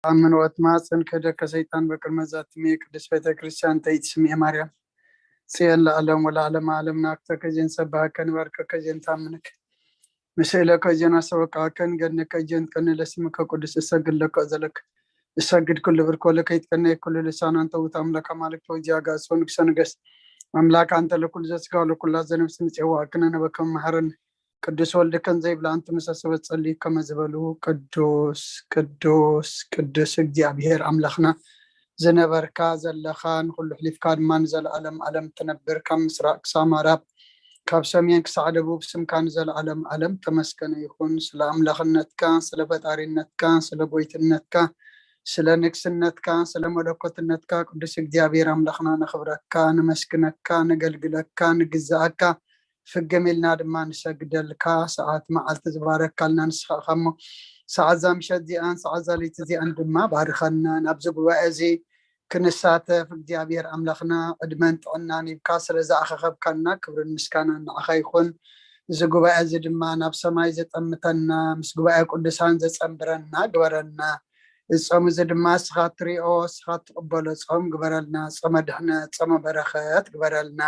ኣምን ወትማጽን ክህደከ ሰይጣን በቅድመ ዛትሜ ቅድስት ቤተ ክርስቲያን ተይትስሜ ማርያም ጽዮን ለዓለም ወለዓለም ዓለም ናክተከ ጀን ሰባሃከ ንባርከከ ጀን ታምንክ ምስእለከ ጀን አሰበቃከን ገድነከ ጀን ቀን ለስምከ ቅዱስ እሰግድ ለከ ዘለክ እሰግድ ኩሉ ብርኮ ለከ ይትቀነ ኩሉ ልሳናን ተውት አምላክ አማልክት ወእግዚአ ጋእሶ ንግሰ ንገስ አምላክ አንተ ለኩሉ ዘስጋ ለኩላ ዘነፍስ ንጽዋዕክነ ነበከ መሐረን ቅዱስ ወልድከን ዘይብላ ኣንቲ ምሰ ሰበት ጸልዩ ከመ ዝበሉ ቅዱስ ቅዱስ ቅዱስ እግዚኣብሔር ኣምላኽና ዝነበርካ ዘለኻ ንኹሉ ሕሊፍካ ድማ ንዘለኣለም ኣለም ትነብር ካብ ምስራቅ ክሳብ ምዕራብ ካብ ሰሜን ክሳዕ ደቡብ ስምካ ንዘለኣለም ኣለም ተመስገነ ይኹን። ስለ ኣምላኽነትካ ስለ ፈጣሪነትካ ስለ ጎይትነትካ ስለ ንግስነትካ ስለ መለኮትነትካ ቅዱስ እግዚኣብሔር ኣምላኽና ነኽብረካ ነመስግነካ ነገልግለካ ንግዛኣካ ፍግም ኢልና ድማ ንሰግደልካ ሰዓት መዓልቲ ዝባረካልና ንስኻ ኢኻ እሞ ሰዓት እዛ ምሸት እዚኣን ሰዓት እዛ ለይቲ እዚኣን ድማ ባርኸና ናብዚ ጉባኤ እዚ ክንሳተፍ እግዚኣብሔር ኣምላኽና ዕድመን ጥዕናን ሂብካ ስለ ዝኣኸኸብካና ክብርን ምስጋናን ንዓኻ ይኹን እዚ ጉባኤ እዚ ድማ ናብ ሰማይ ዘጠምተና ምስ ጉባኤ ቅዱሳን ዘጸንብረና ግበረና እዚ ጾም እዚ ድማ እስኻ ትሪኦ እስኻ ትቕበሎ ጾም ግበረልና ጾመ ድሕነት ጾመ በረኸት ግበረልና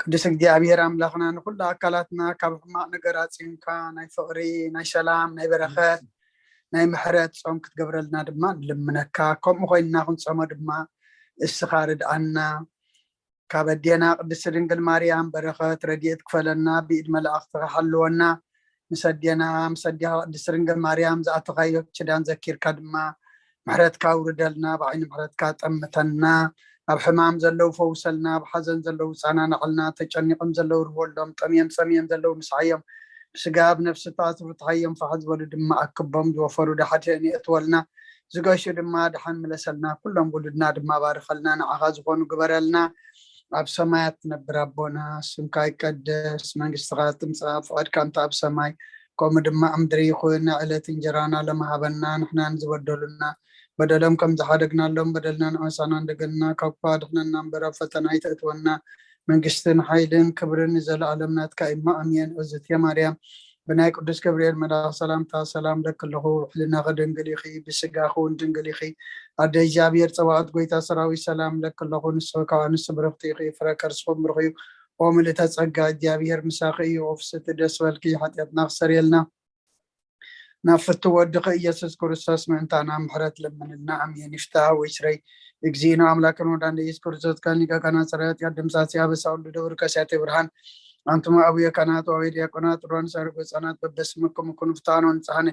ቅዱስ እግዚኣብሔር ኣምላኽና ንኩሉ ኣካላትና ካብ ሕማቕ ነገር ኣፅንካ ናይ ፍቕሪ ናይ ሰላም ናይ በረኸት ናይ ምሕረት ፆም ክትገብረልና ድማ ንልምነካ ከምኡ ኮይንና ክንፀሞ ድማ እስኻ ርድኣና ካብ ኣዴና ቅድስቲ ድንግል ማርያም በረኸት ረድኤት ክፈለና ብኢድ መላእኽቲ ክሓልወና ምስ ኣዴና ምስ ኣዴኻ ቅድስቲ ድንግል ማርያም ዝኣተኻዮ ኪዳን ዘኪርካ ድማ ምሕረትካ ኣውርደልና ብዓይኒ ምሕረትካ ጠምተና ኣብ ሕማም ዘለዉ ፈውሰልና ኣብ ሓዘን ዘለዉ ፃናናዕልና ተጨኒቆም ዘለዉ ርወሎም ጠምዮም ፀምዮም ዘለዉ ምስሓዮም ብስጋ ኣብ ነፍሲ ተኣስሩ ተሓዮም ፋሕ ዝበሉ ድማ ኣክቦም ዝወፈሩ ዳሓድሕን የእትወልና ዝገሹ ድማ ደሓን ምለሰልና ኩሎም ውሉድና ድማ ባርኸልና ንዓኻ ዝኾኑ ግበረልና ኣብ ሰማያት ትነብር ኣቦና ስምካ ይቀደስ መንግስትኻ ትምፃእ ፍቓድካ እንተ ኣብ ሰማይ ከምኡ ድማ ኣብ ምድሪ ይኹን ዕለት እንጀራና ለመሃበና ንሕናን ዝበደሉና በደሎም ከም ዝሓደግናሎም በደልና ንዓሳና እንደገና ካብ ክፉ ኣድሕነና እምበር ኣብ ፈተና ኣይተእትወና መንግስትን ሓይልን ክብርን ንዘለኣለም ናትካ እሞ ኣሜን እግዝእትየ ማርያም ብናይ ቅዱስ ገብርኤል መልኣኽ ሰላምታ ሰላም ለክለኹ ሕልናኺ ድንግል ኢኺ ብስጋኺ እውን ድንግል ኢኺ ኣደ እግዚኣብሔር ጸባኦት ጎይታ ሰራዊት ሰላም ለክለኹ ንስኺ ካብ ኣንስቲ ብርኽቲ ኢኺ ፍረ ከርስኺ ብሩኽ እዩ ኦ ምልእተ ጸጋ እግዚኣብሔር ምሳኺ እዩ ኦ ፍስሕቲ ደስ በልኪ ሓጢኣትና ክሰርየልና ናብ ፍቱ ወድኺ ኢየሱስ ክርስቶስ ምእንታና ምሕረት ለምንልና ኣሜን ይፍታ ወይ ስረይ እግዚእነ ኣምላክን ወዳን ኢየሱስ ክርስቶስ ከን ሊቀ ካህናት ጸራያት ያድምሳሲ ኣበሳ ሁሉ ደብር ከሲያቴ ብርሃን ኣንቱም አቡየ ካህናት ወአቡየ ዲያቆናት ሮን ሰርጎ ህጻናት በበስምኩም ኩኑ ፍታኖ ንጽሐነ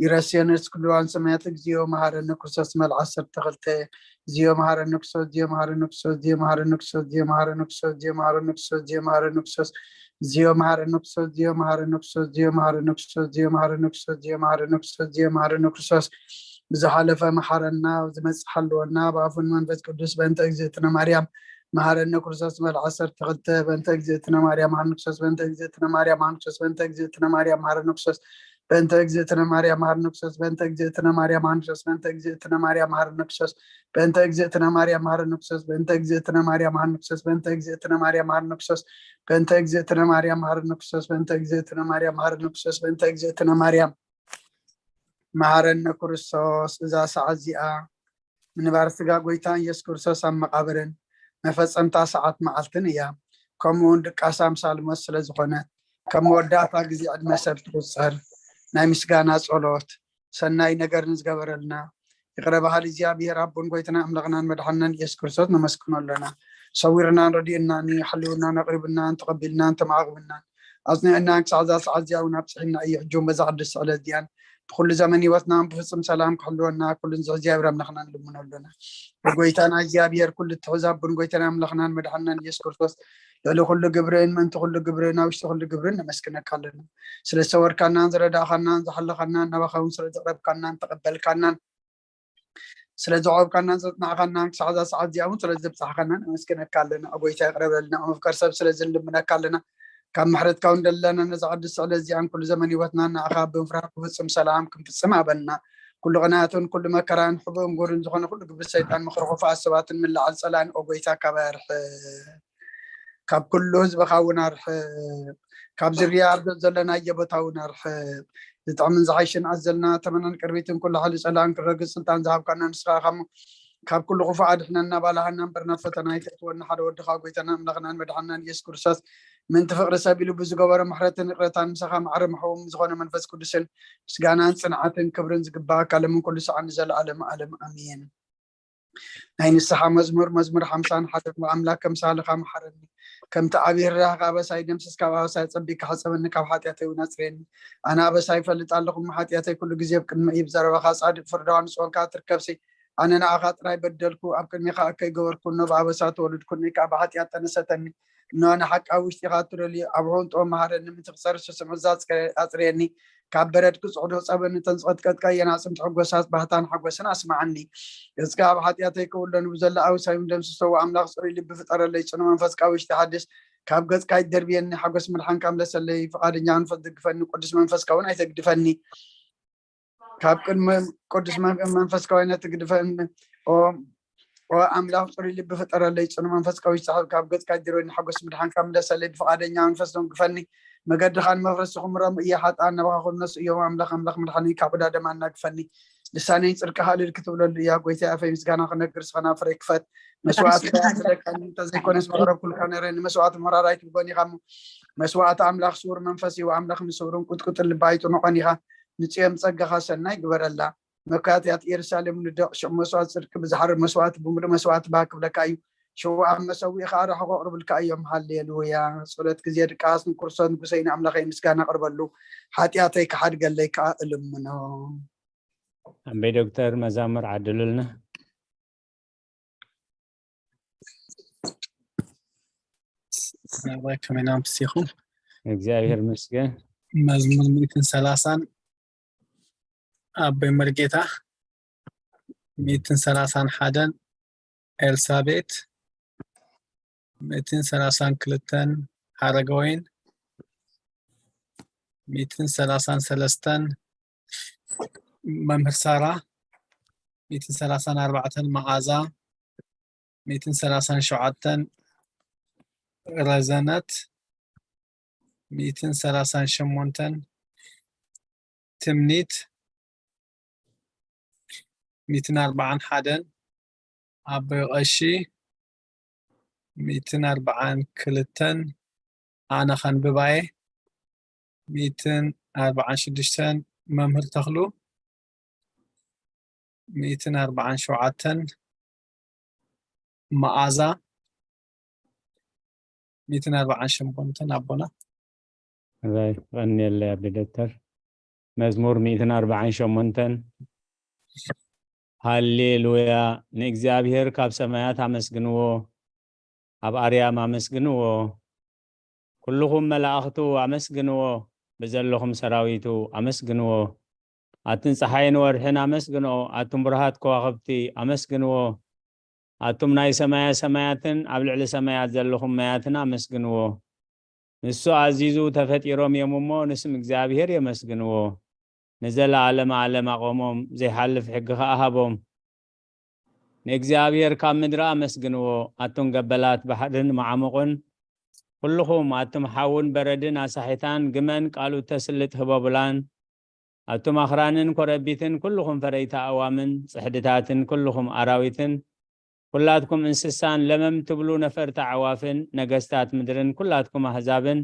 ይረስየነ እስክልዋን ሰማያት እግዚኦ መሐረነ ክርስቶስ መልዓ ዓሰርተ ክልተ እግዚኦ መሐረነ ክርስቶስ እግዚኦ መሐረነ ክርስቶስ እግዚኦ መሐረነ ክርስቶስ እግዚኦ መሐረነ ክርስቶስ እግዚኦ መሐረነ ክርስቶስ እግዚኦ መሐረነ ክርስቶስ እግዚኦ መሐረነ ክርስቶስ እግዚኦ መሐረነ ክርስቶስ እግዚኦ መሐረነ ክርስቶስ እግዚኦ መሐረነ ክርስቶስ እግዚኦ መሐረነ ክርስቶስ እግዚኦ መሐረነ ክርስቶስ ብዝሓለፈ መሓረና ዝመጽእ ሓልወና ብኣፉን መንፈስ ቅዱስ በእንተ እግዝእትነ ማርያም መሓረነ ክርስቶስ መልዓ ዓሰርተ ክልተ በእንተ እግዝእትነ ማርያም መሓረነ ክርስቶስ በእንተ እግዝእትነ ማርያም መሓረነ ክርስቶስ በእንተ እግዝእትነ ማርያም መሓረነ ክርስቶስ በእንተ እግዝእትነ ማርያም መሓረነ ክርስቶስ በእንተ እግዝእትነ ማርያም መሓረነ ክርስቶስ በእንተ እግዝእትነ ማርያም መሓረነ ክርስቶስ በእንተ እግዝእትነ ማርያም መሓረነ ክርስቶስ በእንተ እግዝእትነ ማርያም መሓረነ ክርስቶስ በእንተ እግዝእትነ ማርያም መሓረነ ክርስቶስ በእንተ እግዝእትነ ማርያም መሓረነ ክርስቶስ በእንተ እግዝእትነ ማርያም መሓረነ ክርስቶስ በእንተ እግዝእትነ ማርያም መሓረነ ክርስቶስ እዛ ሰዓት እዚኣ ምንባር ስጋ ጎይታ ኢየሱስ ክርስቶስ ኣብ መቓብርን መፈጸምታ ሰዓት መዓልትን እያ። ከምኡ እውን ድቃስ ኣምሳል ሞት ስለ ዝኾነት፣ ከም መወዳእታ ግዜ ዕድመ ሰብ ትቑጸር። ናይ ምስጋና ጸሎት፣ ሰናይ ነገር ንዝገበረልና ይቕረ በሃሊ እግዚኣብሔር ኣቦን ጎይትና ኣምላኽናን መድሓንናን ኢየሱስ ክርስቶስ ነመስግኖ ኣለና። ሰዊርናን ረዲኡናን እዩ፣ ሓልውናን ኣቕሪቡናን ተቐቢልናን ተማዕቕብናን ኣጽኒዕናን ክሳዕ እዛ ሰዓት እዚኣ እውን ኣብፅሒና እዩ። ሕጂ እውን በዛ ቅድስቲ ዕለት እዚኣን ብኩሉ ዘመን ህይወትና ብፍጹም ሰላም ክሕልወና ኩሉ ንዝሕ እግዚኣብሔር ኣምላኽና ንልምኖ ኣለና። ብጎይታና እግዚኣብሔር ኩሉ እትሕዝ ኣቦን ጎይታና ኣምላኽናን መድሓንናን ኢየሱስ ክርስቶስ ልዕሊ ኩሉ ግብርን ምእንቲ ኩሉ ግብርን ኣብ ውሽጢ ኩሉ ግብርን ነመስግነካ ኣለና። ስለ ዝተወርካናን ዝረዳእኻናን ዝሓለኻናን ናባኻ እውን ስለ ዘቕረብካናን ተቐበልካናን ስለ ዘዕቆብካናን ዘጽናዕካናን ክሳዕ እዛ ሰዓት እዚኣ እውን ስለ ዘብጻሕካናን ነመስግነካ ኣለና። ጎይታ ይቕረ በለልና። መፍቀር ሰብ ስለ ዝንልምነካ ኣለና። ካብ ምሕረትካ እውን ደለና ነዛ ቅድስቲ ዕለት እዚኣን ኩሉ ዘመን ህይወትና ንኣኻ ብምፍራህ ብፍጹም ሰላም ክንፍጽም ኣበልና። ኩሉ ቅንኣትን ኩሉ መከራን ሕቡእን ጉርን ዝኾነ ኩሉ ግብሪ ሰይጣን ምኽሪ ክፉኣት ሰባትን ምልዓል ጸላእን ኦ ጎይታ ካባይ ኣርሕቕ። ካብ ኩሉ ህዝብኻ እውን ኣርሕቕ። ካብ ዝርያ ኣብ ዘለናዮ ቦታ እውን ኣርሕቕ። ዝጥዕምን ዝሓይሽን ኣዘልና ተመናን ቅርቢትን ኩሉ ሓይሊ ጸላእን ክረግጽ ስልጣን ዝሃብካና ንስኻ ኢኻ እሞ፣ ካብ ኩሉ ክፉእ ኣድሕነና፣ ባልሃና እምበር ናብ ፈተና ኣይተእትወና። ሓደ ወድኻ ጎይታና ኣምላኽናን መድሓንናን ኢየሱስ ክርስቶስ ምእንቲ ፍቕሪ ሰብ ኢሉ ብዝገበሮ ምሕረትን ይቕረታን ምሳኻ ማዕረ መሕውም ዝኾነ መንፈስ ቅዱስን ምስጋናን ጽንዓትን ክብርን ዝግባኣካ ለምን ኩሉ ሰዓት ንዘለኣለም ኣለም ኣሜን። ናይ ንስሓ መዝሙር፣ መዝሙር ሓምሳን ሓደን። ኣምላክ ከም ሳልኻ መሓረኒ፣ ከምቲ ዓብዪ ርህራህኻ ኣበሳይ ደምስስ፣ ካብ ኣበሳይ ጸቢካ ሕጸበኒ፣ ካብ ሓጢኣተይ እውን ኣጽርየኒ። ኣነ ኣበሳይ ይፈልጥ ኣለኹ፣ እሞ ሓጢኣተይ ኩሉ ግዜ ኣብ ቅድሚ እዩ። ብዘረባኻ ጻድቅ ፍርዳዋ ንጽሆንካ ትርከብሲ። ኣነ ንኣኻ ጥራይ በደልኩ፣ ኣብ ቅድሚኻ እከይ ገበርኩ፣ እኖ ብኣበሳ ተወልድኩ፣ እነይ ከኣ ብሓጢኣት ጠነሰተኒ። እኖ ንሓቂ ኣብ ውሽጢኻ እትደልዩ፣ ኣብ ሕንጥኦ መሃረኒ፣ ምትክጸር ስስምዑ ኣጽርየኒ። ካብ በረድ ክጽዕዶ ጸበኒ፣ እተን ዝቐጥቀጥካየን ኣዕጽምቲ ሕጎሳት ባህታን ሓጎስን ኣስምዓኒ። ገጽካ ኣብ ሓጢኣተይ ከውሎ፣ ንብዘሎ ኣውሳዩ ደምስሰዎ። ኣምላኽ ጽሩይ ልቢ ፍጠረለይ፣ ጽኑዕ መንፈስ ካብ ውሽጢ ሓድስ። ካብ ገጽካ ኣይትደርብየኒ፣ ሓጎስ ምድሓንካ ምለሰለይ። ፍቓደኛ መንፈስ ደግፈኒ፣ ቅዱስ መንፈስካ እውን ኣይተግድፈኒ። ካብ ቅድሚ ቅዱስ መን-፣ መንፈስካ ወይነ ትግድፈኒ። ኦ፣ ኦ ኣምላኽ ጽሩይ ልቢ ፍጠረለይ፣ ጽኑዕ መንፈስ ካብ ውሽጢ ሓድስ። ካብ ገጽካ ኣይትደርብየኒ፣ ሓጎስ ምድሓንካ ምለሰለይ። ብፍቓደኛ መንፈስ ደንግፈኒ፣ መገድኻ ንመፍረሲ ክምሮም እየ። ሓጥኣን ናባኻ ክምለሱ እዮም። ኣምላኽ፣ ኣምላኽ ምድሓነይ፣ ካብ ዕዳ ደም ኣናግፈኒ። ልሳነይ ጽድቅኻ እልል ክትብለሉ እያ። ጎይታይ፣ ኣፈይ ምስጋና ክነግር፣ ስኸና ፍረ ክፈት። መስዋዕቲ ኣይትለቀኒ፣ እንተዘይኮነስ መቕረብኩልካ ነይረ። ንመስዋዕቲ ምሕራር ኣይትብጎን ኢኻ እሞ፣ መስዋዕቲ ኣምላኽ ስውር መንፈስ እዩ። ኣምላኽ ንስውርን ቁጥቁጥን ልቢ ኣይጥንቖን ኢኻ። ንጽዮን ጸጋኻ ሰናይ ግበረላ። መካትያት ኢየሩሳሌም ንደቕ፣ ሽዑ መስዋዕቲ ጽድቂ ብዝሓርር መስዋዕቲ ብምሉእ መስዋዕቲ ባህ ክብለካ እዩ። ሽዑ ኣብ መሰውኢ ኸኣ ርሑቕ ኣቕርብልካ እዮም። ሃሌሉያ። ጸሎት ግዜ ድቃስ ንክርስቶስ ንጉሰይ ንኣምላኸይ ምስጋና ኣቕርበሉ፣ ሓጢኣተይ ክሓድገለይ ከኣ እልምኖ። ኣንበይ ዶክተር መዛሙር ዓድሉልና። ናባይ ከመይ ናምስኹም? እግዚኣብሔር ይመስገን። መዝሙር ሚእትን ሰላሳን ኣቦይ መርጌታ፣ ሚእትን ሰላሳን ሓደን ኤልሳቤት፣ ሚእትን ሰላሳን ክልተን ሓረገወይን፣ ሚእትን ሰላሳን ሰለስተን መምህር ሳራ፣ ሚእትን ሰላሳን ኣርባዕተን መዓዛ፣ ሚእትን ሰላሳን ሸውዓተን ረዘነት፣ ሚእትን ሰላሳን ሸሞንተን ትምኒት፣ ሚእትን ኣርባዓን ሓደን ኣቦይ ቀሺ፣ ሚእትን ኣርባዓን ክልተን ኣነ ከንብባየ፣ ሚእትን ኣርባዓን ሽዱሽተን መምህር ተኽሉ፣ ሚእትን ኣርባዓን ሸውዓተን መዓዛ፣ ሚእትን ኣርባዓን ሸሞንተን ኣቦና። ራይ ቀንየለይ ኣቢ ዶክተር። መዝሙር ሚእትን ኣርባዓን ሸሞንተን። ሃሌሉያ፣ ንእግዚኣብሔር ካብ ሰማያት ኣመስግንዎ፣ ኣብ ኣርያም ኣመስግንዎ፣ ኩልኹም መላእኽቱ ኣመስግንዎ፣ ብዘለኹም ሰራዊቱ ኣመስግንዎ። ኣትን ጸሓይን ወርሕን ኣመስግንኦ፣ ኣቱም ብሩሃት ከዋኽብቲ ኣመስግንዎ። ኣቱም ናይ ሰማያ ሰማያትን ኣብ ልዕሊ ሰማያት ዘለኹም ማያትን ኣመስግንዎ። ንሱ ኣዚዙ ተፈጢሮም እዮም እሞ ንስም እግዚኣብሔር የመስግንዎ። ንዘለዓለመ ዓለም ኣቖሞም፣ ዘይሓልፍ ሕጊ ኸኣ ሃቦም። ንእግዚኣብሔር ካብ ምድሪ ኣመስግንዎ፣ ኣቱም ገበላት ባሕርን መዓሙቕን፣ ኩልኹም ኣቱም ሓውን በረድን ኣሳሒታን፣ ግመን ቃሉ እተስልጥ ህቦብላን፣ ኣቱም ኣኽራንን ኮረቢትን፣ ኩልኹም ፈረይቲ ኣእዋምን ጽሕድታትን፣ ኩልኹም ኣራዊትን፣ ኩላትኩም እንስሳን ለመም ትብሉ ነፈርቲ ኣዕዋፍን፣ ነገስታት ምድርን፣ ኩላትኩም ኣህዛብን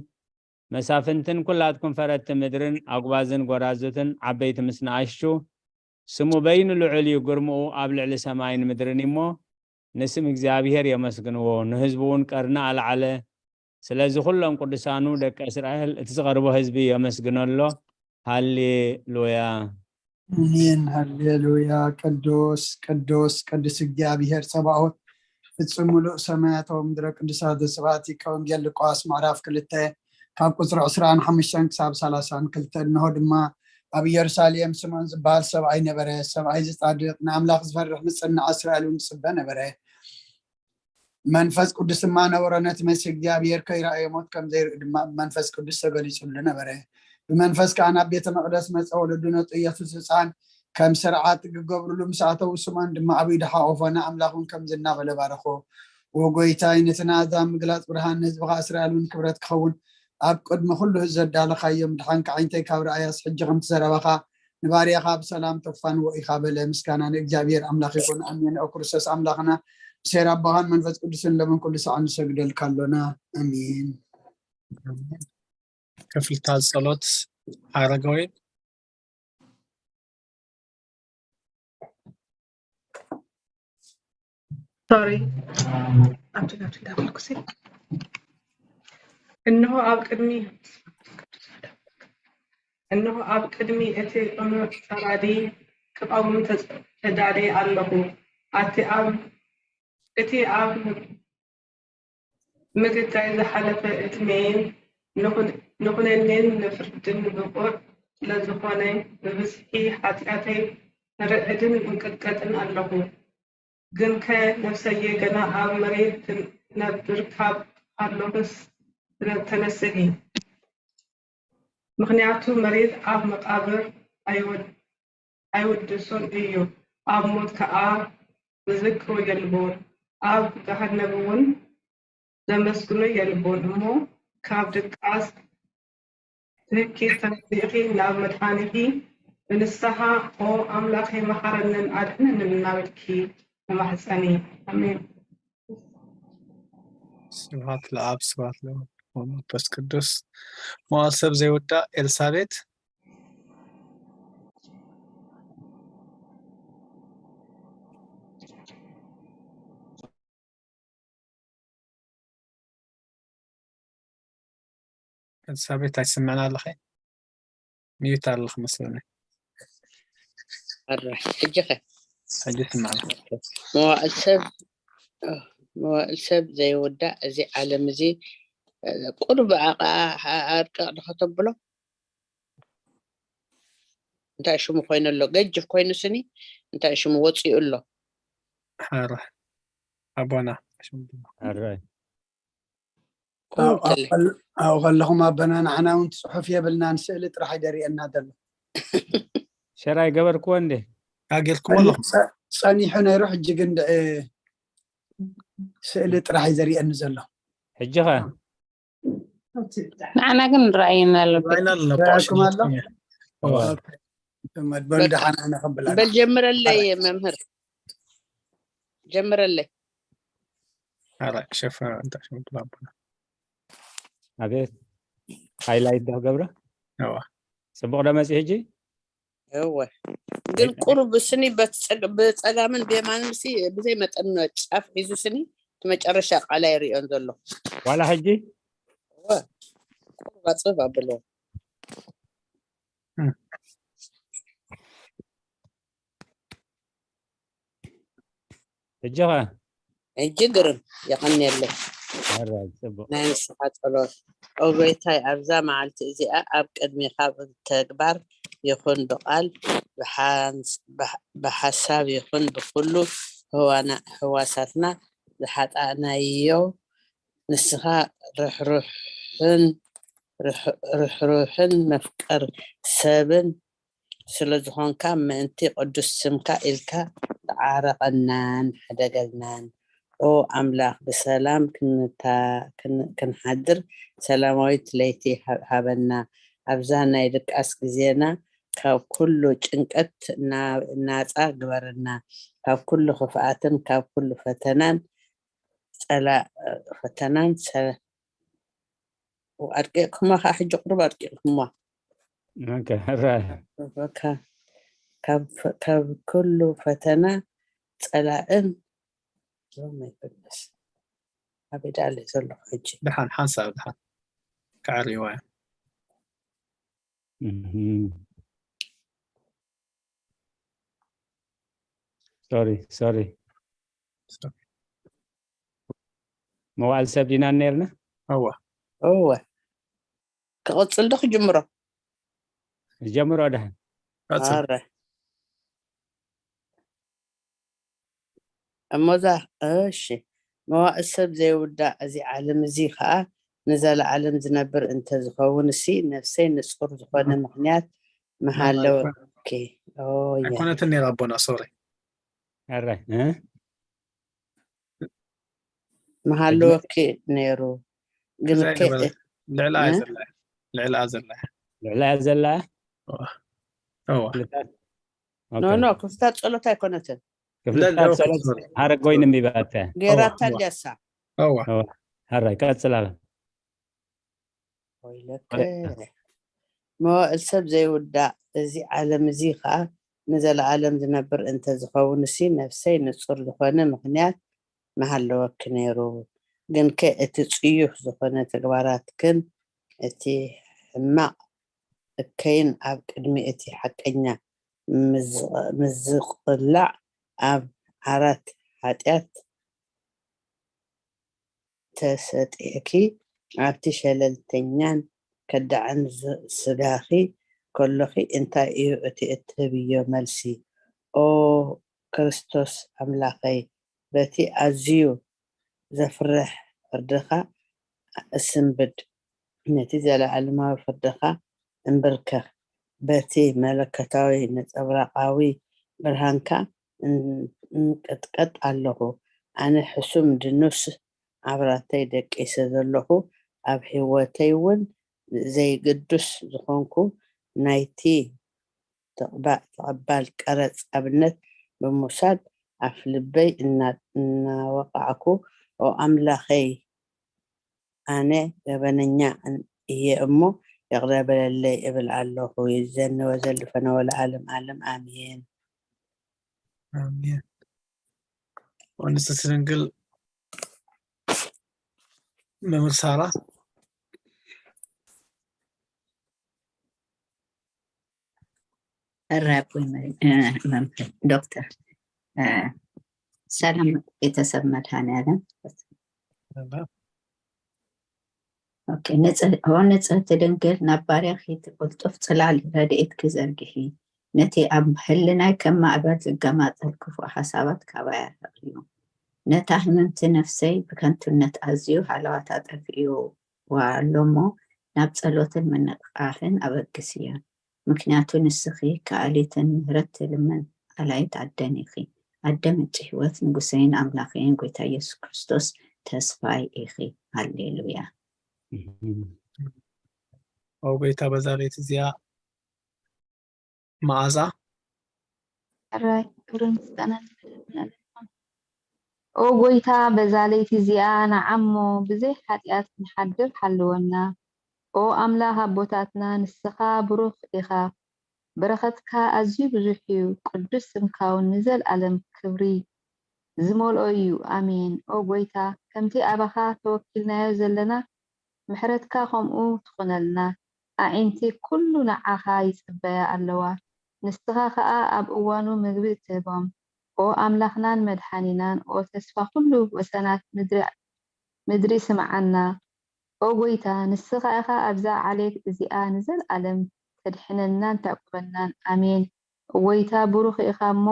መሳፍንትን፣ ኩላትኩም ፈረድቲ ምድርን፣ ኣጉባዝን ጎራዙትን፣ ዓበይቲ ምስ ንኣሽቱ፣ ስሙ በይኑ ልዑል እዩ፣ ግርምኡ ኣብ ልዕሊ ሰማይን ምድርን እዩ እሞ፣ ንስም እግዚኣብሔር የመስግንዎ። ንህዝቡ እውን ቀርኒ ኣልዓለ። ስለዚ ኩሎም ቅዱሳኑ ደቂ እስራኤል፣ እቲ ዝቐርቦ ህዝቢ የመስግኖ ኣሎ። ሃሌሉያ። ኣሜን። ሃሌሉያ። ቅዱስ፣ ቅዱስ፣ ቅዱስ እግዚኣብሔር ጸባኦት፣ ፍጹም ምሉእ ሰማያት ወምድረ ቅዱሳት ዘስብሐት እዩ። ከወንጌል ሉቃስ ምዕራፍ ክልተ ካብ ቁጽሪ ዕስራን ሓሙሽተን ክሳብ ሰላሳን ክልተ። እንሆ ድማ ኣብ ኢየሩሳሌም ስምዖን ዝበሃል ሰብኣይ ነበረ። ሰብኣይ ዝጻድቕ፣ ንኣምላኽ ዝፈርሕ፣ ንጽናዕ እስራኤል እውን ዝጽበ ነበረ። መንፈስ ቅዱስ ድማ ነበሮ። ነቲ መሲሕ እግዚኣብሔር ከይረኣየ ሞት ከም ዘይርኢ ድማ ብመንፈስ ቅዱስ ተገሊጹሉ ነበረ። ብመንፈስ ከኣ ናብ ቤተ መቕደስ መጸ። ወለዱ ነቲ ኢየሱስ ህጻን ከም ስርዓት ክገብርሉ ምስ ኣተዉ፣ ስምዖን ድማ ኣብ ኢዱ ሓቆፎ፣ ንኣምላኽ እውን ከምዚ እናበለ ባረኾ። ኦ ጎይታይ፣ ነቲ ናዛ ምግላጽ ብርሃን ንህዝብኻ እስራኤል እውን ክብረት ክኸውን ኣብ ቅድሚ ኩሉ ዘዳለኻዮ ምድሓንካ ዓይነተይ ካብ ረኣያስ ሕጂ ከምቲ ዘረባኻ ንባርያኻ ብሰላም ተፋንዎ ኢኻ በለ። ምስጋና ንእግዚኣብሔር ኣምላኽ ይኹን። ኣሜን። ኦ ክርስቶስ ኣምላኽና ብሴራ ኣቦኻን መንፈስ ቅዱስን ለምን ኩሉ ሰዓት ንሰግደልካ ኣሎና። ኣሜን። ክፍልታት ጸሎት ሓረጋዊ ሶሪ ኣብቲ ናቱ እንዳበልኩ ሲ እንሆ ኣብ ቅድሚ እንሆ ኣብ ቅድሚ እቲ ቅኑዕ ፈራዲ ክቐውም ተዳልየ ኣለኹ። ኣቲ ኣብ እቲ ኣብ ምግጋይ ዝሓለፈ ዕድሜይን ንኹነኔን ንፍርድን ብቑዕ ስለዝኾነ፣ ብብዝሒ ሓጢኣተይ እርዕድን እንቅጥቀጥን ኣለኹ። ግንከ ነፍሰየ ገና ኣብ መሬት ትነብር ካብ ኣሎኽስ ተነስሒ። ምኽንያቱ መሬት ኣብ መቓብር ኣይወድሶን እዩ፣ ኣብ ሞት ከኣ ዝዝክሮ የልቦን፣ ኣብ ገሃነምውን ዘመስግኖ የልቦን እሞ፣ ካብ ድቃስ ትህኪ ተነሲእኺ ናብ መድሓኒኺ ብንስሓ ኦ ኣምላኸይ መሓረንን ኣድሕነንን እናበልኪ ተማሕጸኒ። ኣሜን። ስብሐት ለአብ ስብሐት ለወልድ ወመንፈስ ቅዱስ። መዋዕል ሰብ ዘይውዳእ ኤልሳቤጥ። ኤልሳቤጥ ኣይትስምዕን ኣለኺ? ሚዩት ኣለኺ መስለኒ። ሕጂ ኸ? ሕጂ ትስምዓለኺ። መዋእል ሰብ መዋእል ሰብ ዘይውዳእ እዚ ዓለም እዚ ቁሩብ ዓቃ ኣርቅቕ ዶ ከተብሎ? እንታይ ሽሙ ኮይኑ ኣሎ? ገጅፍ ኮይኑ ስኒ እንታይ ሽሙ ወፂኡ ኣሎ? ሓራ ኣቦና ሽሙ ድማ። ኣራይ ቁሩብ ተለ ኣብኡ ከለኹም ኣቦና ንዓና እውን ጽሑፍ የብልናን፣ ስእሊ ጥራሕ እዩ ደርእየና ዘሎ። ሸራይ ገበርክዎ እንዴ? ኣጌርክዎ ኣለኹም። ጸ- ጸኒሑ ነይሩ፣ ሕጂ ግን ድ- ስእሊ ጥራሕ እዩ ዘርእየኒ ዘሎ። ሕጂ ኸ? ንዓና ግን ረኣየና ኣሎ። ራይና ኣለና ረኣኩም ኣሎ? እዋ። እመድ በሉ ደሓን ኣነ ከብል ኣለ። በል ጀምረለይ መምህር ጀምረለይ። ኣረ ሸፈ እንታይ ሽሙ ኣቦና። ኣቤት ሃይላይት ዶ ገብረ? እዋ። ጽቡቕ ዶ መጺ ሕጂ? እወ ግን ቁሩብ ስኒ በት- ብጸጋምን ብየማንን ሲ ብዘይ መጠን ጫፍ ሒዙ ስኒ እቲ መጨረሻ ቃላይ ይርእዮን ዘሎ። ዋላ ሕጂ? እወ ቁሩብ ኣጽብ ኣብሎ። ሕጂ ኸ? ሕጂ ግርም የቐንየለይ። ኣራይ ጽቡቕ። ናይ ንስኻ ጸሎት። ኦ ጎይታይ፣ ኣብዛ መዓልቲ እዚኣ ኣብ ቅድሚኻ ብተግባር ይኹን ብቓል፣ ብሓንስ- ብሓ- ብሓሳብ ይኹን ብኹሉ ህዋና- ህዋሳትና ዝሓጣእናዮ፣ ንስኻ ርሕሩሕን ርሕ- ርሕሩሕን መፍቀር ሰብን ስለ ዝኾንካ፣ ምእንቲ ቅዱስ ስምካ ኢልካ ተዓረቐናን ሕደገልናን። ኦ ኣምላኽ፣ ብሰላም ክንሓድር ሰላማዊት ለይቲ ሃበና። ኣብዛ ናይ ድቃስ ግዜና ካብ ኩሉ ጭንቀት ናጻ ግበረና፣ ካብ ኩሉ ክፍኣትን ካብ ኩሉ ፈተናን ጸላእ ፈተናን ኣድቂቕኩማ ከዓ ሕጂ ቁሩብ ኣድቂቕኩማ። ካብ ኩሉ ፈተና ጸላእን ሮመይ ቅዱስ ኣበይ ደኣ ኣለይ ዘለኹ ሕጂ? ድሓን ሓንሳብ ድሓን ክዕርይዋ እያ። ሶሪ ሶሪ መዋዕል ሰብ ዲና ነርና። እወ እወ ክቕጽል ዶ ክጅምሮ? ጀምሮ ደሓን። ቀጽል። ኣረ እሞዛ እሺ መዋእል ሰብ ዘይውዳእ እዚ ዓለም እዚ ኸዓ ንዘለዓለም ዝነብር እንተዝኸውን እሲ ነፍሰይ ንጹር ዝኾነ ምኽንያት ምሃለወኪ። ኦየ ኣይኮነትን ነይራ ኣቦና ሶሪ። ኣረ ምሃለወኪ ነይሩ ግን እንታይ ገበረ? ልዕላ እያ ዘላ። ልዕላ ዘላ። ልዕላ እያ ዘላ። እዋ ኖ ኖ፣ ክፍልታት ጸሎት ኣይኮነትን። ክፍልታት ጸሎት ሃረጎይን እምቢባተ ገይራታ። ዲያሳ ሃራይ ቀጽላለ። ወይለከ መዋእል ሰብ ዘይውዳእ፣ እዚ ዓለም እዚ ኸኣ ንዘለኣለም ዝነብር እንተ ዝኸውን ሲ፣ ነፍሰይ ንጹር ዝኾነ ምኽንያት ምሃለወኪ ነይሩ። ግንከ እቲ ጽዩፍ ዝኾነ ተግባራትክን እቲ ሕማቕ እከይን ኣብ ቅድሚ እቲ ሓቀኛ ምዝቕላዕ ኣብ ዓራት ሓጢኣት ተሰጢእኪ ኣብቲ ሸለልተኛን ከዳዕን ስጋኺ ከሎኺ እንታይ እዩ እቲ እትህብዮ መልሲ? ኦ ክርስቶስ ኣምላኸይ፣ በቲ ኣዝዩ ዘፍርሕ ፍርድኻ እስንብድ፣ ነቲ ዘለኣለማዊ ፍርድኻ እንብርከኽ፣ በቲ መለኮታዊ ነጸብራቓዊ ብርሃንካ እንቅጥቀጥ ኣለኹ። ኣነ ሕሱም ድኑስ ዓብራተይ ደቂሰ ዘለኹ፣ ኣብ ህይወተይ እውን ዘይግዱስ ዝኾንኩ ናይቲ ተቐባል ቀረጽ ኣብነት ብምውሳድ ኣፍ ልበይ እናወቓዕኩ፣ ኦ ኣምላኸይ፣ ኣነ ገበነኛ እየ እሞ ይቕረ በለለይ እብል ኣለኹ። ይዘኒ ወዘልፈነ ወለዓለም ዓለም ኣሜን። ኣሜን። ወንስቲ ድንግል መምህር ሳራ ራቦይ መምህር ዶክተር ሰላም ቤተሰብ መድኃኔዓለም። ንጽህቲ ድንግል ናብ ባርያኺ እቲ ቅልጡፍ ጽላል ረድኤትኪ ዘርግሒ። ነቲ ኣብ ህልናይ ከም ማዕበል ዝገማጠል ክፉእ ሓሳባት ካባይ ኣርሕቕዮ። ነታ ህምምቲ ነፍሰይ ብከንቱነት ኣዝዩ ሃለዋታ ጠፊእዋ ኣሎ እሞ ናብ ጸሎትን ምንቕቓሕን ኣበግስያ። ምኽንያቱ ንስኺ ከኣሊትን ምህረት ትልምን ኣላይት ኣደን ኢኺ። ኣደ ምንጪ ህይወት ንጉሰይን ኣምላኸይን ጎይታ ኢየሱስ ክርስቶስ ተስፋይ ኢኺ። ሃሌሉያ። ኦ ጎይታ በዛ ለይቲ እዚኣ መዓዛ ሕራይ ክብርን ምስጋናን ንመድኃኔዓለም ይኹን። ኦ ጎይታ በዛ ለይቲ እዚኣ ንዓሞ ብዘይ ሓጢኣት ክንሓድር ሓልወና። ኦ ኣምላኽ ኣቦታትና ንስኻ ብሩኽ ኢኻ። በረኸትካ ኣዝዩ ብዙሕ እዩ። ቅዱስ ስምካ እውን ንዘልኣለም ክብሪ ዝመልኦ እዩ። ኣሜን። ኦ ጎይታ ከምቲ ኣባኻ ተወኪልናዮ ዘለና ምሕረትካ ከምኡ ትኹነልና። ኣዒንቲ ኩሉ ንዓኻ ይጽበያ ኣለዋ፣ ንስኻ ኸኣ ኣብ እዋኑ ምግቢ እትህቦም። ኦ ኣምላኽናን መድሓኒናን፣ ኦ ተስፋ ኩሉ ወሰናት ምድሪ ስምዓና። ኦ ጐይታ፣ ንስኻ ኢኻ ኣብዛ ዓሌት እዚኣ ንዘልኣለም ተድሕነናን ተዕቁበናን። ኣሜን። ኦ ጐይታ፣ ብሩኽ ኢኻ እሞ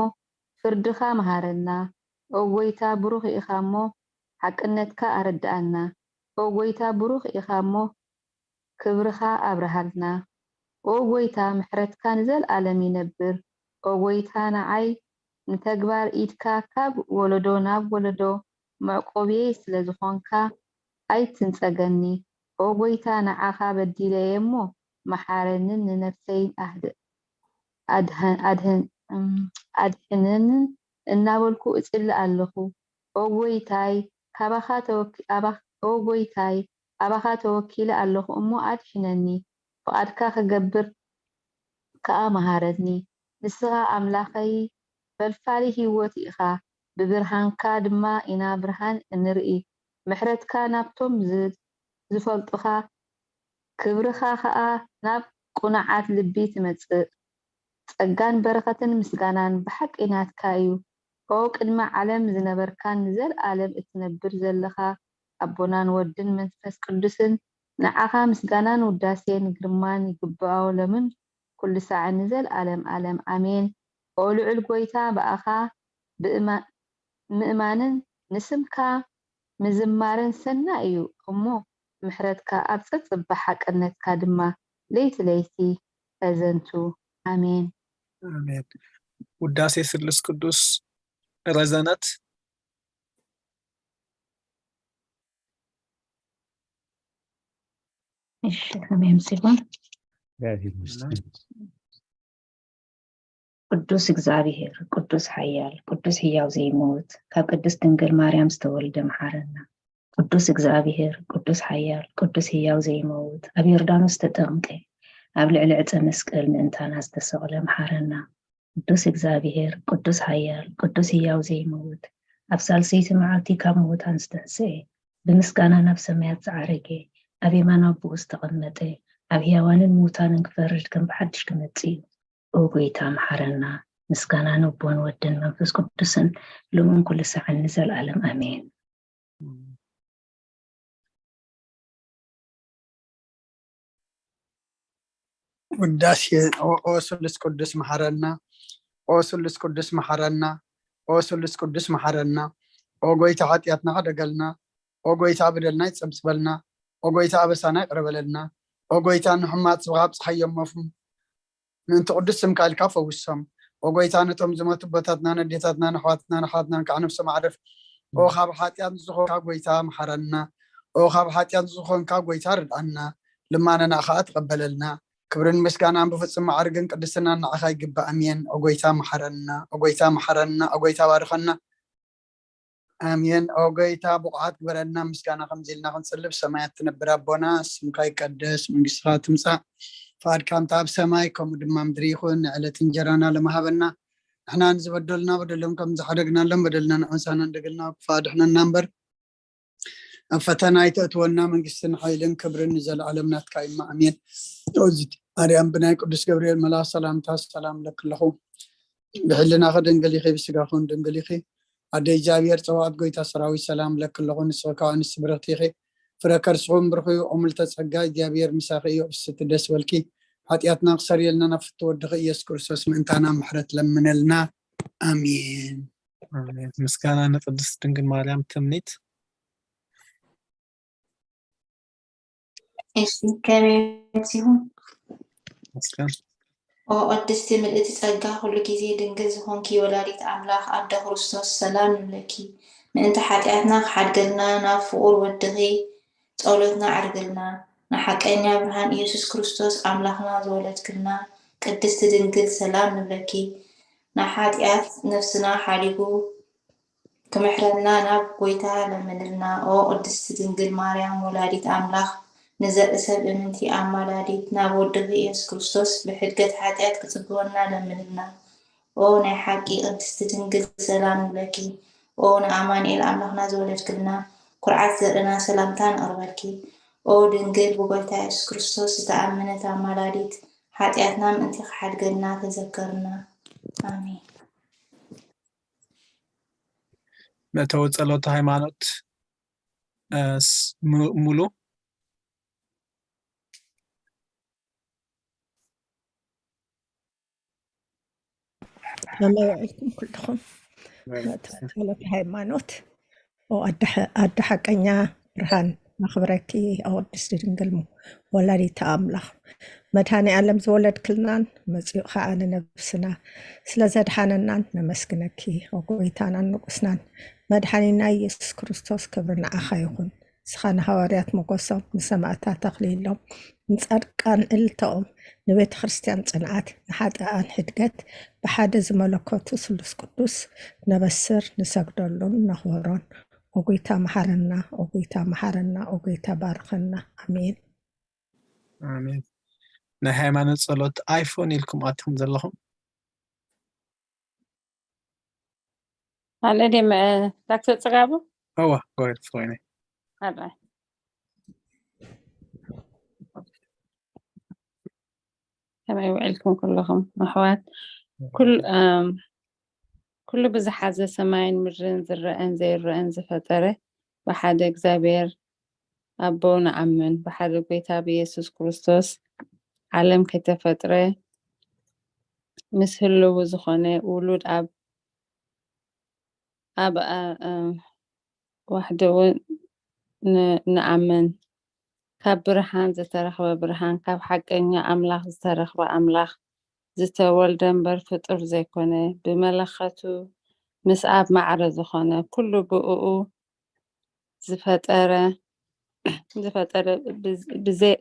ፍርድኻ መሃረና። ኦ ጐይታ፣ ብሩኽ ኢኻ እሞ ሓቅነትካ ኣረድኣና። ኦ ጐይታ፣ ብሩኽ ኢኻ እሞ ክብርኻ ኣብርሃልና። ኦ ጐይታ፣ ምሕረትካ ንዘልኣለም ይነብር። ኦ ጐይታ፣ ንዓይ ንተግባር ኢድካ ካብ ወለዶ ናብ ወለዶ መዕቆብየይ ስለ ዝኾንካ ኣይትንጸገኒ። ኦ ጐይታ፣ ንዓኻ በዲለ'የ እሞ መሓረንን ንነፍሰይን ኣድሕነንን እናበልኩ እጽሊ ኣለኹ። ኦ ጐይታይ፣ ካባኻ ተወኪ-፣ ኣባ-፣ ኦ ጐይታይ፣ ኣባኻ ተወኪለ ኣለኹ እሞ ኣድሕነኒ፣ ፍቓድካ ክገብር ከኣ መሃረኒ። ንስኻ ኣምላኸይ ፈልፋሊ ህይወት ኢኻ፣ ብብርሃንካ ድማ ኢና ብርሃን እንርኢ። ምሕረትካ ናብቶም ዝ-፣ ዝፈልጡኻ፣ ክብርኻ ኸኣ ናብ ቅኑዓት ልቢ ትመጽእ። ጸጋን በረኸትን ምስጋናን ብሓቂ ናትካ እዩ። ኦ ቅድሚ ዓለም ዝነበርካን ንዘልኣለም እትነብር ዘለኻ ኣቦናን ወድን መንፈስ ቅዱስን፣ ንዓኻ ምስጋናን ውዳሴን ግርማን ይግብኦ፣ ሎምን ኩሉ ሳዕን ንዘልኣለም ኣለም ኣሜን። ኦ ልዑል ጐይታ፣ ብኣኻ ብእማ-፣ ምእማንን ንስምካ ምዝማርን ሰናይ እዩ እሞ፣ ምሕረትካ ኣብ ጸጽብ፣ ብሓቅነትካ ድማ ለይቲ ለይቲ ተዘንቱ። ኣሜን። ኣሜን። ውዳሴ ስሉስ ቅዱስ ረዘነት። እሺ፣ ከመይ ኣምሲልኩም? ቅዱስ እግዚኣብሔር፣ ቅዱስ ሓያል፣ ቅዱስ ህያው ዘይመውት፣ ካብ ቅድስት ድንግል ማርያም ዝተወልደ፣ መሓረና። ቅዱስ እግዚኣብሔር፣ ቅዱስ ሓያል፣ ቅዱስ ህያው ዘይመውት፣ ኣብ ዮርዳኖስ ዝተጠምቀ፣ ኣብ ልዕሊ ዕፀ መስቀል ምእንታና ዝተሰቕለ፣ መሓረና። ቅዱስ እግዚኣብሔር፣ ቅዱስ ሓያል፣ ቅዱስ ህያው ዘይመውት፣ ኣብ ሳልሰይቲ መዓልቲ ካብ ምዉታን ዝተንስኤ፣ ብምስጋና ናብ ሰማያት ዝዓረገ፣ ኣብ የማን ኣቦኡ ዝተቐመጠ፣ ኣብ ህያዋንን ምዉታንን ክፈርድ ከም ብሓድሽ ክመጽእ እዩ። ኦ ጎይታ፣ መሓረና። ምስጋና ንኣቦን ወድን መንፈስ ቅዱስን፣ ሎምን ኩሉ ሳዕን ንዘለዓለም ኣሜን። ውዳሴ። ኦ ስሉስ ቅዱስ መሓረና፣ ኦ ስሉስ ቅዱስ መሓረና፣ ኦ ስሉስ ቅዱስ መሓረና። ኦ ጎይታ፣ ሓጢኣትና ሕደገልና። ኦ ጎይታ፣ በደልና ይጸብጽበልና። ኦ ጎይታ፣ ኣበሳና ይቕረ በለልና። ኦ ጎይታ፣ ንሕማት ስብኻ ኣብጽሓዮም፣ ምእንቲ ቅዱስ ስምካ ኢልካ ፈውሶም። ኦ ጎይታ፣ ነቶም ዝሞቱ ኣቦታትናን ኣዴታትናን ኣሕዋትናን ኣሓትናን ከዓ ነፍሶም ኣዕርፍ። ኦ ካብ ሓጢኣት ዝኾንካ ጎይታ መሓረና። ኦ ካብ ሓጢኣት ዝኾንካ ጎይታ ርድኣና። ልማነና ከዓ ተቐበለልና። ክብርን ምስጋናን ብፍጹም ማዕርግን ቅድስናን ንዓኻ ይግባእ። ኣሜን። ኦ ጎይታ መሓረና፣ ኦ ጎይታ መሓረና፣ ኦ ጎይታ ባርኸና። ኣሜን። ኦ ጎይታ፣ ብቑዓት ግበረና፣ ምስጋና ከምዚ ኢልና ክንጽልብ። ሰማያት ትነብር ኣቦና፣ ስምካ ይቀደስ፣ መንግስትኻ ትምጻእ፣ ፍቓድካ እንተ ኣብ ሰማይ ከምኡ ድማ ምድሪ ይኹን። ንዕለት እንጀራና ሎሚ ሃበና፣ ንሕና ንዝበደሉና በደሎም ከም ዝሓደግናሎም በደልና ንኣንሳና እንደገልና፣ ክፉእ ኣድሕነና እምበር፣ ኣብ ፈተና ኣይተእትወና፣ መንግስትን ሓይልን ክብርን ንዘለኣለም ናትካ እዩ። ኣሜን። ኦዚ ኣርያም ብናይ ቅዱስ ገብርኤል መልኣኽ ሰላምታ ሰላም ለኪ ኣለኹ። ብሕልናኺ ድንግል ኢኺ፣ ብስጋኺ እውን ድንግል ኢኺ። ኣደ እግዚኣብሔር ጸዋዕት ጎይታ ሰራዊት ሰላም ለኪ ኣለኹ። ንስኺ ከዓ ኣንስቲ ብርኽቲ ኢኺ፣ ፍረ ከርስኺ እውን ብሩኽ እዩ። ኦ ምልዕተ ጸጋ እግዚኣብሔር ምሳኺ እዩ። ቅስቲ ደስ በልኪ፣ ሓጢኣትና ክሰርየልና ናብ ፍትው ወድኺ ኢየሱስ ክርስቶስ ምእንታና ምሕረት ለምነልና። ኣሜን። ኣሜን። ምስጋና ንቅድስት ድንግል ማርያም ትምኒት። እሺ፣ ከመይ መሲኹም? መስገን ኦ ቅድስቲ ምልእቲ ጸጋ፣ ኩሉ ግዜ ድንግል ዝኾንኪ ወላዲት ኣምላኽ ኣደ ክርስቶስ፣ ሰላም ንብለኪ። ምእንቲ ሓጢኣትና ክሓድገልና ናብ ፍቑር ወድኺ ጸሎትና ኣዕርግልና። ንሓቀኛ ብርሃን ኢየሱስ ክርስቶስ ኣምላኽና ዝወለድክልና ቅድስቲ ድንግል፣ ሰላም ንብለኪ። ንሓጢኣት ነፍስና ሓዲጉ ክምሕረና ናብ ጎይታ ለምንልና። ኦ ቅድስቲ ድንግል ማርያም ወላዲት ኣምላኽ፣ ንዘርኢ ሰብ እምንቲ ኣማላዲት፣ ናብ ወድኺ ኢየሱስ ክርስቶስ ብሕድገት ሓጢኣት ክጽግወና ለምንልና። ኦ ናይ ሓቂ ቅድስቲ ድንግል፣ ሰላም ንብለኪ። ኦ ንኣማኑኤል ኣምላኽና ዝወለድክልና፣ ኩርዓት ዘርእና፣ ሰላምታ ነቕርበልኪ። ኦ ድንግል ብጎይታ ኢየሱስ ክርስቶስ ዝተኣመነት ኣማላዲት፣ ሓጢኣትና ምእንቲ ክሓድገልና ተዘከርና። ኣሜን። መእተዊ ጸሎተ ሃይማኖት እ፣ ስ- ሙ- ሙሉ ከመይ ውዒልኩም ኩልኹም? መእተዊ ጸሎተ ሃይማኖት። ኦ ኣደ ሓ- ኣደ ሓቀኛ ብርሃን፣ ነኽብረኪ፣ ኦ ቅድስቲ ድንግል ሞ- ወላዲተ ኣምላኽ፣ መድኃኔ ዓለም ዝወለድክልናን መጺኡ ኸዓ ንነብስና ስለ ዘድሓነናን ነመስግነኪ። ኦ ጎይታናን ንጉስናን መድሓኒና ኢየሱስ ክርስቶስ፣ ክብሪ ንዓኻ ይኹን። ንስኻ ንሃዋርያት ሞገሶም፣ ንሰማእታት ኣኽሊሎም፣ ንጻድቃን እልተኦም፣ ንቤተ ክርስቲያን ጽንዓት፣ ንሓጥኣን ሕድገት፣ ብሓደ ዝመለኮቱ ስሉስ ቅዱስ ነበስር፣ ንሰግደሉን ነኽብሮን። ኦ ጎይታ መሓረና፣ ኦ ጎይታ መሓረና፣ ኦ ጎይታ ባርኸና። ኣሜን። ኣሜን። ናይ ሃይማኖት ጸሎት ኣይፎን ኢልኩም ኣትኹም ዘለኹም። ኣነ ደም ዳክተር ጽጋቡ እዋ፣ go ahead ፍሬነ። ኣራይ ከመይ ውዕልኩም ኩለኹም ኣሕዋት? ኩል ኣም፣ ኩሉ ብዝሓዘ ሰማይን ምድርን ዝረአን ዘይረአን ዝፈጠረ ብሓደ እግዚኣብሔር ኣቦ ንኣምን። ብሓደ ጎይታ ብኢየሱስ ክርስቶስ ዓለም ከይተፈጥረ ምስ ህልው ዝኾነ ውሉድ ኣብ ኣብ ኣ- እ፣ ዋሕድ እውን ን- ንኣምን። ካብ ብርሃን ዝተረኽበ ብርሃን፣ ካብ ሓቀኛ ኣምላኽ ዝተረኽበ ኣምላኽ፣ ዝተወልደ እምበር ፍጡር ዘይኮነ፣ ብመለኸቱ ምስ ኣብ ማዕረ ዝኾነ፣ ኩሉ ብእኡ ዝፈጠረ ዝፈጠረ ብዘ- ብዘ-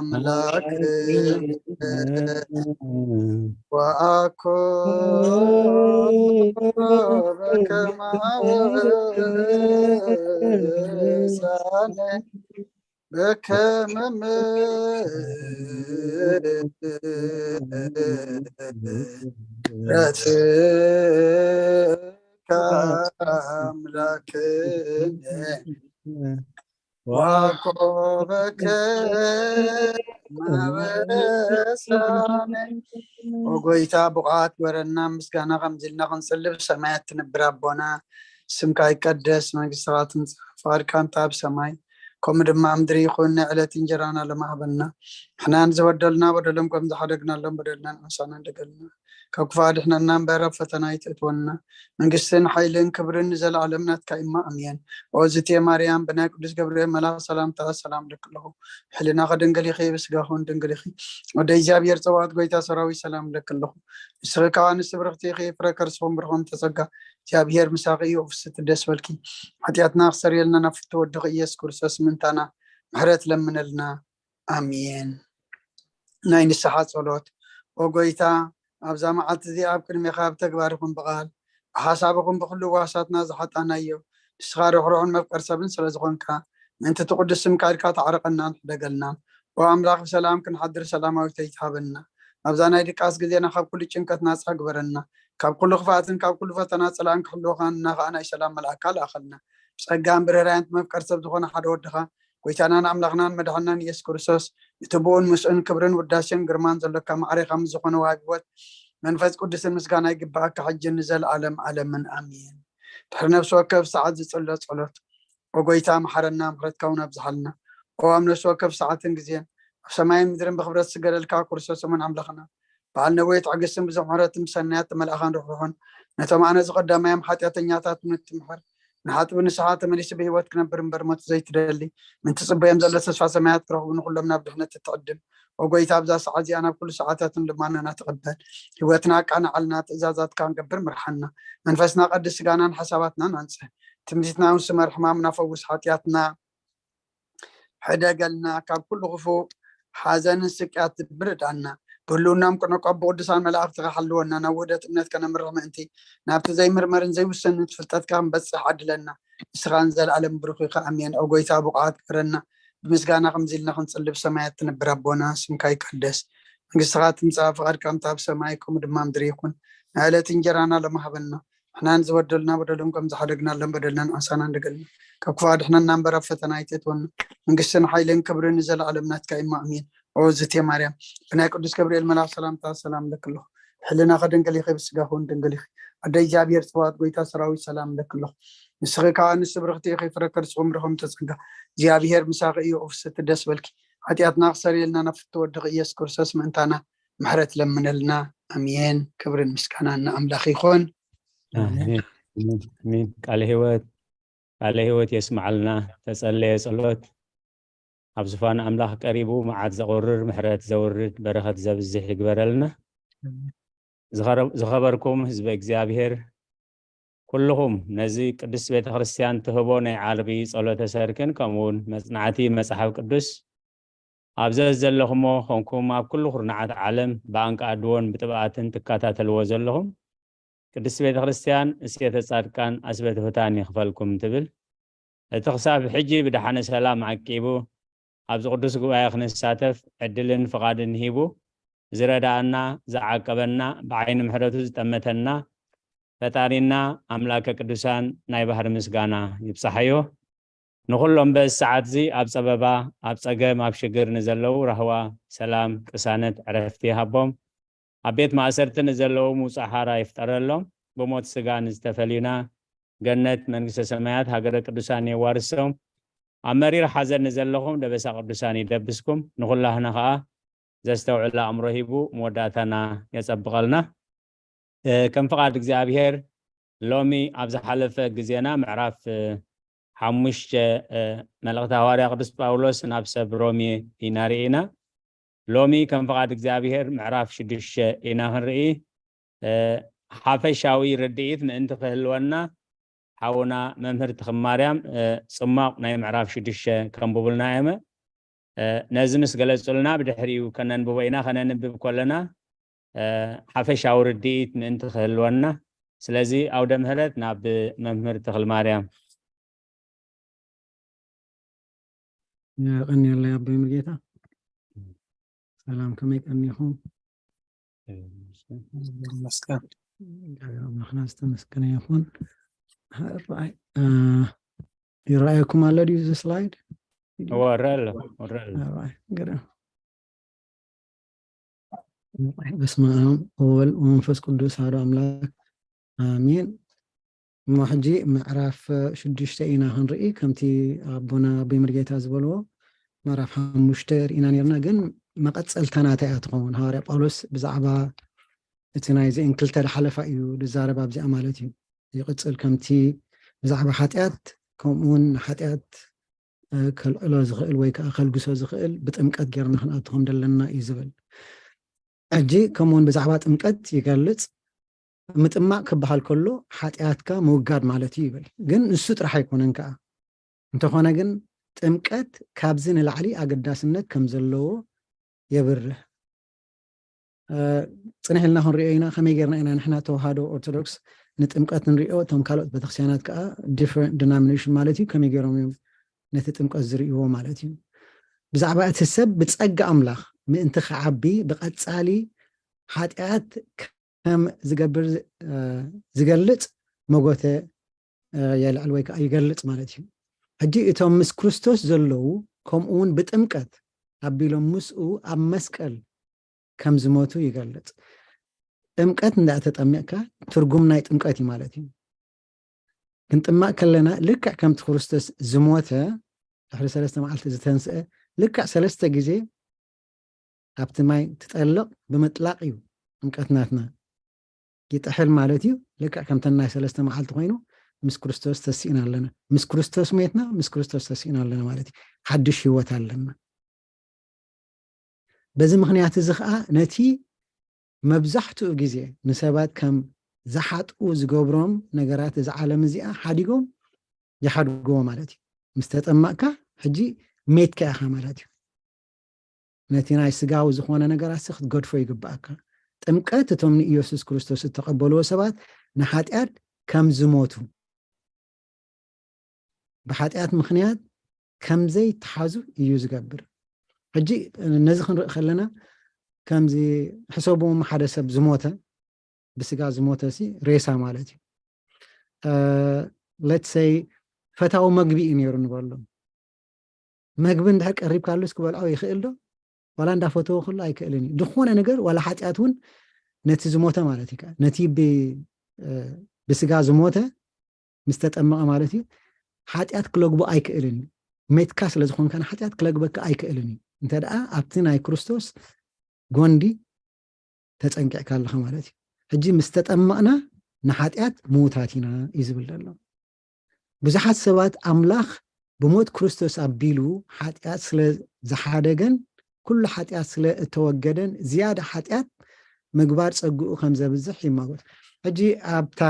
ኣምላክ ወኣኮ በከመ ወሳነ በከመ ምሕረትከ ኣምላክነ ዋኮበከ ማበሳነ። ኦ ጎይታ፣ ብቑዓት ግበረና፣ ምስጋና ከምዚ ኢልና ክንጽሊ ብሰማያት ትነብር ኣቦና፣ ስምካ ይቀደስ፣ መንግስትኻ ትምጻእ፣ ፍቓድካ እንተ ኣብ ሰማይ ከምኡ ድማ ኣብ ምድሪ ይኹን። ናይ ዕለት እንጀራና ሎሚ ሃበና፣ ንሕና ንዝበደሉና በደሎም ከም ዝሓደግናሎም በደልና ንዓሳና እንደገልና፣ ካብ ክፉእ ኣድሕነና እምበር ኣብ ፈተና ኣይተእትወና። መንግስትን ሓይልን ክብርን ንዘለኣለም ናትካ እማ፣ ኣሜን። ኦ ዝቴ ማርያም፣ ብናይ ቅዱስ ገብርኤል መልኣኽ ሰላምታ ሰላም እልኪ ኣለኹ። ሕልናኺ ድንግል ኢኺ፣ ብስጋኺ እውን ድንግል ኢኺ። ወደ እግዚኣብሔር ጸባኦት ጎይታ ሰራዊት ሰላም እልኪ ኣለኹ። ንስኺ ከኣ ንስብርኽቲ ኢኺ፣ ፍረ ከርስኹም ብርኹም ተጸጋ፣ እግዚኣብሔር ምሳኺ እዩ። ፍስቲ ደስ በልኪ፣ ሓጢኣትና ክሰርየልና ናብ ፍትወ ወድኺ ኢየሱስ ክርስቶስ ምእንታና ምሕረት ለምነልና። ኣሜን። ናይ ንስሓ ጸሎት። ኦ ጎይታ፣ ኣብዛ መዓልቲ እዚኣ ኣብ ቅድሜኻ ብተግባር ይኹን ብቓል፣ ብሓሳብ ይኹን ብኹሉ ዋሳትና ዝሓጣናዮ፣ ንስኻ ርሕሩሕን መፍቀር ሰብን ስለ ዝኾንካ፣ ምእንቲ እቲ ቅዱስ ስምካ ኢልካ ተዓረቐናን ሕደገልና። ኦ ኣምላኽ፣ ብሰላም ክንሓድር ሰላማዊት ለይቲ ሃበና። ኣብዛ ናይ ድቃስ ግዜና ካብ ኩሉ ጭንቀት ናጻ ግበረና። ካብ ኩሉ ክፍኣትን ካብ ኩሉ ፈተና ጸላእን ክሕልወኻና ከኣ ናይ ሰላም መልኣካ ልኣኸልና። ብጸጋን ብርህራይን መፍቀር ሰብ ዝኾነ ሓደ ወድኻ፣ ጎይታናን ኣምላኽናን መድሓናን ኢየሱስ ክርስቶስ፣ እቲ ብኡን ምስኡን ክብርን ውዳሴን ግርማን ዘሎካ ማዕሬኻ ምስ ዝኾነ ወሃቢ ህይወት መንፈስ ቅዱስን ምስጋና ይግብኣካ፣ ሕጂ ንዘለኣለም ዓለምን ኣሜን። ድሕሪ ነፍሲ ወከፍ ሰዓት ዝጽሎ ጸሎት። ኦ ጎይታ፣ መሓረና፣ ምሕረትካ እውን ኣብዝሓልና። ኦ ኣብ ነፍሲ ወከፍ ሰዓትን ግዜን፣ ኣብ ሰማይን ምድርን ብኽብረት ዝስገደልካ ክርስቶስ እሙን ኣምላኽና፣ በዓል ነዊሕ ትዕግስትን ብዙሕ ምሕረትን ብሰናያት ተመልኣኻን ርሕሩሕን፣ ነቶም ኣነ ዝቐዳማዮም ሓጢኣተኛታት ምእንቲ ትምሕር፣ ንሓጥቢ ንስሓ ተመሊሱ ብህይወት ክነብር እምበር ሞት ዘይትደሊ፣ ምእንቲ ጽበዮም ዘሎ ተስፋ ሰማያት ክረኽቡ ንኹሎም ናብ ድሕነት እትዕድም። ኦ ጎይታ፣ ኣብዛ ሰዓት እዚኣ ናብ ኩሉ ሰዓታትን ልማኖና ተቐበል። ህይወትና ኣቃንዓልና፣ ትእዛዛትካ ክንገብር ምርሓና። መንፈስና ቀድስ፣ ስጋናን ሓሳባትናን ኣንጽህ። ትምኒትና እውን ስመር፣ ሕማምና ፈውስ፣ ሓጢኣትና ሕደገልና፣ ካብ ኩሉ ክፉእ ሓዘንን ስቅያት ብርዳና። ብህልውናም ቅኑዕ ካብ ብቅዱሳን መላእኽትኻ ሓልወና፣ ናብ ውህደት እምነት ከነምርሕ ምእንቲ፣ ናብቲ ዘይምርመርን ዘይውሰንን ፍልጠትካ ክንበጽሕ ዓድለና። ንስኻ ንዘለኣለም ብሩኽ ኢኻ። ኣሜን። ኦ ጎይታ፣ ብቑዓት ግበረና፣ ብምስጋና ከምዚ ኢልና ክንጽሊ፣ ብሰማያት ትነብር ኣቦና፣ ስምካ ይቀደስ፣ መንግስትኻ ትምጻእ፣ ፍቓድካ ከምቲ ኣብ ሰማይ ከምኡ ድማ ምድሪ ይኹን። ናይ ዕለት እንጀራና ሎሚ ሃበና፣ ንሕና ንዝበደሉና በደሎም ከም ዝሓደግናሎም በደልና ንዓሳና እንደገልና፣ ካብ ክፉእ ኣድሕነና እምበር ኣብ ፈተና ኣይተእትወና። መንግስትን ሓይልን ክብርን ንዘለኣለም ናትካ እማ፣ ኣሜን። ኦ ዝቴ ማርያም፣ ብናይ ቅዱስ ገብርኤል መልኣኽ ሰላምታ ሰላም እለኪ ኣለኹ። ሕልናኺ ድንግል ኢኺ፣ ብስጋኺ እውን ድንግል ኢኺ። ኣደ እግዚኣብሔር ጽባኦት፣ ጎይታ ሰራዊት ሰላም እለኪ ኣለኹ። ንስኺ ከኣ ኣንስቲ ብርኽቲ ኢኺ፣ ፍረ ከርስኺ እውን ብሩኽ ተጸጋ፣ እግዚኣብሔር ምሳኺ እዩ። ኦ ፍስሕቲ ደስ በልኪ፣ ሓጢኣትና ክሰርየልና ናብ ፍትወ ወድኺ ኢየሱስ ክርስቶስ ምእንታና ምሕረት ለምነልና። ኣሜን። ክብርን ምስጋናን ንኣምላኽ ይኹን። ኣሜን። ኣሜን። ቃለ ህይወት፣ ቃለ ህይወት የስምዓልና። ተጸለየ ጸሎት። ኣብ ዝፋን ኣምላኽ ቀሪቡ መዓት ዘቑርር፣ ምሕረት ዘውርድ፣ በረኸት ዘብዝሕ ይግበረልና። ዝኸረ-፣ ዝኸበርኩም ህዝበ እግዚኣብሔር፣ ኩልኹም ነዚ ቅድስት ቤተ ክርስቲያን ትህቦ ናይ ዓርቢ ጸሎተ ሰርክን ከምኡውን መጽናዕቲ መጽሓፍ ቅዱስ ኣብ ዘዘለኹሞ ኾንኩም ኣብ ኩሉ ኩርናዓት ዓለም ብኣንቃ ኣድዎን ብጥብኣትን ትከታተልዎ ዘለኹም፣ ቅድስት ቤተ ክርስቲያን እሴተ ጻድቃን ኣስበ ትሑታን ይኽፈልኩም ትብል። እቲ ክሳብ ሕጂ ብደሓነ ሰላም ዓቂቡ ኣብዚ ቅዱስ ጉባኤ ክንሳተፍ ዕድልን ፍቓድን ሂቡ ዝረዳኣና፣ ዝዓቀበና፣ ብዓይኒ ምሕረቱ ዝጠመተና ፈጣሪና ኣምላከ ቅዱሳን ናይ ባህሪ ምስጋና ይብጻሓዮ። ንኹሎም በዚ ሰዓት እዚ ኣብ ጸበባ፣ ኣብ ጸገም፣ ኣብ ሽግር ንዘለዉ ራህዋ፣ ሰላም፣ ቅሳነት፣ ዕረፍቲ ይሃቦም። ኣብ ቤት ማእሰርቲ ንዘለዉ ምውጻእ ሓራ ይፍጠረሎም። ብሞት ስጋ ንዝተፈልዩና ገነት መንግስተ ሰማያት ሃገረ ቅዱሳን የዋርሶም። ኣብ መሪር ሓዘን ንዘለኹም ደበሳ ቅዱሳን ይደብስኩም። ንኹላህና ኸኣ ዘስተውዕል ኣእምሮ ሂቡ መወዳእታና የጸብቐልና። እ፣ ከም ፍቓድ እግዚኣብሔር ሎሚ ኣብ ዝሓለፈ ግዜና ምዕራፍ፣ እ፣ ሓሙሽተ፣ እ፣ መልእኽቲ ሃዋርያ ቅዱስ ጳውሎስ ናብ ሰብ ሮሜ ኢና ርኢና። ሎሚ ከም ፍቓድ እግዚኣብሔር ምዕራፍ ሽዱሽተ ኢና ክንርኢ። እ፣ ሓፈሻዊ ርድኢት ምእንቲ ክህልወና ሓውና መምህር ተኽለ ማርያም፣ እ፣ ጽማቕ ናይ ምዕራፍ ሽዱሽተ ከንብቡልና እየመ። ነዚ ምስ ገለጹልና ብድሕሪኡ ከነንብቦ ኢና። ከነንብብ ከለና ሓፈሻዊ ርድኢት ምእንቲ ክህልወና፣ ስለዚ ኣውደ ምህረት ናብ መምህር ተኽልማርያም። የቐንየለይ ኣቦይ ሙሉጌታ። ሰላም፣ ከመይ ቀኒኹም? መስገን ኣምላኽና ዝተመስገነ ይኹን። ይረኣየኩም ኣሎ ድዩ እዚ ስላይድ? እወ፣ እረአ ኣሎ፣ እረአ ኣሎ። በስመ ኣብ ወወልድ ወመንፈስ ቅዱስ ኣሐዱ ኣምላክ ኣሜን። እሞ ሕጂ ምዕራፍ ሽዱሽተ ኢና ክንርኢ፣ ከምቲ ኣቦና ኣቦይ ሙሉጌታ ዝበልዎ ምዕራፍ ሓሙሽተ ርኢና ነርና፣ ግን መቐፀልታ ናታ እያ ትኸውን። ሃዋርያ ጳውሎስ ብዛዕባ እቲ ናይዚ እንክልተ ሓለፋ እዩ ዝዛረብ ኣብዚኣ ማለት እዩ። ይቕፅል፣ ከምቲ ብዛዕባ ሓጢኣት ከምኡውን ንሓጢኣት ከልዕሎ ዝኽእል ወይ ከዓ ከልግሶ ዝኽእል ብጥምቀት ጌርና ክንኣቱ ከም ዘለና እዩ ዝብል። ሕጂ ከምኡውን ብዛዕባ ጥምቀት ይገልጽ። ምጥማቕ ክበሃል ከሎ ሓጢኣትካ ምውጋድ ማለት እዩ ይብል። ግን ንሱ ጥራሕ ኣይኮነን ከዓ። እንተኾነ ግን ጥምቀት ካብዚ ንላዕሊ ኣገዳስነት ከም ዘለዎ የብርህ። ፅንሕ ኢልና ክንሪኦ ኢና። ከመይ ጌርና ኢና ንሕና ተዋህዶ ኦርቶዶክስ ንጥምቀት ንሪኦ፣ እቶም ካልኦት ቤተክርስትያናት ከዓ different denomination ማለት እዩ ከመይ ገይሮም እዮም ነቲ ጥምቀት ዝርእይዎ ማለት እዩ። ብዛዕባ እቲ ሰብ ብፀጋ ኣምላኽ ምእንቲ ክዓቢ ብቐፃሊ ሓጢኣት ከም ዝገብር ዝገልፅ መጎተ የልዕል ወይ ከዓ ይገልፅ ማለት እዩ። ሕጂ እቶም ምስ ክርስቶስ ዘለዉ ከምኡ እውን ብጥምቀት ኣቢሎም ምስኡ ኣብ መስቀል ከም ዝሞቱ ይገልፅ። ጥምቀት እንዳተጠሚቕካ ትርጉም ናይ ጥምቀት እዩ ማለት እዩ። ክንጥማቕ ከለና ልክዕ ከምቲ ክርስቶስ ዝሞተ ድሕሪ ሰለስተ መዓልቲ ዝተንስአ ልክዕ ሰለስተ ግዜ ኣብቲ ማይ ትጠልቕ ብምጥላቕ እዩ ጥምቀት ናትና። ይጥሕል ማለት እዩ። ልክዕ ከምተን ናይ ሰለስተ መዓልቲ ኮይኑ ምስ ክርስቶስ ተሲእና ኣለና። ምስ ክርስቶስ ሜትና ምስ ክርስቶስ ተሲእና ኣለና ማለት እዩ። ሓድሽ ህይወት ኣለና። በዚ ምኽንያት እዚ ኸዓ ነቲ መብዛሕትኡ ግዜ ንሰባት ከም ዝሓጥኡ ዝገብሮም ነገራት እዚ ዓለም እዚኣ ሓዲጎም ይሓድግዎ ማለት እዩ። ምስ ተጠመቕካ ሕጂ ሜትካ ኢኻ ማለት እዩ። ነቲ ናይ ስጋዊ ዝኾነ ነገራት ሲ ክትገድፎ ይግባኣካ። ጥምቀት እቶም ንኢየሱስ ክርስቶስ እተቐበልዎ ሰባት ንሓጢኣት ከም ዝሞቱ ብሓጢኣት ምኽንያት ከም ዘይተሓዙ እዩ ዝገብር። ሕጂ ነዚ ክንርኢ ከለና ከምዚ ሕሰብዎም ሓደ ሰብ ዝሞተ ብስጋ ዝሞተ ሲ ሬሳ ማለት እዩ። let's say ፈታዊ መግቢ እዩ ነይሩ ንበሎም። መግቢ እንድሕር ቀሪብካሉስ ክበልዖ ይኽእል ዶ? ዋላ እንዳፈተወ ከሎ ኣይክእልን እዩ። ዝኾነ ነገር ዋላ ሓጢኣት እውን ነቲ ዝሞተ ማለት እዩ ከዓ ነቲ ብስጋ ዝሞተ ምስ ተጠመቐ ማለት እዩ ሓጢኣት ክለግቦ ኣይክእልን እዩ። ሜትካ ስለ ዝኾንካ ንሓጢኣት ክለግበካ ኣይክእልን እዩ። እንተ ደኣ ኣብቲ ናይ ክርስቶስ ጎንዲ ተጸንቂዕካ ኣለኻ ማለት እዩ። ሕጂ ምስ ተጠመቕና ንሓጢኣት ምዉታት ኢና እዩ ዝብል ዘሎ። ብዙሓት ሰባት ኣምላኽ ብሞት ክርስቶስ ኣቢሉ ሓጢኣት ስለ ዝሓደገን ኩሉ ሓጢኣት ስለ እተወገደን ዝያዳ ሓጢኣት ምግባር ጸግኡ ከም ዘብዝሕ ይማጎት። ሕጂ ኣብታ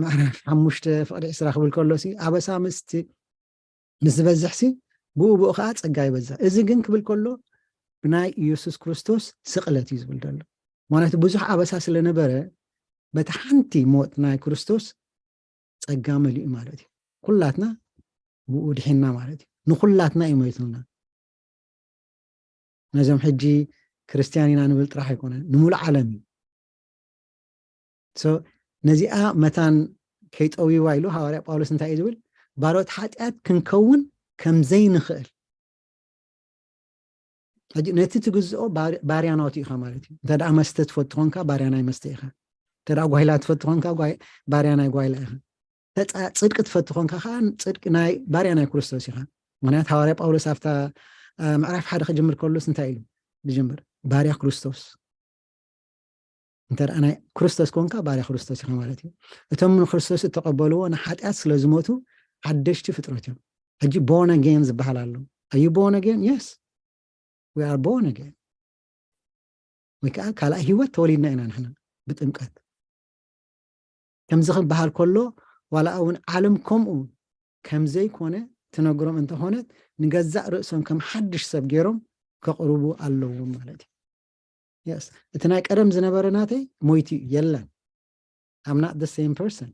ምዕራፍ ሓሙሽተ ፍቕዲ ዕስራ ክብል ከሎ ሲ ኣበሳ ምስቲ ምስ ዝበዝሕ ሲ ብኡ ብኡ ከዓ ጸጋ ይበዝሕ። እዚ ግን ክብል ከሎ ብናይ ኢየሱስ ክርስቶስ ስቕለት እዩ ዝብል ዘሎ። ምክንያቱ ብዙሕ ኣበሳ ስለነበረ በቲ ሓንቲ ሞት ናይ ክርስቶስ ጸጋ መሊኡ ማለት እዩ። ኩላትና ብኡ ድሒና ማለት እዩ። ንኩላትና እዩ ሞይቱልና። ነዞም ሕጂ ክርስትያን ኢና ንብል ጥራሕ ኣይኮነን፣ ንሙሉእ ዓለም እዩ። ነዚኣ መታን ከይጠውይዋ ኢሉ ሃዋርያ ጳውሎስ እንታይ እዩ ዝብል? ባሮት ሓጢኣት ክንከውን ከም ዘይንኽእል። ሕጂ ነቲ ትግዝኦ ባርያ ናቱ ኢኻ ማለት እዩ። እንተ ደኣ መስተ ትፈቱ ኾንካ ባርያ ናይ መስተ ኢኻ። እንተ ደኣ ጓይላ ትፈቱ ኾንካ ባርያ ናይ ጓይላ ኢኻ። ጽድቂ ትፈቱ ኾንካ ከዓ ጽድቂ ናይ ባርያ ናይ ክርስቶስ ኢኻ። ምክንያት ሃዋርያ ጳውሎስ ኣብታ ምዕራፍ ሓደ ክጅምር ከሎስ እንታይ ኢሉ ዝጅምር? ባርያ ክርስቶስ። እንተ ደኣ ናይ ክርስቶስ ኮንካ ባርያ ክርስቶስ ኢኻ ማለት እዩ። እቶም ንክርስቶስ እተቐበልዎ ንሓጢኣት ስለ ዝሞቱ ሓደሽቲ ፍጥረት እዮም። ሕጂ born again ዝበሃል ኣሎ። Are you born again? Yes, we are born again። ወይ ከዓ ካልኣይ ህይወት ተወሊድና ኢና ንሕና ብጥምቀት። ከምዚ ክበሃል ከሎ ዋላ እውን ዓለም ከምኡ ከም ዘይኮነ ትነግሮም እንተኾነት፣ ንገዛእ ርእሶም ከም ሓድሽ ሰብ ገይሮም ከቕርቡ ኣለዎም ማለት እዩ። የስ፣ እቲ ናይ ቀደም ዝነበረ ናተይ ሞይቱ እዩ፣ የለን። I'm not the same person።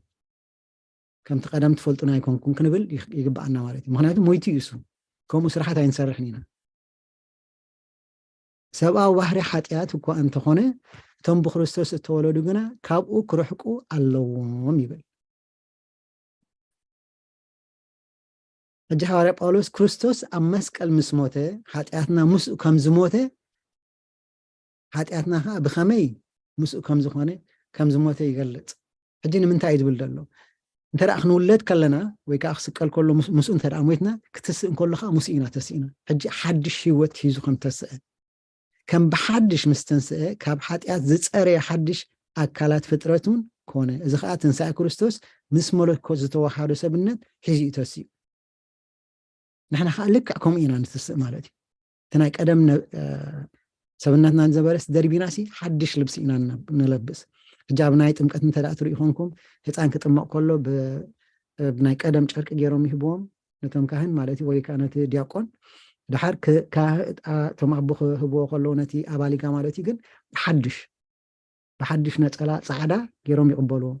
ከምቲ ቀደም ትፈልጡና ኣይኮንኩም ክንብል ይግባኣና ማለት እዩ። ምክንያቱ ሞይቱ እዩ እሱ። ከምኡ ስራሓት ኣይንሰርሕን ኢና። ሰብኣዊ ባህሪ ሓጢኣት እኳ እንተኾነ፣ እቶም ብክርስቶስ እተወለዱ ግና ካብኡ ክርሕቁ ኣለዎም ይብል። ሕጂ ሃዋርያ ጳውሎስ ክርስቶስ ኣብ መስቀል ምስ ሞተ፣ ሓጢኣትና ምስኡ ከም ዝሞተ፣ ሓጢኣትና ከዓ ብኸመይ ምስኡ ከም ዝኾነ፣ ከም ዝሞተ ይገልጽ። ሕጂ ንምንታይ እዩ ዝብል ዘሎ? እንተ ደኣ ክንውለድ ከለና፣ ወይ ከዓ ክስቀል ከሎ ምስ-፣ ምስኡ እንተ ደኣ ሞይትና፣ ክትስእ እንከሎ ከዓ ምስኡ ኢና ተስእና። ሕጂ ሓድሽ ህይወት ሒዙ ከም ተስአ፣ ከም ብሓድሽ ምስ ተንስአ፣ ካብ ሓጢኣት ዝጸረየ ሓድሽ ኣካላት ፍጥረት እውን ኮነ። እዚ ከዓ ትንሳኤ ክርስቶስ ምስ መለኮት ዝተዋሃዶ ሰብነት ሒዙ እዩ ተስኡ። ንሕና ከዓ ልክዕ ከምኡ ኢና ንትስእ ማለት እዩ። እቲ ናይ ቀደም ነ-፣ እ፣ ሰብነትና ንዘበለስ ደርቢናሲ ሓድሽ ልብሲ ኢና ንነ-፣ ንለብስ። ሕጂ ኣብ ናይ ጥምቀት እንተ ደኣ ትሪኡ ኮንኩም፣ ህፃን ክጥመቕ ከሎ ብ-፣ እ፣ ብናይ ቀደም ጨርቂ ገይሮም ይህብዎም ነቶም ካህን ማለት እዩ፣ ወይ ከዓ ነቲ ዲያቆን። ድሓር ክ-፣ ካህ-፣ አ-፣ እቶም ኣቦ ክህብዎ ከለዉ ነቲ ኣባሊጋ ማለት እዩ፣ ግን ብሓድሽ፣ ብሓድሽ ነፀላ ፃዕዳ ገይሮም ይቕበልዎ።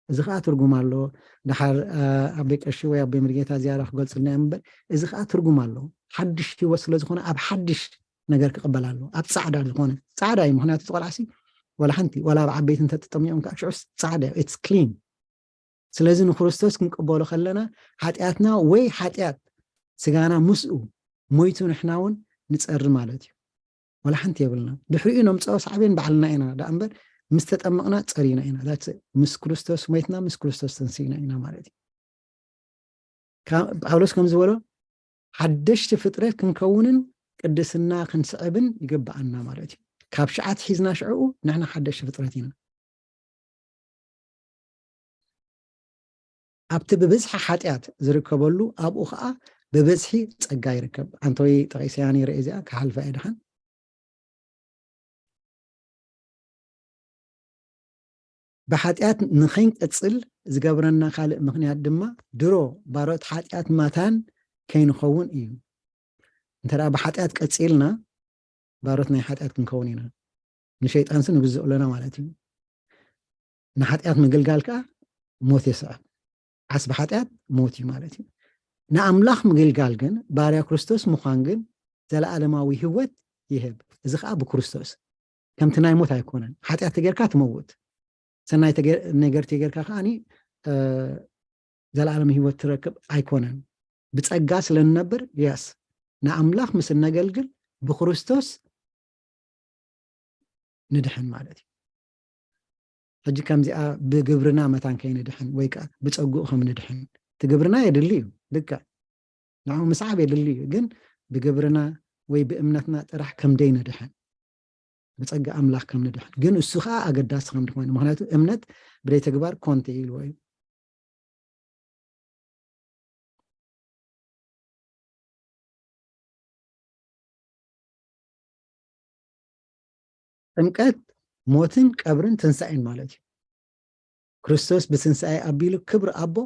እዚ ከዓ ትርጉም ኣለዎ። ድሓር፣ አ፣ ኣቦይ ቀሺ ወይ ኣቦይ ምርጌታ ዝያዳ ክገልፅልና እዮም እምበር፣ እዚ ከዓ ትርጉም ኣለዎ። ሓድሽ ህይወት ስለ ዝኾነ ኣብ ሓድሽ ነገር ክቕበል ኣለዎ። ኣብ ፃዕዳ ዝኾነ፣ ፃዕዳ እዩ። ምክንያቱ እቲ ቆልዓሲ ዋላ ሓንቲ፣ ዋላ ኣብ ዓበይቲ እንተተጠሚቖም ከዓ ሽዑስ ፃዕዳ እዩ። It's clean። ስለዚ ንክርስቶስ ክንቅበሎ ከለና ሓጢኣትና ወይ ሓጢኣት ስጋና ምስኡ ሞይቱ ንሕና እውን ንፀሪ ማለት እዩ። ዋላ ሓንቲ የብልና። ድሕሪኡ ነምፅኦ ሳዕቤን ባዕልና ኢና ደኣ እምበር ምስ ተጠመቕና ፀሪና ኢና። That's it። ምስ ክርስቶስ ሞይትና ምስ ክርስቶስ ተንሲእና ኢና ማለት እዩ። ካ-፣ ጳውሎስ ከም ዝበሎ ሓደሽቲ ፍጥረት ክንከውንን ቅድስና ክንስዕብን ይግብኣና ማለት እዩ። ካብ ሸዓት ሒዝና ሽዕኡ ንሕና ሓደሽቲ ፍጥረት ኢና። ኣብቲ ብብዝሒ ሓጢኣት ዝርከበሉ ኣብኡ ኸዓ ብብዝሒ ጸጋ ይርከብ። ኣንቶይ ጠቒሰያ ነይረ እዚኣ ክሓልፋ እየ ደሓን። ብሓጢኣት ንኸይንቀጽል ዝገብረና ካልእ ምኽንያት ድማ ድሮ ባሮት ሓጢኣት ማታን ከይንኸውን እዩ። እንተ ደኣ ብሓጢኣት ቀጺልና ባሮት ናይ ሓጢኣት ክንከውን ኢና። ንሸይጣንሲ ንግዝኦ ኣለና ማለት እዩ። ንሓጢኣት ምግልጋል ከኣ ሞት የስዕብ። ዓስቢ ሓጢኣት ሞት እዩ ማለት እዩ። ንኣምላኽ ምግልጋል ግን፣ ባርያ ክርስቶስ ምዃን ግን ዘለኣለማዊ ህይወት ይህብ። እዚ ከኣ ብክርስቶስ። ከምቲ ናይ ሞት ኣይኮነን። ሓጢኣት ተጌርካ ትመውት። ሰናይ ተጌ-፣ ነገር ተጌርካ ከኣኒ፣ እ፣ ዘለኣለም ህይወት ትረክብ ኣይኮነን። ብጸጋ ስለ ንነብር፣ የስ፣ ንኣምላኽ ምስ እነገልግል ብክርስቶስ ንድሕን ማለት እዩ። ሕጂ ከምዚኣ ብግብርና መታን ከይንድሕን ወይ ከኣ ብጸግኡ ከም ንድሕን፣ እቲ ግብርና የድሊ እዩ፣ ልክዕ፣ ንዕኡ ምስዓብ የድሊ እዩ፣ ግን ብግብርና ወይ ብእምነትና ጥራሕ ከም ደይንድሕን፣ ብጸጋ ኣምላኽ ከም ንድሕን፣ ግን እሱ ከኣ ኣገዳሲ ከም ዝኾነ፣ ምኽንያቱ እምነት ብደይ ተግባር ኮንተ ኢልዎ እዩ። ጥምቀት ሞትን ቀብርን ትንሳኤን ማለት እዩ። ክርስቶስ ብትንሳኤ ኣቢሉ ክብሪ ኣቦ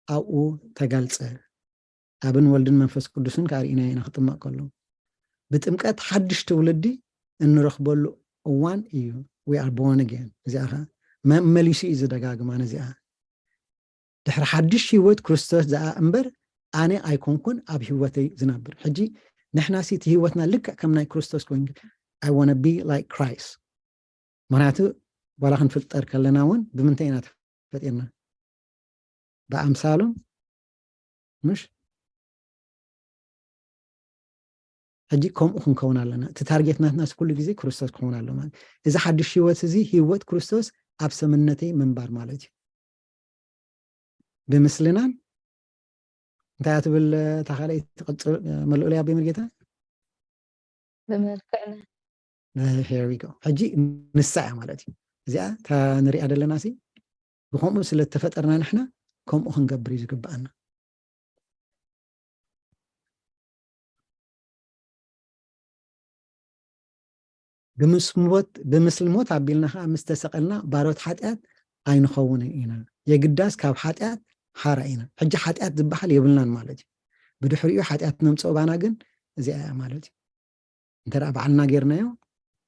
ኣብኡ ተገልጸ። ኣብን ወልድን መንፈስ ቅዱስን ከኣ ርኢናዮ ኢና ክጥመቕ ከሎ። ብጥምቀት ሓድሽ ትውልዲ እንረኽበሉ እዋን እዩ። We are born again። እዚኣ ኸኣ መ-፣ መሊሱ እዩ ዝደጋግማ ነዚኣ። ድሕሪ ሓድሽ ህይወት ክርስቶስ ዝኣ እምበር ኣነ ኣይኮንኩን ኣብ ህይወተይ ዝነብር። ሕጂ ንሕናሲ እቲ ህይወትና ልክዕ ከም ናይ ክርስቶስ ኮይኑ፣ I wanna be like Christ። ምኽንያቱ ዋላ ክንፍጠር ከለና እውን ብምንታይ ኢና ተፈጢርና? ብኣምሳሉ፣ ምሽ? ሕጂ ከምኡ ክንከውን ኣለና። እቲ ታርጌት ናትናስ ኩሉ ግዜ ክርስቶስ ክኸውን ኣሎ ማለት። እዚ ሓድሽ ህይወት እዚ ህይወት ክርስቶስ ኣብ ሰምነተይ ምንባር ማለት እዩ። ብምስልናን እንታይ ትብል እታ ካልኣይቲ ትቕጽል፣ መልኡለይ ኣቦይ መርጌታ? ብመልክዕና። Here we go። ሕጂ ንሳ እያ ማለት እዩ። እዚኣ እታ ንሪኣ ዘለና ሲ ብኸምኡ ስለ እተፈጠርና ንሕና ከምኡ ክንገብር እዩ ዝግብኣና። ብምስ ሞት፣ ብምስሊ ሞት ኣቢልና ኸዓ ምስ ተሰቐልና ባሮት ሓጢኣት ኣይንኸውንን ኢና። የግዳስ ካብ ሓጢኣት ሓራ ኢና። ሕጂ ሓጢኣት ዝበሃል የብልናን ማለት እዩ። ብድሕሪኡ ሓጢኣት ነምፅኦ ባና ግን እዚኣ እያ ማለት እዩ። እንተ ደኣ ባዕልና ጌርናዮ፣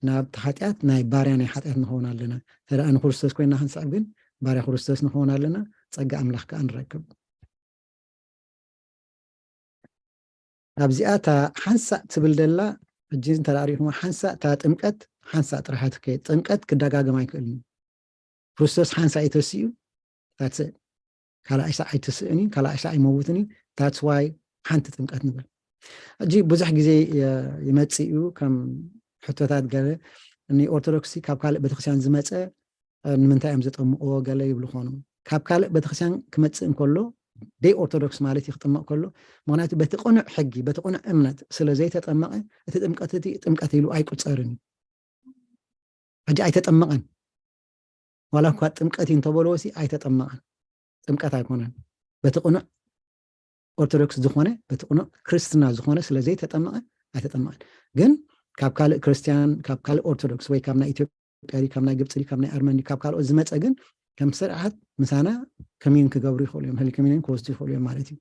ናብቲ ሓጢኣት ናይ ባርያ ናይ ሓጢኣት ንኸውን ኣለና። እንተ ደኣ ንክርስቶስ ኮይና ክንስዕብ ግን፣ ባርያ ክርስቶስ ንኸውን ኣለና፣ ጸጋ ኣምላኽ ከኣ ንረክብ። ኣብዚኣ እታ ሓንሳእ ትብል ደላ፣ ሕጂ እንተ ደኣ ሪእኹማ፣ ሓንሳእ እታ ጥምቀት ሓንሳእ ጥራሕ እያ ትከየድ። ጥምቀት ክደጋገም ኣይክእልን እዩ። ክርስቶስ ሓንሳእ እዩ ተሲኡ፣ that's it። ካልኣይ ሳዕ ኣይትስእን እዩ፣ ካልኣይ ሳዕ ኣይመውትን እዩ። That's why ሓንቲ ጥምቀት ንብል። ሕጂ ብዙሕ ግዜ የ-፣ ይመጽእ እዩ፣ ከም ሕቶታት ገለ፣ ንኦርቶዶክስ ካብ ካልእ ቤተክርስትያን ዝመጸ፣ እ፣ ንምንታይ እዮም ዘጠምቕዎ ገለ ይብሉ ኾኑ። ካብ ካልእ ቤተክርስትያን ክመጽእ እንከሎ፣ ደይ ኦርቶዶክስ ማለት እዩ ክጥመቕ ከሎ፣ ምኽንያቱ በቲ ቅኑዕ ሕጊ፣ በቲ ቅኑዕ እምነት ስለ ዘይተጠመቐ፣ እቲ ጥምቀት እቲ ጥምቀት ኢሉ ኣይቁጸርን እዩ። ሕጂ ኣይተጠመቐን። ዋላ እኳ ጥምቀት እዩ እንተበልዎ ሲ ኣይተጠመቐን። ጥምቀት ኣይኮነን። በቲ ቅኑዕ ኦርቶዶክስ ዝኾነ፣ በቲ ቅኑዕ ክርስትና ዝኾነ ስለ ዘይተጠመቐ ኣይተጠመቐን። ግን ካብ ካልእ ክርስትያን፣ ካብ ካልእ ኦርቶዶክስ ወይ ካብ ናይ ኢትዮጵያ ድዩ፣ ካብ ናይ ግብፂ ድዩ፣ ካብ ናይ ኣርመን ድዩ፣ ካብ ካልኦት ዝመፀ ግን ከም ስርዓት ምሳና ኮሚዩን ክገብሩ ይኽእሉ እዮም። ሆሊ ኮሚዩን ክወስዱ ይኽእሉ እዮም ማለት እዩ።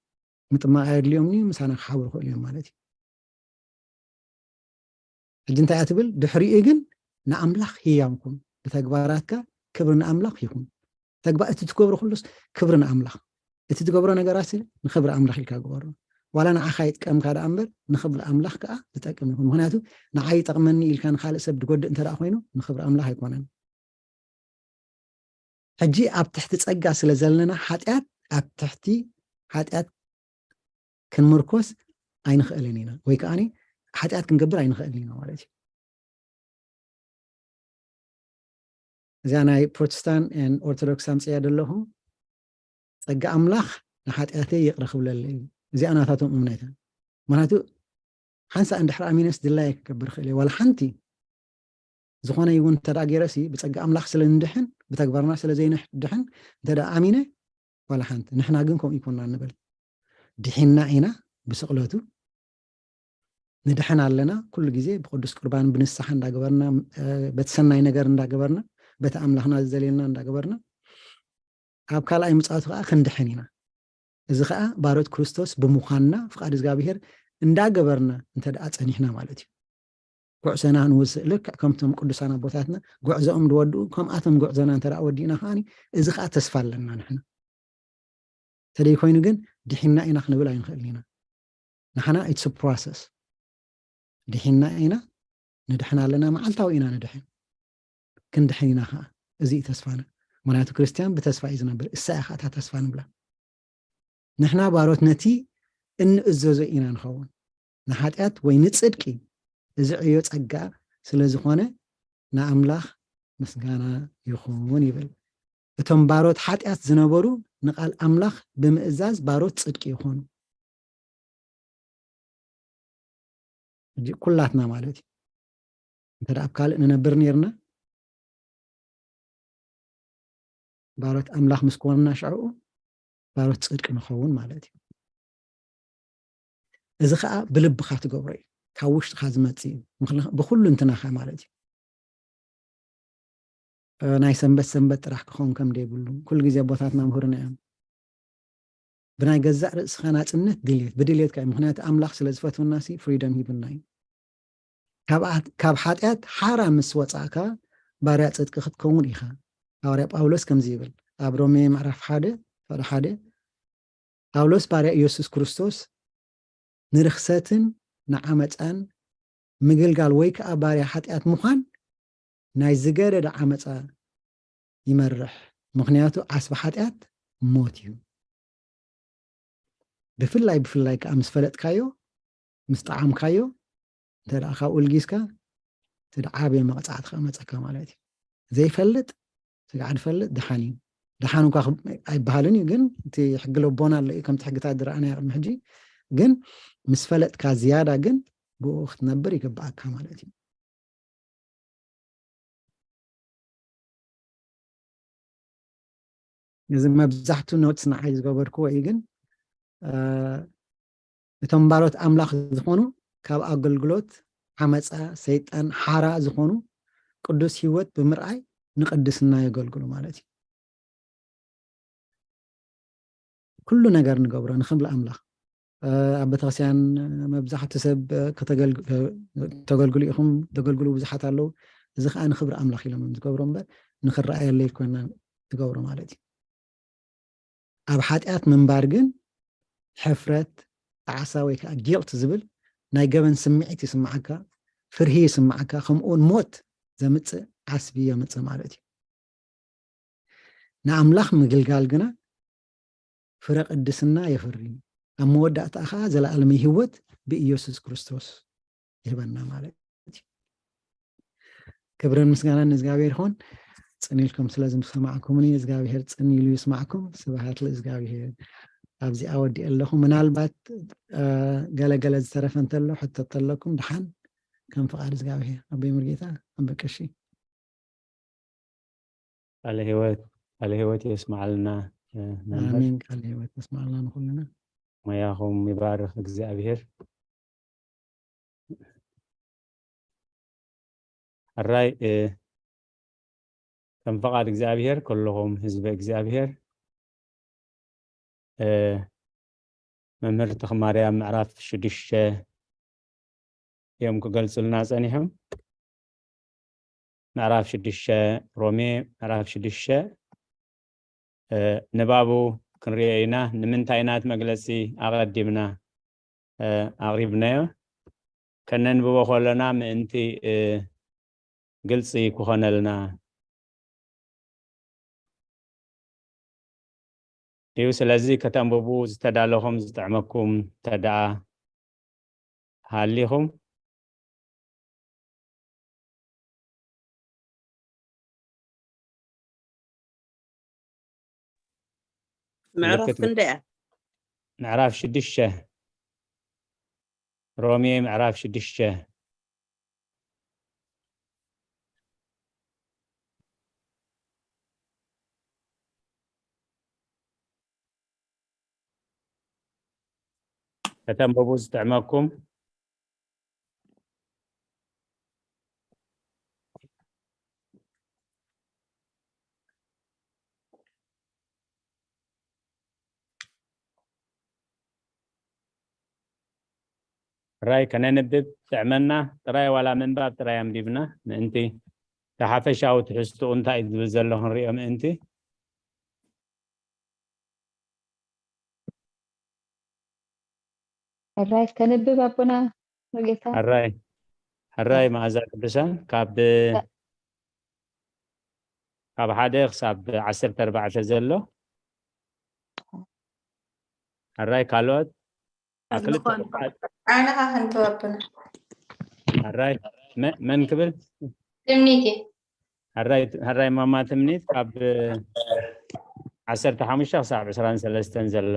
ምጥማቕ ኣየድልዮምን እዩ፣ ምሳና ክሓብሩ ይኽእሉ እዮም ማለት እዩ። ሕጂ እንታይ እያ ትብል? ድሕሪኡ ግን ንኣምላኽ ህያው ኩን፣ ብተግባራትካ ክብሪ ንኣምላኽ ይኹን። ተግባ-፣ እቲ ትገብሮ ኩሉስ ክብሪ ንኣምላኽ። እቲ ትገብሮ ነገራት ንኽብሪ ኣምላኽ ኢልካ ግበሮ። ዋላ ንዓኻ ይጥቀምካ ደኣ እምበር ንኽብሪ ኣምላኽ ከኣ ዝጠቅም ይኹን። ምኽንያቱ ንዓይ ይጠቕመኒ ኢልካ ንኻልእ ሰብ ዝጎድእ እንተ ደኣ ኮይኑ ንኽብሪ ኣምላኽ ኣይኮነን። ሕጂ ኣብ ትሕቲ ጸጋ ስለ ዘለና ሓጢኣት፣ ኣብ ትሕቲ ሓጢኣት ክንምርኮስ ኣይንኽእልን ኢና፣ ወይ ከኣ ሓጢኣት ክንገብር ኣይንኽእልን ኢና ማለት እዩ። እዚኣ ናይ ፕሮቴስታን ኦርቶዶክስ ኣምፅያ ዘለኹ፣ ጸጋ ኣምላኽ ንሓጢኣተይ ይቕረ ክብለለይ እዩ። እዚኣ ናታቶም እምነት እያ። ምኽንያቱ ሓንሳእ እንድሕር ኣሚነስ ድላይ ክገብር ክእል እየ። ዋላ ሓንቲ ዝኾነ ይውን እንተ ደኣ ገይረሲ ብጸጋ ኣምላኽ ስለ ንድሕን፣ ብተግባርና ስለ ዘይንድሕን እንተ ደኣ ኣሚነ፣ ዋላ ሓንቲ። ንሕና ግን ከምኡ ይኮንና ንብል። ድሒንና ኢና ብስቕለቱ፣ ንድሕን ኣለና። ኩሉ ግዜ ብቅዱስ ቁርባን ብንስሓ እንዳገበርና፣ እ፣ በቲ ሰናይ ነገር እንዳገበርና፣ በቲ ኣምላኽና ዝደልየልና እንዳገበርና፣ ኣብ ካልኣይ ምጽኣቱ ከኣ ክንድሕን ኢና። እዚ ከኣ ባሮት ክርስቶስ ብምዃንና ፍቓድ እግዚኣብሔር እንዳገበርና እንተ ደኣ ጸኒሕና ማለት እዩ። ጉዕዞና ንውስእ ልክዕ ከምቶም ቅዱሳን ኣቦታትና ጉዕዞኦም ዝወድኡ፣ ከምኣቶም ጉዕዞና እንተ ደኣ ወዲእና ከኣ እዚ ከኣ ተስፋ ኣለና ንሕና። ተደይ ኮይኑ ግን ድሒንና ኢና ክንብል ኣይንኽእልን ኢና። ንሕና it's a process። ድሒንና ኢና፣ ንድሕን ኣለና፣ መዓልታዊ ኢና ንድሕን። ክንድሕን ኢና ከኣ። እዚ እዩ ተስፋና። ምኽንያቱ ክርስትያን ብተስፋ እዩ ዝነብር። እሳ እያ ከኣ እታ ተስፋ ንብላ። ንሕና ባሮት ነቲ እንእዘዞ ኢና ንኸውን። ንሓጢኣት ወይ ንጽድቂ እዚ ዕዮ ጸጋ ስለ ዝኾነ ንኣምላኽ ምስጋና ይኹን ይብል። እቶም ባሮት ሓጢኣት ዝነበሩ ንቓል ኣምላኽ ብምእዛዝ ባሮት ጽድቂ ይኾኑ። ሕጂ ኩላትና ማለት እዩ። እንተ ደኣ ኣብ ካልእ ንነብር ነይርና፣ ባሮት ኣምላኽ ምስ ኮንና ሽዕኡ ባሮት ጽድቂ ንኸውን ማለት እዩ። እዚ ኸኣ ብልብኻ ትገብሮ እዩ። ካብ ውሽጥኻ ዝመጽእ እዩ። ምኽንያ-፣ ብኹሉ እንትናኻ ማለት እዩ። እ፣ ናይ ሰንበት ሰንበት ጥራሕ ክኸውን ከም ዘይብሉ፣ ኩሉ ግዜ ኣቦታትና ምሁርና እዮም። ብናይ ገዛእ ርእስኻ ናጽነት ድልየት፣ ብድልየትካ እዩ። ምኽንያቱ ኣምላኽ ስለ ዝፈትወና ሲ ፍሪደም ሂቡና እዩ። ካብ ኣት-፣ ካብ ሓጢኣት ሓራ ምስ ወጻእካ ባርያ ጽድቂ ክትከውን ኢኻ። ሃዋርያ ጳውሎስ ከምዚ ይብል፣ ኣብ ሮሜ ምዕራፍ ሓደ፣ ፈቐዶ ሓደ፣ ጳውሎስ ባርያ ኢየሱስ ክርስቶስ ንርኽሰትን ንዓመጻን ምግልጋል ወይ ከኣ ባርያ ሓጢኣት ምዃን ናይ ዝገደደ ዓመጻ ይመርሕ። ምኽንያቱ ዓስቢ ሓጢኣት ሞት እዩ። ብፍላይ፣ ብፍላይ ከኣ ምስ ፈለጥካዮ፣ ምስ ጠዓምካዮ፣ እንተ ደኣ ካብኡ ልጊስካ፣ እቲ ደዓበየ መቕጻዕቲ ከኣ መጸካ ማለት እዩ። ዘይፈልጥ፣ ስጋዕ ዝፈልጥ ደሓን እዩ። ደሓን እኳ ክብ-፣ ኣይበሃልን እዩ፣ ግን እቲ ሕጊ ለቦና ኣሎ እዩ፣ ከምቲ ሕግታት ዝረኣናዮ ቅድሚ ሕጂ። ግን ምስ ፈለጥካ ዝያዳ ግን ብኡ ክትነብር ይግብኣካ ማለት እዩ። እዚ መብዛሕቱ ኖትስ ንዓይ ዝገበርክዎ እዩ፣ ግን፣ እ፣ እቶም ባሮት ኣምላኽ ዝኾኑ ካብ ኣገልግሎት ዓመጻ፣ ሰይጣን፣ ሓራ ዝኾኑ ቅዱስ ህይወት ብምርኣይ ንቅድስና የገልግሉ ማለት እዩ። ኩሉ ነገር ንገብሮ ንኽብሪ ኣምላኽ። ኣብ ቤተክርስትያን መብዛሕትኡ ሰብ ከተገልግሉ ኢኹም፣ ተገልግሉ ብዙሓት ኣለዉ። እዚ ከዓ ንክብሪ ኣምላኽ ኢሎም እዮም ዝገብሮ እምበር ንክረኣየለይ ኮይና ትገብሮ ማለት እዩ። ኣብ ሓጢኣት ምንባር ግን ሕፍረት፣ ጣዕሳ ወይ ከዓ ጊልት ዝብል ናይ ገበን ስምዒት ይስምዓካ፣ ፍርሂ ይስምዓካ፣ ከምኡ እውን ሞት ዘምፅእ ዓስቢ የምፅእ ማለት እዩ። ንኣምላኽ ምግልጋል ግና ፍረ ቅድስና የፍሪ፣ ኣብ መወዳእታ ከዓ ዘለኣለማዊ ህይወት ብኢየሱስ ክርስቶስ ይህበና ማለት እዩ። ክብርን ምስጋናን ንእግዚኣብሔር ይኹን። ፅን ኢልኩም ስለ ዝሰማዕኩምኒ እግዚኣብሔር ፅን ኢሉ ይስማዕኩም። ስብሃት ለእግዚኣብሔር። ኣብዚኣ ወዲእ ኣለኹ። ምናልባት ገለገለ ዝተረፈ እንተሎ ሕቶ ተለኩም ድሓን ከም ፍቓድ እግዚኣብሔር። ኣቦይ ሙሉጌታ ኣንበቀሺ። ቃለ ህይወት ቃለ ህይወት የስማዓልና። ኣሜን። ቃለ ህይወት የስማዓልና ንኩልና። ሞያኹም ይባርኽ እግዚኣብሔር። ሕራይ ከም ፍቓድ እግዚኣብሔር ኩልኹም ህዝበ እግዚኣብሔር። መምህር ተኽማርያም ምዕራፍ ሽዱሽተ እዮም ክገልጹልና ጸኒሖም። ምዕራፍ ሽዱሽተ ሮሜ ምዕራፍ ሽዱሽተ ንባቡ ክንሪኦ ኢና። ንምንታይ ኢና እቲ መግለጺ ኣቐዲምና ኣቕሪብናዮ? ከነንብቦ ከለና ምእንቲ ግልጺ ክኾነልና እዩ። ስለዚ ከተንብቡ ዝተዳለኹም ዝጥዕመኩም ተደኣ ሃሊኹም ምዕራፍ ክንደይ እያ? ምዕራፍ ሽዱሽተ ሮሜ ምዕራፍ ሽዱሽተ ከተንብቡ ዝጥዕመኩም ጥራይ ከነንብብ ጥዕመና ጥራይ ዋላ ምንባብ ጥራይ ኣንቢብና ምእንቲ ተሓፈሻዊ ትሕዝትኡ እንታይ እዩ ዝብል ዘሎ ክንሪኦ ምእንቲ ሕራይ ከንብብ ኣቦና ሙሉጌታ። ሕራይ ሕራይ መኣዛ ቅዱሳን ካብ ካብ ሓደ ክሳብ ዓሰርተ ኣርባዕተ ዘሎ ሕራይ ካልኦት ኣንኻ ክንተወብና ሕራይ መን ክብል ትምኒት ሕራይ ማማ ትምኒት ካብ ዓሰርተ ሓሙሽተ ክሳብ ዕስራን ሰለስተን ዘሎ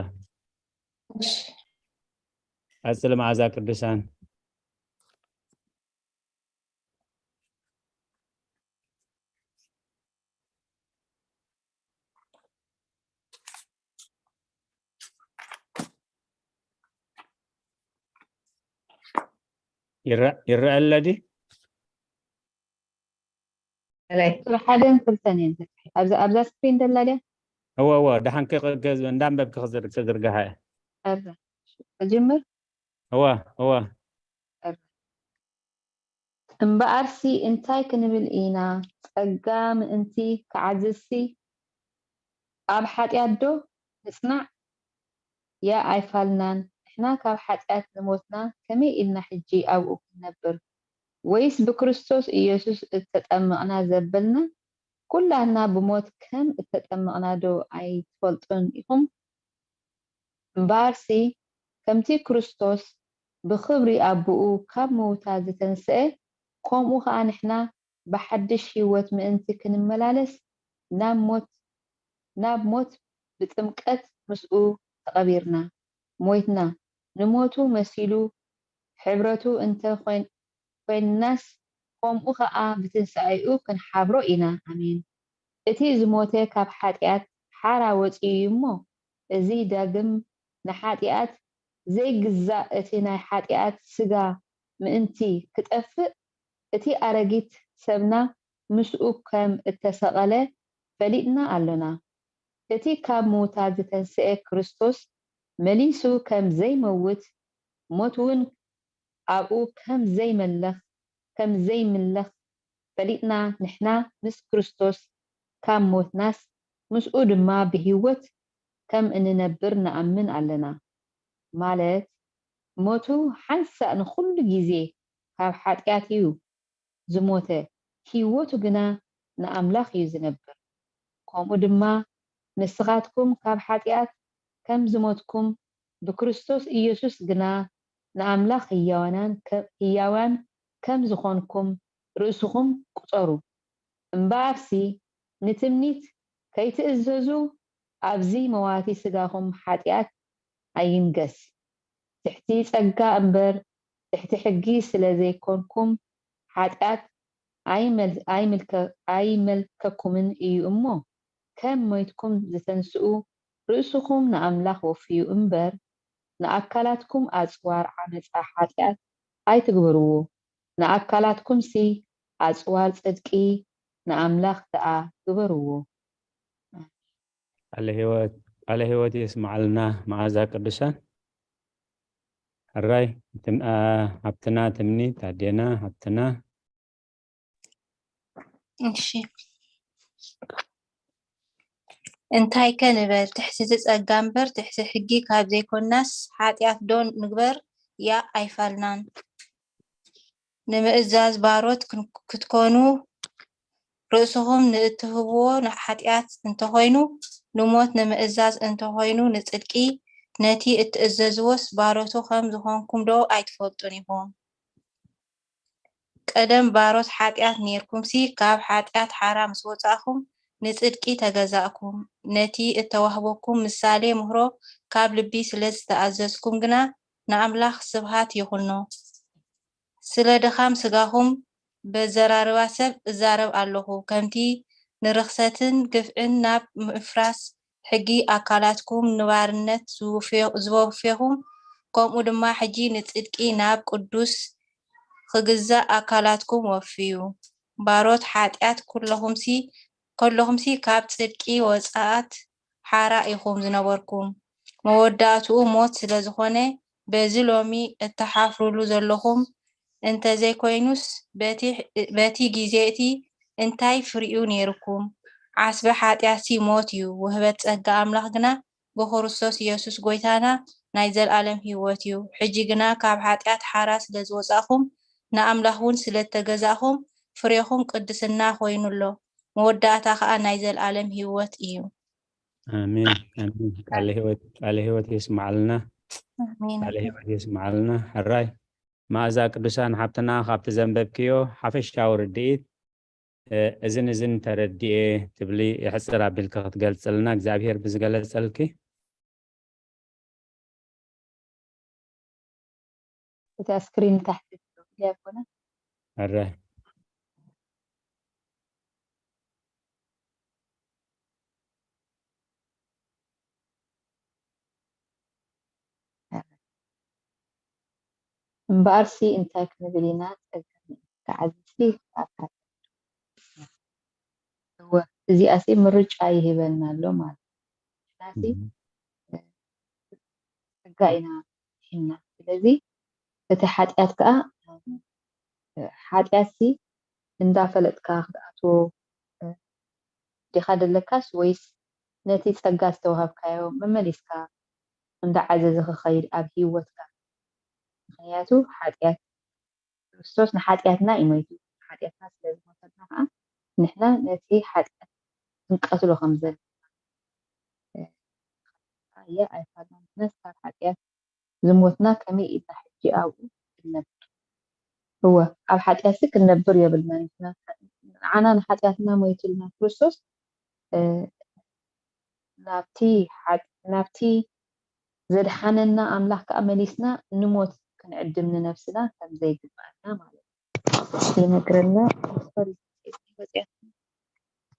ቀፅሊ መዓዛ ቅዱሳን ይረአ ኣሎ ድዩ? ሓደን ክልተን እየን ተፃሒፈ። ኣብዛ ኣብዛ ስክሪን ደላ ድያ? እወ እወ፣ ደሓን እንዳንበብኪ ክዝርግሓ እየ። ክጅምር? እወ እወ። እምበኣርሲ እንታይ ክንብል ኢና? ጸጋ ምእንቲ ክዓዝዝሲ፣ ኣብ ሓጢኣት ዶ ንጽናዕ? ያእ ኣይፋልናን። ንሕና ካብ ሓጢኣት ንሞትና፣ ከመይ ኢልና ሕጂ ኣብኡ ክንነብር? ወይስ ብክርስቶስ ኢየሱስ እተጠመቕና ዘበልና፣ ኵላህና ብሞት ከም እተጠመቕና ዶ ኣይትፈልጡን ኢኹም? እምበኣርሲ፣ ከምቲ ክርስቶስ ብኽብሪ ኣቦኡ ካብ ምዉታት ዝተንስአ፣ ከምኡ ኸኣ ንሕና ብሓድሽ ህይወት ምእንቲ ክንመላለስ፣ ናብ ሞት ናብ ሞት ብጥምቀት ምስኡ ተቐቢርና፣ ሞይትና፣ ንሞቱ መሲሉ ሕብረቱ እንተ ኾይንናስ፣ ከምኡ ኸኣ ብትንሳኤኡ ክንሓብሮ ኢና። ኣሜን። እቲ ዝሞተ ካብ ሓጢኣት ሓራ ወጺኡ እዩ እሞ፣ እዚ ዳግም ንሓጢኣት ዘይግዛእ እቲ ናይ ሓጢኣት ስጋ ምእንቲ ክጠፍእ፣ እቲ ኣረጊት ሰብና ምስኡ ከም እተሰቐለ ፈሊጥና ኣሎና። እቲ ካብ ምዉታት ዝተንስኤ ክርስቶስ መሊሱ ከም ዘይመውት፣ ሞት እውን ኣብኡ ከም ዘይመለኽ ከም ዘይምለኽ ፈሊጥና፣ ንሕና ምስ ክርስቶስ ካብ ሞትናስ፣ ምስኡ ድማ ብህይወት ከም እንነብር ንኣምን ኣለና። ማለት፣ ሞቱ ሓንሳእ ንኹሉ ግዜ ካብ ሓጢኣት እዩ ዝሞተ፣ ህይወቱ ግና ንኣምላኽ እዩ ዝነብር። ከምኡ ድማ ንስኻትኩም ካብ ሓጢኣት ከም ዝሞትኩም፣ ብክርስቶስ ኢየሱስ ግና ንኣምላኽ ህያዋናን ከ-፣ ህያዋን ከም ዝኾንኩም ርእስኹም ቁጸሩ። እምበኣርሲ ንትምኒት ከይትእዘዙ ኣብዚ መዋቲ ስጋኹም ሓጢኣት ኣይንገስ። ትሕቲ ጸጋ እምበር ትሕቲ ሕጊ ስለ ዘይኮንኩም ሓጢኣት ኣይመል-፣ ኣይምልከ-፣ ኣይመልከኩምን እዩ እሞ፣ ከም ሞይትኩም ዝተንስኡ ርእስኹም ንኣምላኽ ወፍዩ እምበር፣ ንኣካላትኩም ኣጽዋር ዓመጻ ሓጢኣት ኣይትግበርዎ። ንኣካላትኩምሲ ኣጽዋር ጽድቂ ንኣምላኽ ደኣ ግበርዎ። ቃለ ህይወት፣ ቃለ ህይወት የስምዓልና መዓዛ ቅዱሳን። ሕራይ ትም-፣ ኣ፣ ሃብትና ትምኒት ኣዴና ሃብትና። እሺ። እንታይ ከ ንበል? ትሕቲ እቲ ጸጋ እምበር ትሕቲ ሕጊ ካብ ዘይኮንናስ፣ ሓጢኣት ዶ ንግበር? ያእ ኣይፋልናን። ንምእዛዝ ባሮት ክን-፣ ክትኮኑ ርእስኹም ንእትህብዎ ንሓጢኣት እንተኾይኑ፣ ንሞት ንምእዛዝ እንተኾይኑ ንጽድቂ፣ ነቲ እትእዘዝዎስ ባሮቱ ከም ዝኾንኩም ዶ ኣይትፈልጡን ኢኹም? ቀደም ባሮት ሓጢኣት ኔርኩምሲ፣ ካብ ሓጢኣት ሓራ ምስ ወጻእኩም፣ ንጽድቂ ተገዛእኩም። ነቲ እተዋህበኩም ምሳሌ ምህሮ ካብ ልቢ ስለ ዝተኣዘዝኩም ግና፣ ንኣምላኽ ስብሃት ይኹኖ። ስለ ድኻም ስጋኹም በዘራርባ ሰብ እዛረብ ኣለኹ፣ ከምቲ ንርኽሰትን ግፍዕን ናብ ምፍራስ ሕጊ ኣካላትኩም ንባርነት ዝወፌ-፣ ዝወፌኹም፣ ከምኡ ድማ ሕጂ ንጽድቂ ናብ ቅዱስ ክግዛእ ኣካላትኩም ወፍዩ። ባሮት ሓጢኣት ኩለኹምሲ፣ ከለኹምሲ ካብ ጽድቂ ወጻኣት ሓራ ኢኹም ዝነበርኩም። መወዳእትኡ ሞት ስለ ዝኾነ፣ በዚ ሎሚ እተሓፍሩሉ ዘለኹም እንተዘይኮይኑስ፣ በቲ፣ በቲ ግዜ እቲ እንታይ ፍሪኡ ነይርኩም? ዓስቢ ሓጢኣትሲ ሞት እዩ፣ ውህበት ጸጋ ኣምላኽ ግና ብክርስቶስ ኢየሱስ ጐይታና ናይ ዘልኣለም ህይወት እዩ። ሕጂ ግና ካብ ሓጢኣት ሓራ ስለ ዝወጻእኹም፣ ንኣምላኽ እውን ስለ እተገዛእኹም፣ ፍሬኹም ቅድስና ኮይኑ ኣሎ፣ መወዳእታ ኸኣ ናይ ዘልኣለም ህይወት እዩ። ኣሜን፣ ኣሜን። ቃለ ህይወት፣ ቃለ ህይወት የስምዓልና። ኣሜን። ቃለ ህይወት የስምዓልና። ሕራይ መኣዛ ቅዱሳን ሓብትና፣ ካብቲ ዘንበብክዮ ሓፈሻዊ ርድኢት፣ እ፣ እዝን እዝን ተረዲኤ ትብሊ፣ ሕጽር ኣቢልኪ ክትገልጽልና እግዚኣብሔር ብዝገለጸልኪ። እታ ስክሪን ታሕቲ ትብል ድያ ኮነ? ሕራይ። እምበኣርሲ እንታይ ክንብል ኢና? ጸጋ ምእንቲ ተዓዚዝሲ ኣብ ሓጢኣት። እወ፣ እዚኣሲ ምርጫ ይህበና ኣሎ ማለት እዩ። ንሕናሲ፣ እም። ጸጋ ኢና ሒና። ስለዚ እቲ ሓጢኣት ከኣ፣ ሓጢኣትሲ እንዳፈለጥካ ክትኣትዎ ዲኻ ደለካስ፣ ወይስ ነቲ ጸጋ ዝተዋሃብካዮ መመሊስካ እንዳዓዘዘ ክኸይድ ኣብ ህይወትካ? ምኽንያቱ ሓጢኣት፣ ክርስቶስ ንሓጢኣትና እዩ ሞይቱ። ሓጢኣትና ስለ ዝሞተልና ከኣ ንሕና ነቲ ሓጢኣት ክንቀትሎ ከም ዘለና። ኣየ ኣይፋልናን። ንሕናስ ካብ ሓጢኣት ዝሞትና ከመይ ኢልና ሕጂ ኣብኡ ክንነብር? እወ፣ ኣብ ሓጢኣትሲ ክንነብር የብልናን። ንሕና፣ ንዓና ንሓጢኣትና ሞይቱልና ክርስቶስ፣ እ፣ ናብቲ ሓጢ-፣ ናብቲ ዘድሓነና ኣምላኽ ከኣ መሊስና ንሞት ክንዕድም ንነብስና ከም ዘይግብኣና ማለት እዩ። ይነግረና። ሶሪ፣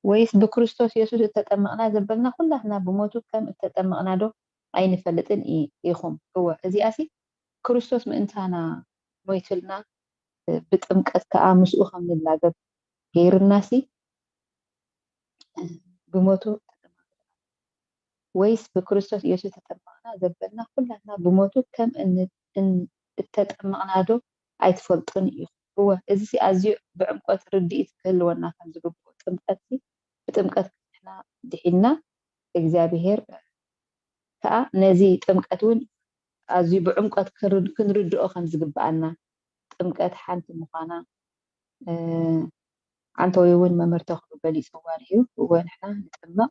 ወይስ ብክርስቶስ የሱስ እተጠመቕና ዘበልና ኩላትና ብሞቱ ከም እተጠመቕና ዶ ኣይንፈልጥን ኢ-፣ ኢኹም? እወ፣ እዚኣሲ ክርስቶስ ምእንታና ሞይቱልና፣ ብጥምቀት ከኣ ምስኡ ከም ንላገብ ገይሩናሲ፣ ብሞቱ ወይስ ብክርስቶስ ኢየሱስ ተጠመቕና ዘበልና ኩላትና ብሞቱ ከም እን- እን- እተጠመቕና ዶ ኣይትፈልጡን ኢኹም? እወ፣ እዚ ኣዝዩ ብዕምቆት ርድኢት ክህልወና ከም ዝግብኦ ጥምቀት ብጥምቀት ንሕና ድሒና እግዚኣብሔር ከዓ ነዚ ጥምቀት እውን ኣዝዩ ብዕምቆት ክንርድኦ ከም ዝግብኣና ጥምቀት ሓንቲ ምዃና ዓንተወይ እውን መምህር ተኽሉ ገሊፅዋ እዩ። እወ ንሕና ንጥመቕ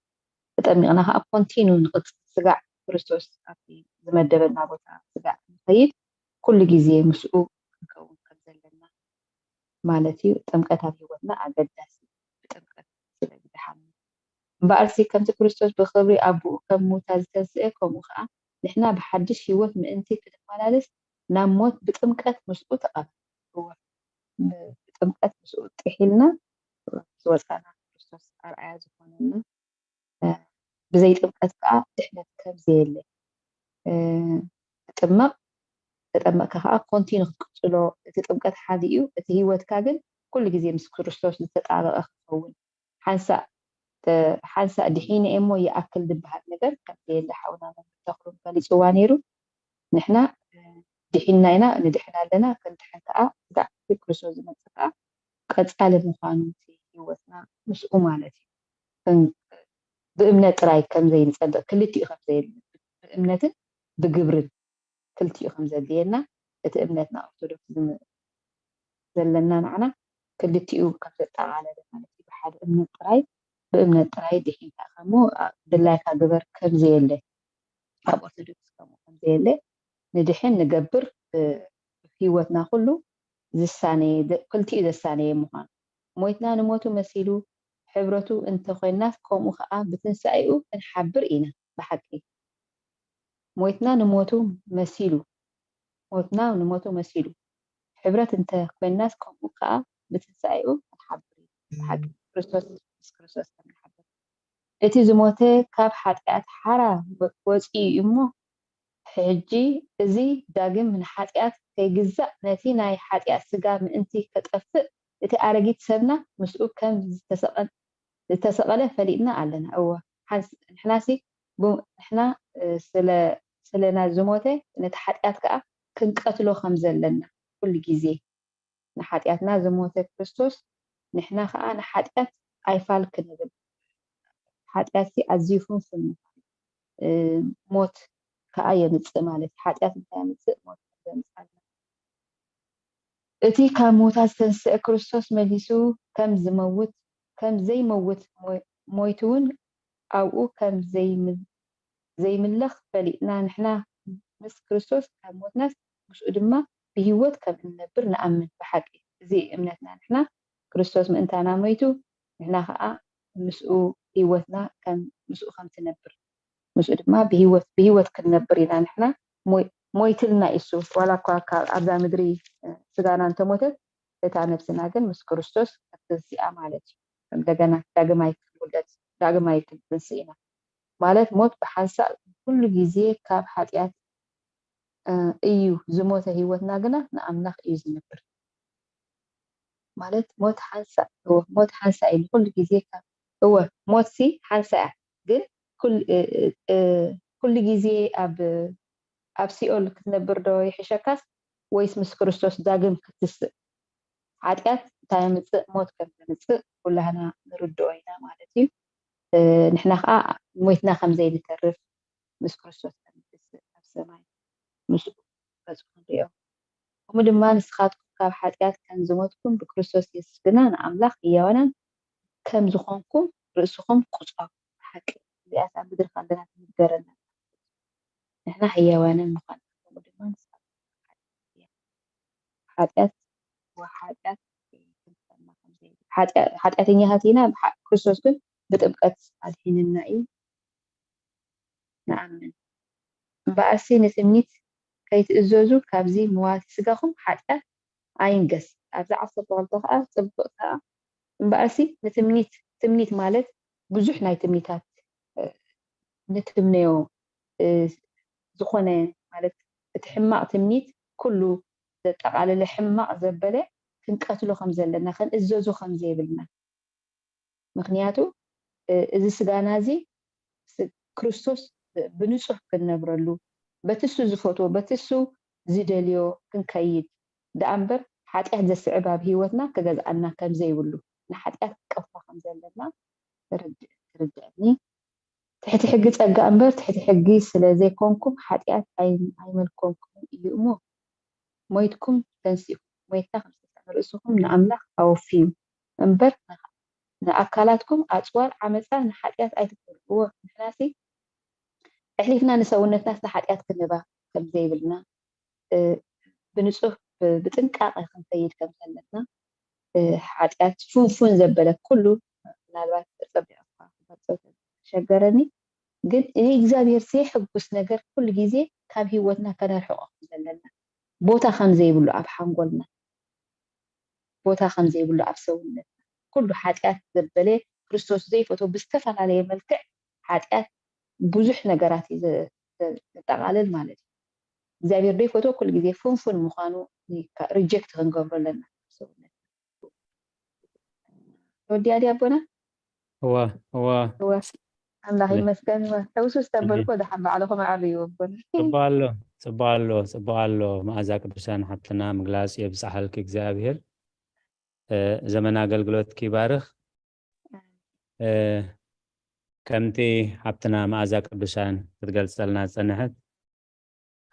ተጠሚቕና ከዓ ኮንቲኑ ንቅፅል ስጋዕ ክርስቶስ ኣብቲ ዝመደበልና ቦታ ስጋዕ ንኸይድ ኩሉ ግዜ ምስኡ ክንከውን ከም ዘለና ማለት እዩ። ጥምቀት ኣብ ህይወትና ኣገዳሲ ብጥምቀት ስለ ዝደሓና እምበኣርሲ ከምቲ ክርስቶስ ብኽብሪ ኣቦኡ ከም ሙታ ዝተንስኤ ከምኡ ከዓ ንሕና ብሓድሽ ህይወት ምእንቲ ክንመላለስ ናብ ሞት ብጥምቀት ምስኡ ተቐበርና። ብጥምቀት ምስኡ ጥሒልና ዝወፃና ክርስቶስ ኣርኣያ ዝኾነና ብዘይ ጥምቀት ከዓ ድሕነት ከም ዘየለ ትጥመቕ ተጠመቅካ ከዓ ኮንቲኑ ክትቅፅሎ እቲ ጥምቀት ሓደ እዩ እቲ ህይወትካ ግን ኩሉ ግዜ ምስ ክርስቶስ ዝተጣበቀ ክኸውን ሓንሳእ ሓንሳእ ድሒነ እሞ ይኣክል ዝበሃል ነገር ከም ዘየለ ሓውና መምህር ተኽሉ ገሊፅዋ ነይሩ ንሕና ድሒንና ኢና ንድሕን ኣለና ክንድሕን ከዓ ስጋዕ ክርስቶስ ዝመፅእ ከዓ ቀፃሊ ምዃኑ ህይወትና ምስኡ ማለት እዩ ብእምነት ጥራይ ከም ዘይንፀድቕ ክልቲኡ ከም ዘየለ ብእምነትን ብግብርን ክልቲኡ ከም ዘድልየና እቲ እምነትና ኦርቶዶክስ ዘለና ንዓና ክልቲኡ ከም ዘጠቓለለ ማለት እዩ ብሓደ እምነት ጥራይ ብእምነት ጥራይ ድሒንካ ከሞ ድላይካ ግበር ከም ዘየለ ኣብ ኦርቶዶክስ ከምኡ ከም ዘየለ ንድሕን ንገብር ህይወትና ኩሉ ዝሳነየ ክልቲኡ ዘሳነየ ምዃኑ ሞይትና ንሞቱ መሲሉ ሕብረቱ እንተኮይናስ ከምኡ ከዓ ብትንሳኤኡ ክንሓብር ኢና ብሓቂ ሞይትና ንሞቱ መሲሉ ሞትና ንሞቱ መሲሉ ሕብረት እንተ ኮይናስ ከምኡ ከዓ ብትንሳኤኡ ክንሓብር እዩ ብሓቂ ክርስቶስ ምስ ክርስቶስ ከም ንሓብር እቲ ዝሞተ ካብ ሓጢኣት ሓራ ወፂኡ እዩ እሞ ሕጂ እዚ ዳግም ንሓጢኣት ከይግዛእ ነቲ ናይ ሓጢኣት ስጋ ምእንቲ ከጠፍእ እቲ ኣረጊት ሰብና ምስኡ ከም ዝተሰቐለ ፈሊጥና ኣለና። እወ ንሕናሲ ንሕና ስለና ዝሞተ ነቲ ሓጢኣት ከዓ ክንቀትሎ ከም ዘለና ኩሉ ግዜ ንሓጢኣትና ዝሞተ ክርስቶስ ንሕና ከዓ ንሓጢኣት ኣይፋል ክንብል ሓጢኣት ኣዝዩ ፍንፉን ሞት ከዓ የምፅእ ማለት ሓጢኣት እንታይ የምፅእ ሞት ዘምፅኣልና እቲ ካብ ሞታት ዝተንስአ ክርስቶስ መሊሱ ከም ዝመውት ከም ዘይመውት ሞይቱ እውን ኣብኡ ከም ዘይምለኽ ፈሊጥና ንሕና ምስ ክርስቶስ ካብ ሞትናስ ምስኡ ድማ ብህይወት ከም እንነብር ንኣምን ብሓቂ እዚ እምነትና ንሕና ክርስቶስ ምእንታና ሞይቱ ንሕና ከዓ ምስኡ ህይወትና ምስኡ ከም ትነብር ምስኡ ድማ ብህይወት ብህይወት ክንነብር ኢና ንሕና ሞይትልና ኢሱ ዋላ እኳ ካብ ኣብዛ ምድሪ ስጋና እንተሞተት እታ ነብስና ግን ምስ ክርስቶስ ክትንስኣ ማለት እዩ እንደገና ዳግማይ ክንውለድ ዳግማይ ክንትንስእ ኢና ማለት ሞት ብሓንሳእ ኩሉ ግዜ ካብ ሓጢኣት እዩ ዝሞተ ህይወትና ግና ንኣምላኽ እዩ ዝነብር ማለት ሞት ሓንሳእ ሞት ሓንሳእ እዩ ኩሉ ግዜ ካብ እወ ሞት ሲ ሓንሳእ እያ ግን ኩሉ ግዜ ኣብ ኣብ ሲኦል ክትነብር ዶ ይሕሸካስ ወይስ ምስ ክርስቶስ ዳግም ክትስእ ሓጢኣት እንታይ የምፅእ ሞት ከም ዘምፅእ ኩላህና ንርድኦ ኢና ማለት እዩ ንሕና ከዓ ሞይትና ከም ዘይንተርፍ ምስ ክርስቶስ ከም ንትስእ ኣብ ሰማይ ምስኡ ገፁ ክንሪኦ ከምኡ ድማ ንስኻትኩም ካብ ሓጢኣት ከም ዝሞትኩም ብክርስቶስ የሱስ ግና ንኣምላኽ ህያዋናን ከም ዝኾንኩም ርእስኹም ቁፀሩ ብሓቂ እዚኣስ ኣብ ምድሪ ከለና ትንገረና ንሕና ህያዋንን ምዃን ከምኡ ድማ ንስኻትኩም ሓጢኣት ሓጢኣት ሓጢኣተኛታት ኢና ክርስቶስ ግን ብጥምቀት ኣድሒንና እዩ ንኣምን እምበኣርሲ ንትምኒት ከይትእዘዙ ካብዚ ምዋቲ ስጋኹም ሓጢኣት ኣይንገስ ኣብዚ ዓሰርተ ክልተ ከዓ ፅቡቅ ከዓ እምበኣርሲ ንትምኒት ትምኒት ማለት ብዙሕ ናይ ትምኒታት ንትምነዮ ዝኾነ ማለት እቲ ሕማቕ ትምኒት ኩሉ ዘጠቓለለ ሕማቕ ዘበለ ክንቀትሎ ከም ዘለና ክንእዘዞ ከም ዘይብልና ምክንያቱ እዚ ስጋና እዚ ክርስቶስ ብንጹህ ክንነብረሉ፣ በቲ እሱ ዝፈትዎ፣ በቲ እሱ ዝደልዮ ክንከይድ ደኣ እምበር፣ ሓጢኣት ዘስዕብ ኣብ ህይወትና ክገዝኣና ከም ዘይብሉ፣ ንሓጢኣት ክቀፋ ከም ዘለና ርድእ-፣ ትርድእኒ። ትሕቲ ሕጊ ጸጋ እምበር ትሕቲ ሕጊ ስለ ዘይኮንኩም፣ ሓጢኣት ኣይ-፣ ኣይመልኮምኩምን እዩ እሞ፣ ሞይትኩም ተንሲእኩም፣ ሞይትና ከም ዝተስኣነ ርእስኹም ንኣምላኽ ኣወፍዩ እምበር፣ ንኣካላትኩም ኣጽዋር ዓመጻ ንሓጢኣት ኣይትግበርዎ። ንሕናሲ ኣሕሊፍና ንሰውነትናስ ንሓጢኣት ክንህባ ከም ዘይብልና፣ እ፣ ብንጹህ ብ-፣ ብጥንቃቐ ክንከይድ ከም ዘለትና፣ እ፣ ሓጢኣት ፍንፉን ዘበለ ኩሉ ምናልባት ጸቢቐ እኳ ክገልጾ ተሸገረኒ፣ ግን ንእግዚኣብሔር ዘየሐጉስ ነገር ኩሉ ግዜ ካብ ህይወትና ከነርሕቆ ከም ዘለና፣ ቦታ ከም ዘይብሉ ኣብ ሓንጎልና፣ ቦታ ከም ዘይብሉ ኣብ ሰውነትና፣ ኩሉ ሓጢኣት ዘበለ ክርስቶስ ዘይፈትዎ ብዝተፈላለየ መልክዕ ሓጢኣት ብዙሕ ነገራት እዩ ዘ-፣ ዘ-፣ ዘጠቓልል ማለት እዩ። እግዚኣብሔር ዘይፈትዎ ኩሉ ግዜ ፍንፉን ምዃኑ ሪጀክት ክንገብሮ ኣለና ኣብ ሰውነትና። ወዲያ ድያ ኣቦና? እዋ እዋ እወ። ኣምላኽ ለ- ይመስገን። እወ። ሕውሱ ዝተበልኮ ደሓን ባዕልኹም ኣዕርዩ ኣቦና። ጽቡቅ ኣሎ፣ ጽቡቅ ኣሎ፣ ጽቡቅ ኣሎ። መኣዛ ቅዱሳን ሓብትና ምግላጽ የብጽሓልኪ እግዚኣብሔር። እ፣ ዘመን ኣገልግሎትኪ ይባርኽ። እ፣ ከምቲ ሓብትና መኣዛ ቅዱሳን ክትገልጸልና ዝጸንሐት፣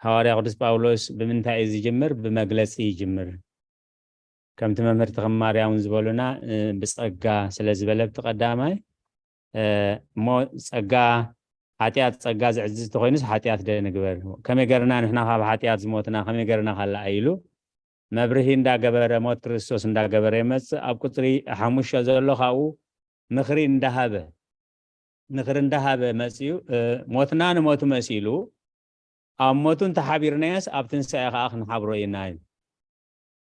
ሃዋርያ ቅዱስ ጳውሎስ ብምንታይ እዩ ዝጅምር? ብመግለጺ ይጅምር። ከምቲ መምህርቲ ከም ማርያውን ዝበሉና፣ እ፣ ብጸጋ ስለ ዝበለ ብቲ ቀዳማይ፣ እ፣ እሞ ጸጋ፣ ሓጢኣት ጸጋ ዝዕዝዝ ተኾይኑስ ሓጢኣት ደ ንግበር? ከመይ ገርና ንሕና ካብ ሓጢኣት ዝሞትና ከመይ ገርና ካልኣ ኢሉ መብርሂ እንዳገበረ ሞት ክርስቶስ እንዳገበረ ይመጽእ። ኣብ ቁጽሪ ሓሙሽተ ዘሎ ካብኡ ምኽሪ እንዳሃበ፣ ምኽሪ እንዳሃበ መጽዩ፣ እ፣ ሞትና ንሞቱ መሲሉ ኣብ ሞቱ እንተሓቢርናዮስ ኣብ ትንሳኤ ከኣ ክንሓብሮ ኢና እዩ።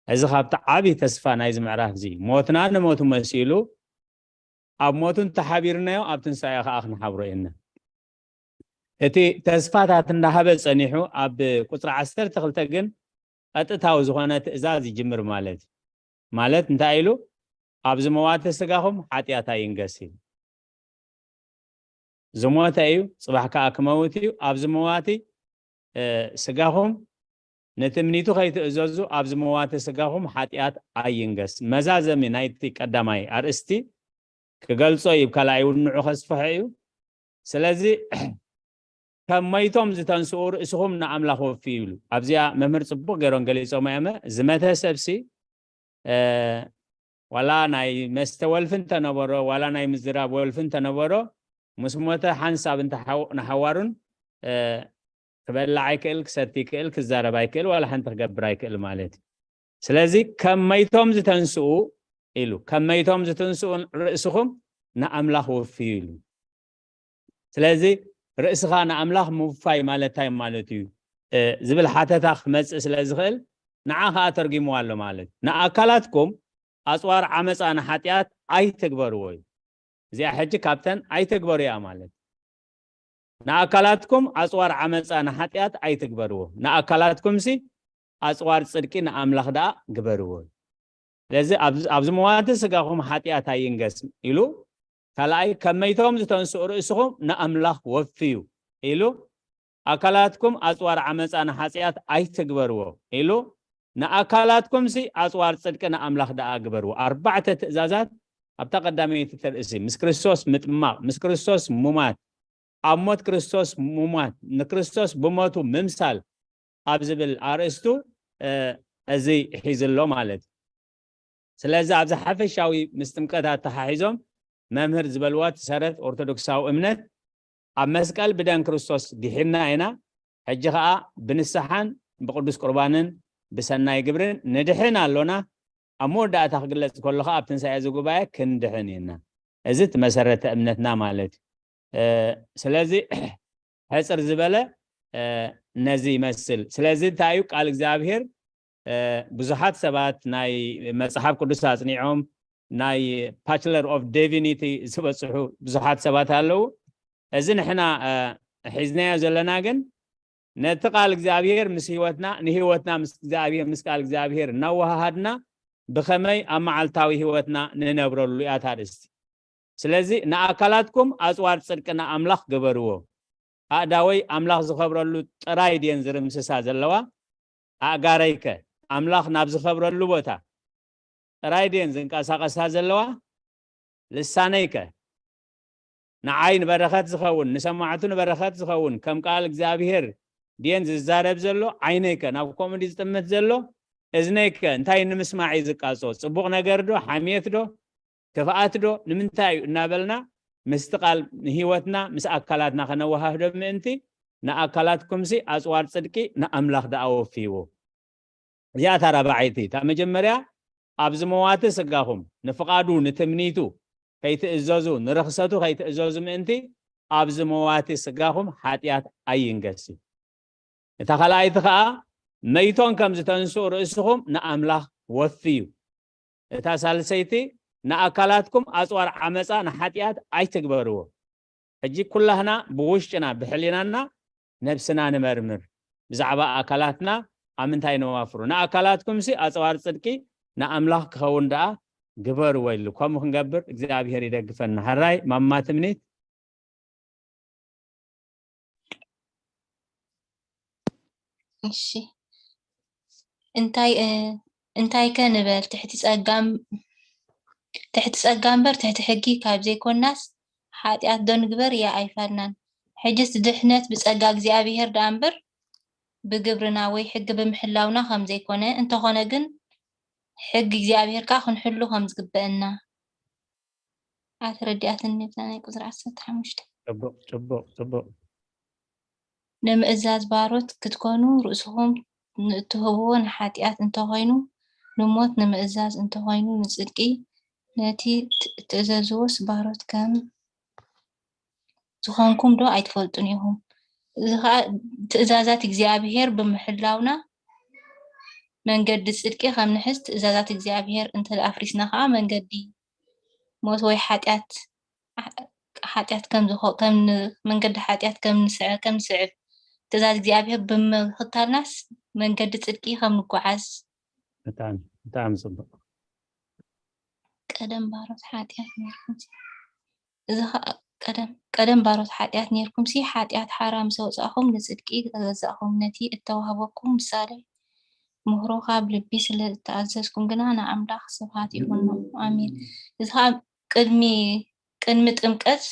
እዚ ካብቲ ዓቢ ተስፋ ናይዚ ምዕራፍ እዚ ሞትና ንሞቱ መሲሉ ኣብ ሞቱ እንተሓቢርናዮ ኣብ ትንሳኤ ከኣ ክንሓብሮ ኢና። እቲ ተስፋታት እንዳሃበ ጸኒሑ ኣብ ቁጽሪ ዓሰርተ ክልተ ግን ቀጥታዊ ዝኾነ ትእዛዝ ይጅምር ማለት እዩ። ማለት እንታይ ኢሉ? ኣብ ዝመዋቲ ስጋኹም ሓጢኣት ኣይንገስ ኢሉ። ዝሞተ እዩ፣ ጽባሕ ከኣ ክመውት እዩ። ኣብ ዝመዋቲ፣ እ፣ ስጋኹም ንትምኒቱ ከይትእዘዙ ኣብ ዝመዋቲ ስጋኹም ሓጢኣት ኣይንገስ። መዛዘሚ ናይቲ ቀዳማይ ኣርእስቲ ክገልጾ እዩ፣ ካልኣይ እውን ንዑ ከስፍሖ እዩ። ስለዚ ከም መይቶም ዝተንስኡ ርእስኹም ንኣምላኽ ወፍዩ ይብሉ። ኣብዚኣ መምህር ጽቡቕ ገይሮም ገሊጾም እያመ፣ ዝመተ ሰብሲ፣ እ፣ ዋላ ናይ መስተ ወልፊ እንተነበሮ፣ ዋላ ናይ ምዝራብ ወልፊ እንተነበሮ፣ ምስ ሞተ ሓንሳብ እንተ ሓው-፣ ንሓዋሩን፣ እ፣ ክበልዕ ኣይክእል፣ ክሰቲ ይክእል፣ ክዛረብ ኣይክእል፣ ዋላ ሓንቲ ክገብር ኣይክእል ማለት እዩ። ስለዚ ከም መይቶም ዝተንስኡ ኢሉ፣ ከም መይቶም ዝትንስኡ ርእስኹም ንኣምላኽ ወፍዩ ኢሉ። ስለዚ ርእስኻ ንኣምላኽ ምውፋይ ማለት እንታይ ማለት እዩ? እ፣ ዝብል ሓተታ ክመጽእ ስለ ዝኽእል ንዓ ከኣ ተርጊምዋ ኣሎ ማለት እዩ። ንኣካላትኩም ኣጽዋር ዓመጻ ንሓጢኣት ኣይትግበርዎ እዩ። እዚኣ ሕጂ ካብተን ኣይትግበሩ እያ ማለት። ንኣካላትኩም ኣጽዋር ዓመጻ ንሓጢኣት ኣይትግበርዎ። ንኣካላትኩምሲ ኣጽዋር ጽድቂ ንኣምላኽ ደኣ ግበርዎ። ስለዚ ኣብ-፣ ኣብ ዝመዋቲ ስጋኹም ሓጢኣት ኣይንገስ ኢሉ፣ ካልኣይ ከም መይቶም ዝተንስኡ ርእስኹም ንኣምላኽ ወፍዩ ኢሉ፣ ኣካላትኩም ኣጽዋር ዓመጻ ንሓጢኣት ኣይትግበርዎ ኢሉ፣ ንኣካላትኩምሲ ኣጽዋር ጽድቂ ንኣምላኽ ደኣ ግበርዎ። ኣርባዕተ ትእዛዛት ኣብታ ቀዳመይቲ ተርእሲ፣ ምስ ክርስቶስ ምጥማቕ፣ ምስ ክርስቶስ ሙማት፣ ኣብ ሞት ክርስቶስ ሙማት፣ ንክርስቶስ ብሞቱ ምምሳል ኣብ ዝብል ኣርእስቱ፣ እ፣ እዚ ሒዙ ኣሎ ማለት እዩ። ስለዚ ኣብዚ ሓፈሻዊ ምስ ጥምቀት ኣተሓሒዞም መምህር ዝበልዋ እቲ ሰረት ኦርቶዶክሳዊ እምነት ኣብ መስቀል ብደም ክርስቶስ ድሒንና ኢና፣ ሕጂ ኸኣ ብንስሓን ብቅዱስ ቁርባንን ብሰናይ ግብርን ንድሕን ኣሎና። ኣብ መወዳእታ ክግለጽ ከሎ ኸኣ ኣብ ትንሳኤ እዚ ጉባኤ ክንድሕን ኢና። እዚ እቲ መሰረተ እምነትና ማለት እዩ። እ፣ ስለዚ ሕጽር ዝበለ፣ እ፣ ነዚ ይመስል። ስለዚ እንታይ እዩ ቃል እግዚኣብሔር? እ፣ ብዙሓት ሰባት ናይ መጽሓፍ ቅዱስ ኣጽኒዖም ናይ ባችለር ኦፍ ዲቪኒቲ ዝበጽሑ ብዙሓት ሰባት ኣለዉ። እዚ ንሕና፣ እ፣ ሒዝናዮ ዘለና ግን ነቲ ቃል እግዚኣብሔር ምስ ህይወትና፣ ንህይወትና ምስ እግዚኣብሔር፣ ምስ ቃል እግዚኣብሔር እናወሃሃድና ብኸመይ ኣብ መዓልታዊ ህይወትና ንነብረሉ እያ እታ ኣርእስቲ። ስለዚ ንኣካላትኩም ኣጽዋር ጽድቂ ንኣምላኽ ግበርዎ። ኣእዳወይ ኣምላኽ ዝኸብረሉ ጥራይ ድየን ዝርምስሳ ዘለዋ? ኣእጋረይከ ኣምላኽ ናብ ዝኸብረሉ ቦታ ጥራይ ድየን ዝንቀሳቐሳ ዘለዋ? ልሳነይከ ንዓይ ንበረኸት ዝኸውን፣ ንሰማዕቱ ንበረኸት ዝኸውን ከም ቃል እግዚኣብሔር ድየን ዝዛረብ ዘሎ? ዓይነይከ ናብ ከምኡ ድዩ ዝጥምት ዘሎ? እዝነይከ እንታይ ንምስማዕ እዩ ዝቃጾ? ጽቡቕ ነገር ዶ? ሓምየት ዶ? ክፍኣት ዶ? ንምንታይ እዩ እናበልና ምስቲ ቃል ንህይወትና ምስ ኣካላትና ከነወሃህዶ ምእንቲ፣ ንኣካላትኩምሲ ኣጽዋር ጽድቂ ንኣምላኽ ደኣ ወፍይዎ። እዚኣ እታ ራብዓይቲ፣ እታ መጀመርያ፣ ኣብ ዝመዋቲ ስጋኹም ንፍቓዱ ንትምኒቱ ከይትእዘዙ፣ ንርኽሰቱ ከይትእዘዙ ምእንቲ፣ ኣብ ዝመዋቲ ስጋኹም ሓጢኣት ኣይንገስ እዩ። እታ ካልኣይቲ ኸኣ፣ መይቶን ከም ዝተንስኡ ርእስኹም ንኣምላኽ ወፍዩ። እታ ሳልሰይቲ፣ ንኣካላትኩም ኣጽዋር ዓመጻ ንሓጢኣት ኣይትግበርዎ። ሕጂ ኩላህና ብውሽጥና ብሕሊናና ነብስና ንመርምር። ብዛዕባ ኣካላትና ኣብ ምንታይ ነዋፍሩ? ንኣካላትኩምሲ ኣጽዋር ጽድቂ ንኣምላኽ ክኸውን ደኣ ግበርዎ ኢሉ። ከምኡ ክንገብር እግዚኣብሔር ይደግፈና። ሕራይ ማማ ትምኒት። እሺ፣ እንታይ እ፣ እንታይ ከ ንበል? ትሕቲ ጸጋ ትሕቲ ጸጋ እምበር ትሕቲ ሕጊ ካብ ዘይኮንናስ፣ ሓጢኣት ዶ ንግበር? እያ ኣይፋልናን። ሕጅስ ድሕነት ብጸጋ እግዚኣብሔር ደኣ እምበር ብግብርና ወይ ሕጊ ብምሕላውና ከም ዘይኮነ፣ እንተኾነ ግን ሕጊ እግዚኣብሔር ከኣ ክንሕሉ ከም ዝግበአና። ኣተረዲኣትኒ እዛ ናይ ቁጽሪ ዓሰርተ ሓሙሽተ። ጽቡቕ፣ ጽቡቕ፣ ጽቡቕ። ንምእዛዝ ባሮት ክትኮኑ ርእስኹም ንእትህብዎ ንሓጢኣት እንተኾይኑ፣ ንሞት ንምእዛዝ እንተኾይኑ፣ ንጽድቂ ነቲ ት-፣ እትእዘዝዎስ ባሮት ከም ዝኾንኩም ዶ ኣይትፈልጡን ኢኹም? እዚ ኸኣ ትእዛዛት እግዚኣብሔር ብምሕላውና መንገዲ ጽድቂ ከም ንሕዝ፣ ትእዛዛት እግዚኣብሔር እንተ ኣፍሪስና ኸኣ መንገዲ ሞት ወይ ሓጢኣት፣ ሓጢኣት ከም ዝኾ-፣ ከም ን-፣ መንገዲ ሓጢኣት ከም ንስዕ-፣ ከም ንስዕብ፣ ትእዛዝ እግዚኣብሔር ብምኽታልናስ መንገዲ ጽድቂ ከም ንጓዓዝ። ብጣዕሚ፣ ብጣዕሚ ጽቡቕ። ቀደም ባሮት ሓጢኣት ነርኩም። እዚ ኸኣ ቀደም፣ ቀደም ባሮት ሓጢኣት ነርኩም ሲ፣ ሓጢኣት ሓራ ምስ ኣውጻእኹም ንጽድቂ ተገዛእኹም። ነቲ እተዋህበኩም ምሳሌ ምህሮ ካብ ልቢ ስለ እተኣዘዝኩም ግና ንኣምላኽ ስብሃት ይኹኖ። ኣሜን። እዚ ኸኣ ቅድሚ፣ ቅድሚ ጥምቀት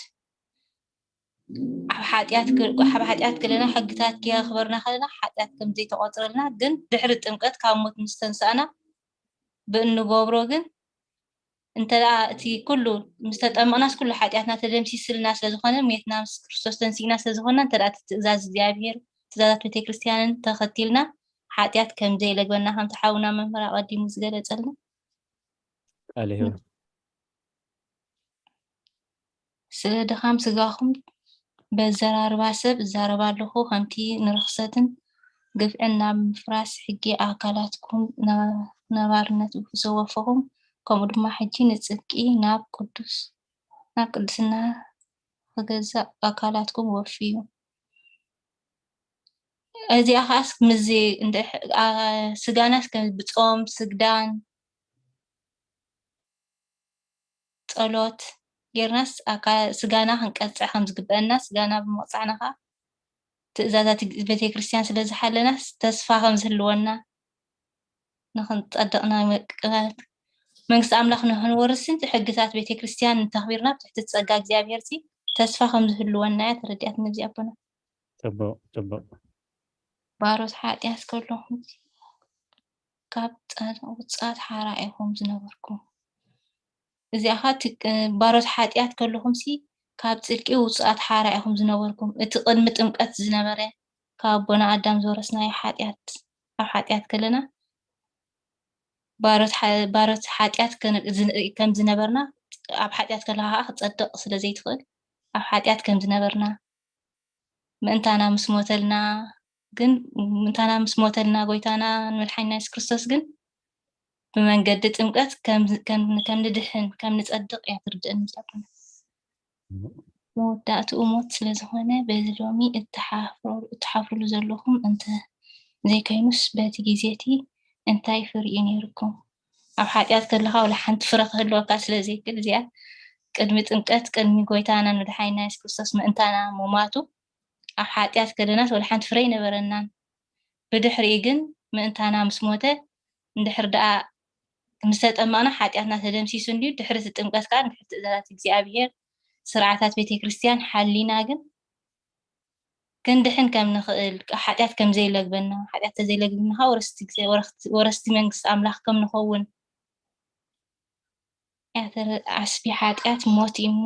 ኣብ ሓጢኣት ክ-፣ ኣብ ሓጢኣት ከለና ሕግታት ከየኽበርና ከለና ሓጢኣት ከም ዘይተቖጽረልና፣ ግን ድሕሪ ጥምቀት ካብ ሞት ምስ ተንሳእና ብእንገብሮ ግን እንተ ደኣ እቲ ኩሉ ምስ ተጠመቕናስ ኩሉ ሓጢኣትና ተደምሲስልና ስለ ዝኾነ፣ ሜትና ምስ ክርስቶስ ተንሲእና ስለ ዝኾንና፣ እንተ ደኣ እቲ ትእዛዝ እግዚኣብሔር፣ ትእዛዛት ቤተ ክርስቲያንን ተኸቲልና፣ ሓጢኣት ከም ዘይለግበና ከምቲ ሓውና መምህር ኣቐዲሙ ዝገለጸልና። ቃለ ሕይወት። ስለ ድኻም ስጋኹም በዘራርባ ሰብ እዛረብ ኣለኹ፣ ከምቲ ንርኽሰትን ግፍዕን ናብ ምፍራስ ሕጊ ኣካላትኩም ነ-፣ ነባርነት ዝወፈኹም፣ ከምኡ ድማ ሕጂ ንጽድቂ ናብ ቅዱስ፣ ናብ ቅድስና ክገዛእ ኣካላትኩም ወፍዩ። እዚኣ ኸኣስ ምስዚ እንደ-፣ ኣ-፣ ስጋናስ ከም ብጾም፣ ስግዳን፣ ጸሎት ጌርናስ ኣካ-፣ ስጋና ክንቀጽዕ ከም ዝግበአና፣ ስጋና ብምቕጻዕና ኸኣ ትእዛዛት እግ-፣ ቤተ ክርስቲያን ስለ ዝሓለናስ ተስፋ ከም ዝህልወና፣ ንኽንጸድቕ ናይ መ-፣ ቅባት መንግስቲ ኣምላኽ ንኽንወርስን ሕግታት ቤተ ክርስቲያን እንተኽቢርና ብትሕቲ ጸጋ እግዚኣብሔር ሲ ተስፋ ከም ዝህልወና እያ ተረዲኣትኒ። እዚ ኣቦና ጽቡቕ፣ ጽቡቕ። ባሮት ሓጢኣት ከለኹም ካብ ጸ-፣ ውጽኣት ሓራ ኢኹም ዝነበርኩም። እዚኣ ኸኣ እቲ፣ እ፣ ባሮት ሓጢኣት ከለኹምሲ ካብ ጽድቂ ውጹኣት ሓራ ኢኹም ዝነበርኩም። እቲ ቅድሚ ጥምቀት ዝነበረ ካብ ኣቦና ኣዳም ዝወረስናዮ ሓጢኣት፣ ኣብ ሓጢኣት ከለና ባሮት ሓ-፣ ባሮት ሓጢኣት ከነ-፣ ዝን-፣ ከም ዝነበርና፣ ኣብ ሓጢኣት ከለኻ ኸኣ ክትጸድቕ ስለ ዘይትኽእል፣ ኣብ ሓጢኣት ከም ዝነበርና፣ ምእንታና ምስ ሞተልና ግን፣ ምእንታና ምስ ሞተልና ጎይታና ንመድሓኒና የሱስ ክርስቶስ ግን ብመንገዲ ጥምቀት ከም፣ ከም፣ ከም ንድሕን፣ ከም ንጸድቕ እያ ትርድእኒ እዛ ቡና። መወዳእትኡ ሞት ስለ ዝኾነ፣ በዚ ሎሚ እትሓፍሩ-፣ እትሓፍሩሉ ዘለኹም እንተ ዘይከይኑስ፣ በቲ ግዜ እቲ እንታይ ፍረ እዩ ነይሩኩም? ኣብ ሓጢኣት ከለኻ ዋላ ሓንቲ ፍረ ክህልወካ ስለ ዘይክእል፣ እዚኣ ቅድሚ ጥምቀት፣ ቅድሚ ጎይታናን መድሓኒና የሱስ ክርስቶስ ምእንታና ምሟቱ፣ ኣብ ሓጢኣት ከለናስ ወላ ሓንቲ ፍረ ኣይነበረናን። ብድሕሪኡ ግን ምእንታና ምስ ሞተ፣ እንድሕር ደኣ ምስ ተጠመቕና ሓጢኣትና ተደምሲሱ እንድዩ፣ ድሕሪ እቲ ጥምቀት ከኣ እንድሕር ትእዛዛት እግዚኣብሔር፣ ስርዓታት ቤተ ክርስቲያን ሓሊና ግን ክንድሕን ከም ንኽእል፣ ሓጢኣት ከም ዘይለግበና፣ ሓጢኣት ተዘይለግብና ከኣ ወረስቲ ግዜ-፣ ወረስቲ፣ ወረስቲ መንግስቲ ኣምላኽ ከም ንኸውን። ያተረ-፣ ዓስቢ ሓጢኣት ሞት እዩ እሞ፣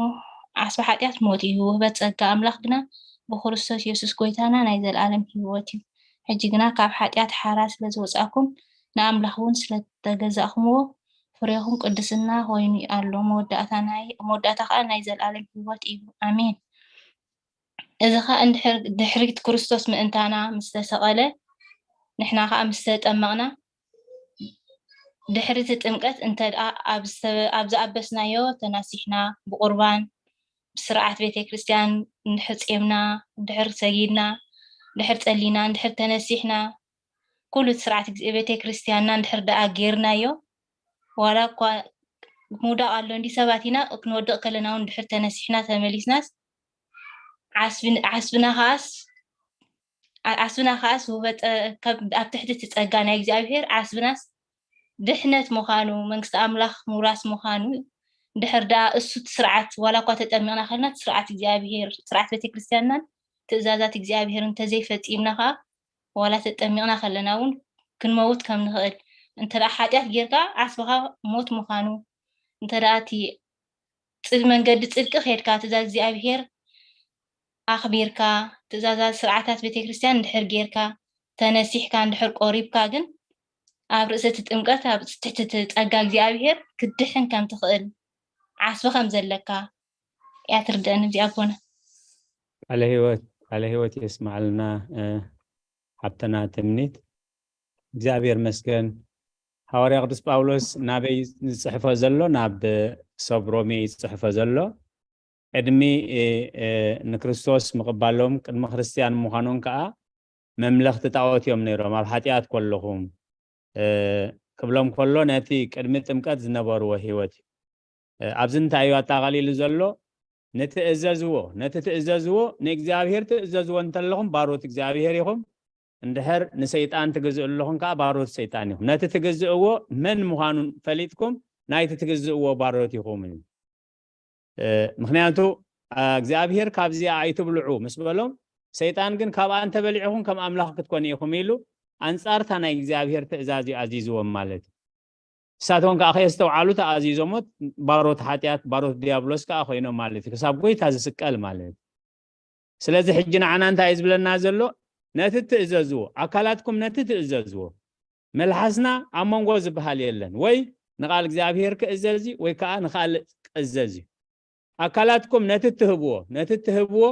ዓስቢ ሓጢኣት ሞት እዩ። ውህበት ጸጋ ኣምላኽ ግና ብክርስቶስ የሱስ ጎይታና ናይ ዘለኣለም ህይወት እዩ። ሕጂ ግና ካብ ሓጢኣት ሓራ ስለ ዝወጻእኩም፣ ንኣምላኽ እውን ስለ ተገዛእኩምዎ፣ ፍሬኹም ቅድስና ኮይኑ ኣሎ። መወዳእታ ናይ፣ መወዳእታ ከኣ ናይ ዘለኣለም ህይወት እዩ። ኣሜን። እዚ ኸኣ እንድሕር ድሕሪት ክርስቶስ ምእንታና ምስ ተሰቐለ፣ ንሕና ኸኣ ምስ ተጠመቕና፣ ድሕሪ እቲ ጥምቀት እንተ ደኣ ኣብ ዝተ-፣ ኣብ ዝኣበስናዮ ተናሲሕና፣ ብቁርባን፣ ብስርዓት ቤተ ክርስቲያን እንድሕር ጼምና፣ እንድሕር ሰጊድና፣ እንድሕር ጸሊና፣ እንድሕር ተነሲሕና፣ ኩሉ እቲ ስርዓት ግዜ ቤተ ክርስቲያንና እንድሕር ደኣ ጌርናዮ፣ ዋላ እኳ ምውዳቕ ኣሎ እንዲ ሰባት ኢና፣ ክንወድቕ ከለና እውን እንድሕር ተነሲሕና ተመሊስናስ፣ ዓስብን-፣ ዓስብና ኸኣስ፣ ዓ-፣ ዓስብና ኸኣስ ውበጠ-፣ ካብ፣ ኣብ ትሕቲ እቲ ጸጋ ናይ እግዚኣብሔር ዓስብናስ ድሕነት ምዃኑ፣ መንግስቲ ኣምላኽ ምውራስ ምዃኑ፣ እንድሕር ደኣ እሱ እቲ ስርዓት፣ ዋላ እኳ ተጠሚቕና ከለና፣ እቲ ስርዓት እግዚኣብሔር፣ ስርዓት ቤተ ክርስቲያንናን ትእዛዛት እግዚኣብሔር እንተዘይፈጺምና ኸኣ፣ ዋላ ተጠሚቕና ከለና እውን ክንመውት ከም ንኽእል፣ እንተ ደኣ ሓጢኣት ጌርካ፣ ዓስብኻ ሞት ምዃኑ፣ እንተ ደኣ እቲ ጽድ-፣ መንገዲ ጽድቂ ኸድካ፣ ትእዛዝ እግዚኣብሔር ኣኽቢርካ፣ ትእዛዛት ስርዓታት ቤተ ክርስቲያን እንድሕር ጌርካ፣ ተነሲሕካ እንድሕር ቆሪብካ ግን፣ ኣብ ርእሲ እቲ ጥምቀት፣ ኣብ ትሕቲ እቲ ጸጋ እግዚኣብሔር ክትድሕን ከም ትኽእል፣ ዓስቢ ከም ዘለካ እያ ትርደእኒ፣ እዚ ኣቦና። ቃለ ህይወት፣ ቃለ ህይወት የስማዕልና፣ እ፣ ሓብተና ትምኒት። እግዚኣብሔር መስገን። ሃዋርያ ቅዱስ ጳውሎስ ናበይ ዝጽሕፎ ዘሎ? ናብ ሰብ ሮሜ እዩ ዝጽሕፎ ዘሎ። ቅድሚ፣ እ፣ እ፣ ንክርስቶስ ምቕባሎም፣ ቅድሚ ክርስትያን ምዃኖም ከኣ መምለኽቲ ጣዖት እዮም ነይሮም፣ ኣብ ሓጢኣት ከለኹም፣ እ፣ ክብሎም ከሎ፣ ነቲ ቅድሚ ጥምቀት ዝነበርዎ ህይወት እዩ። እ፣ ኣብዚ እንታይ እዩ ኣጠቓሊሉ ዘሎ? ንትእዘዝዎ፣ ነቲ ትእዘዝዎ፣ ንእግዚኣብሔር ትእዘዝዎ እንተለኹም፣ ባሮት እግዚኣብሔር ኢኹም። እንድሕር ንሰይጣን ትግዝኡ ኣለኹም ከኣ፣ ባሮት ሰይጣን ኢኹም። ነቲ ትግዝእዎ መን ምዃኑን ፈሊጥኩም፣ ናይቲ ትግዝእዎ ባሮት ኢኹም እዩ። እ፣ ምኽንያቱ፣ እ፣ እግዚኣብሔር ካብዚኣ ኣይትብልዑ ምስ በሎም፣ ሰይጣን ግን ካብኣ እንተበሊዕኹም ከም ኣምላኽ ክትኮኑ ኢኹም ኢሉ ኣንጻርታ ናይ እግዚኣብሔር ትእዛዝ እዩ ኣዚዝዎም ማለት እዩ። ንሳቶም ከኣ ከየስተውዓሉ ተኣዚዞሞ ባሮት ሓጢኣት፣ ባሮት ዲያብሎስ ከኣ ኮይኖም ማለት እዩ። ክሳብ ጎይታ ዝስቀል ማለት እዩ። ስለዚ ሕጂ ንዓና እንታይ እዩ ዝብለና ዘሎ? ነቲ ትእዘዝዎ፣ ኣካላትኩም ነቲ ትእዘዝዎ። መልሓስና ኣብ መንጎ ዝበሃል የለን። ወይ ንቓል እግዚኣብሔር ክእዘዝ እዩ፣ ወይ ከኣ ንኻልእ ክእዘዝ እዩ። ኣካላትኩም ነቲ ትህብዎ፣ ነቲ ትህብዎ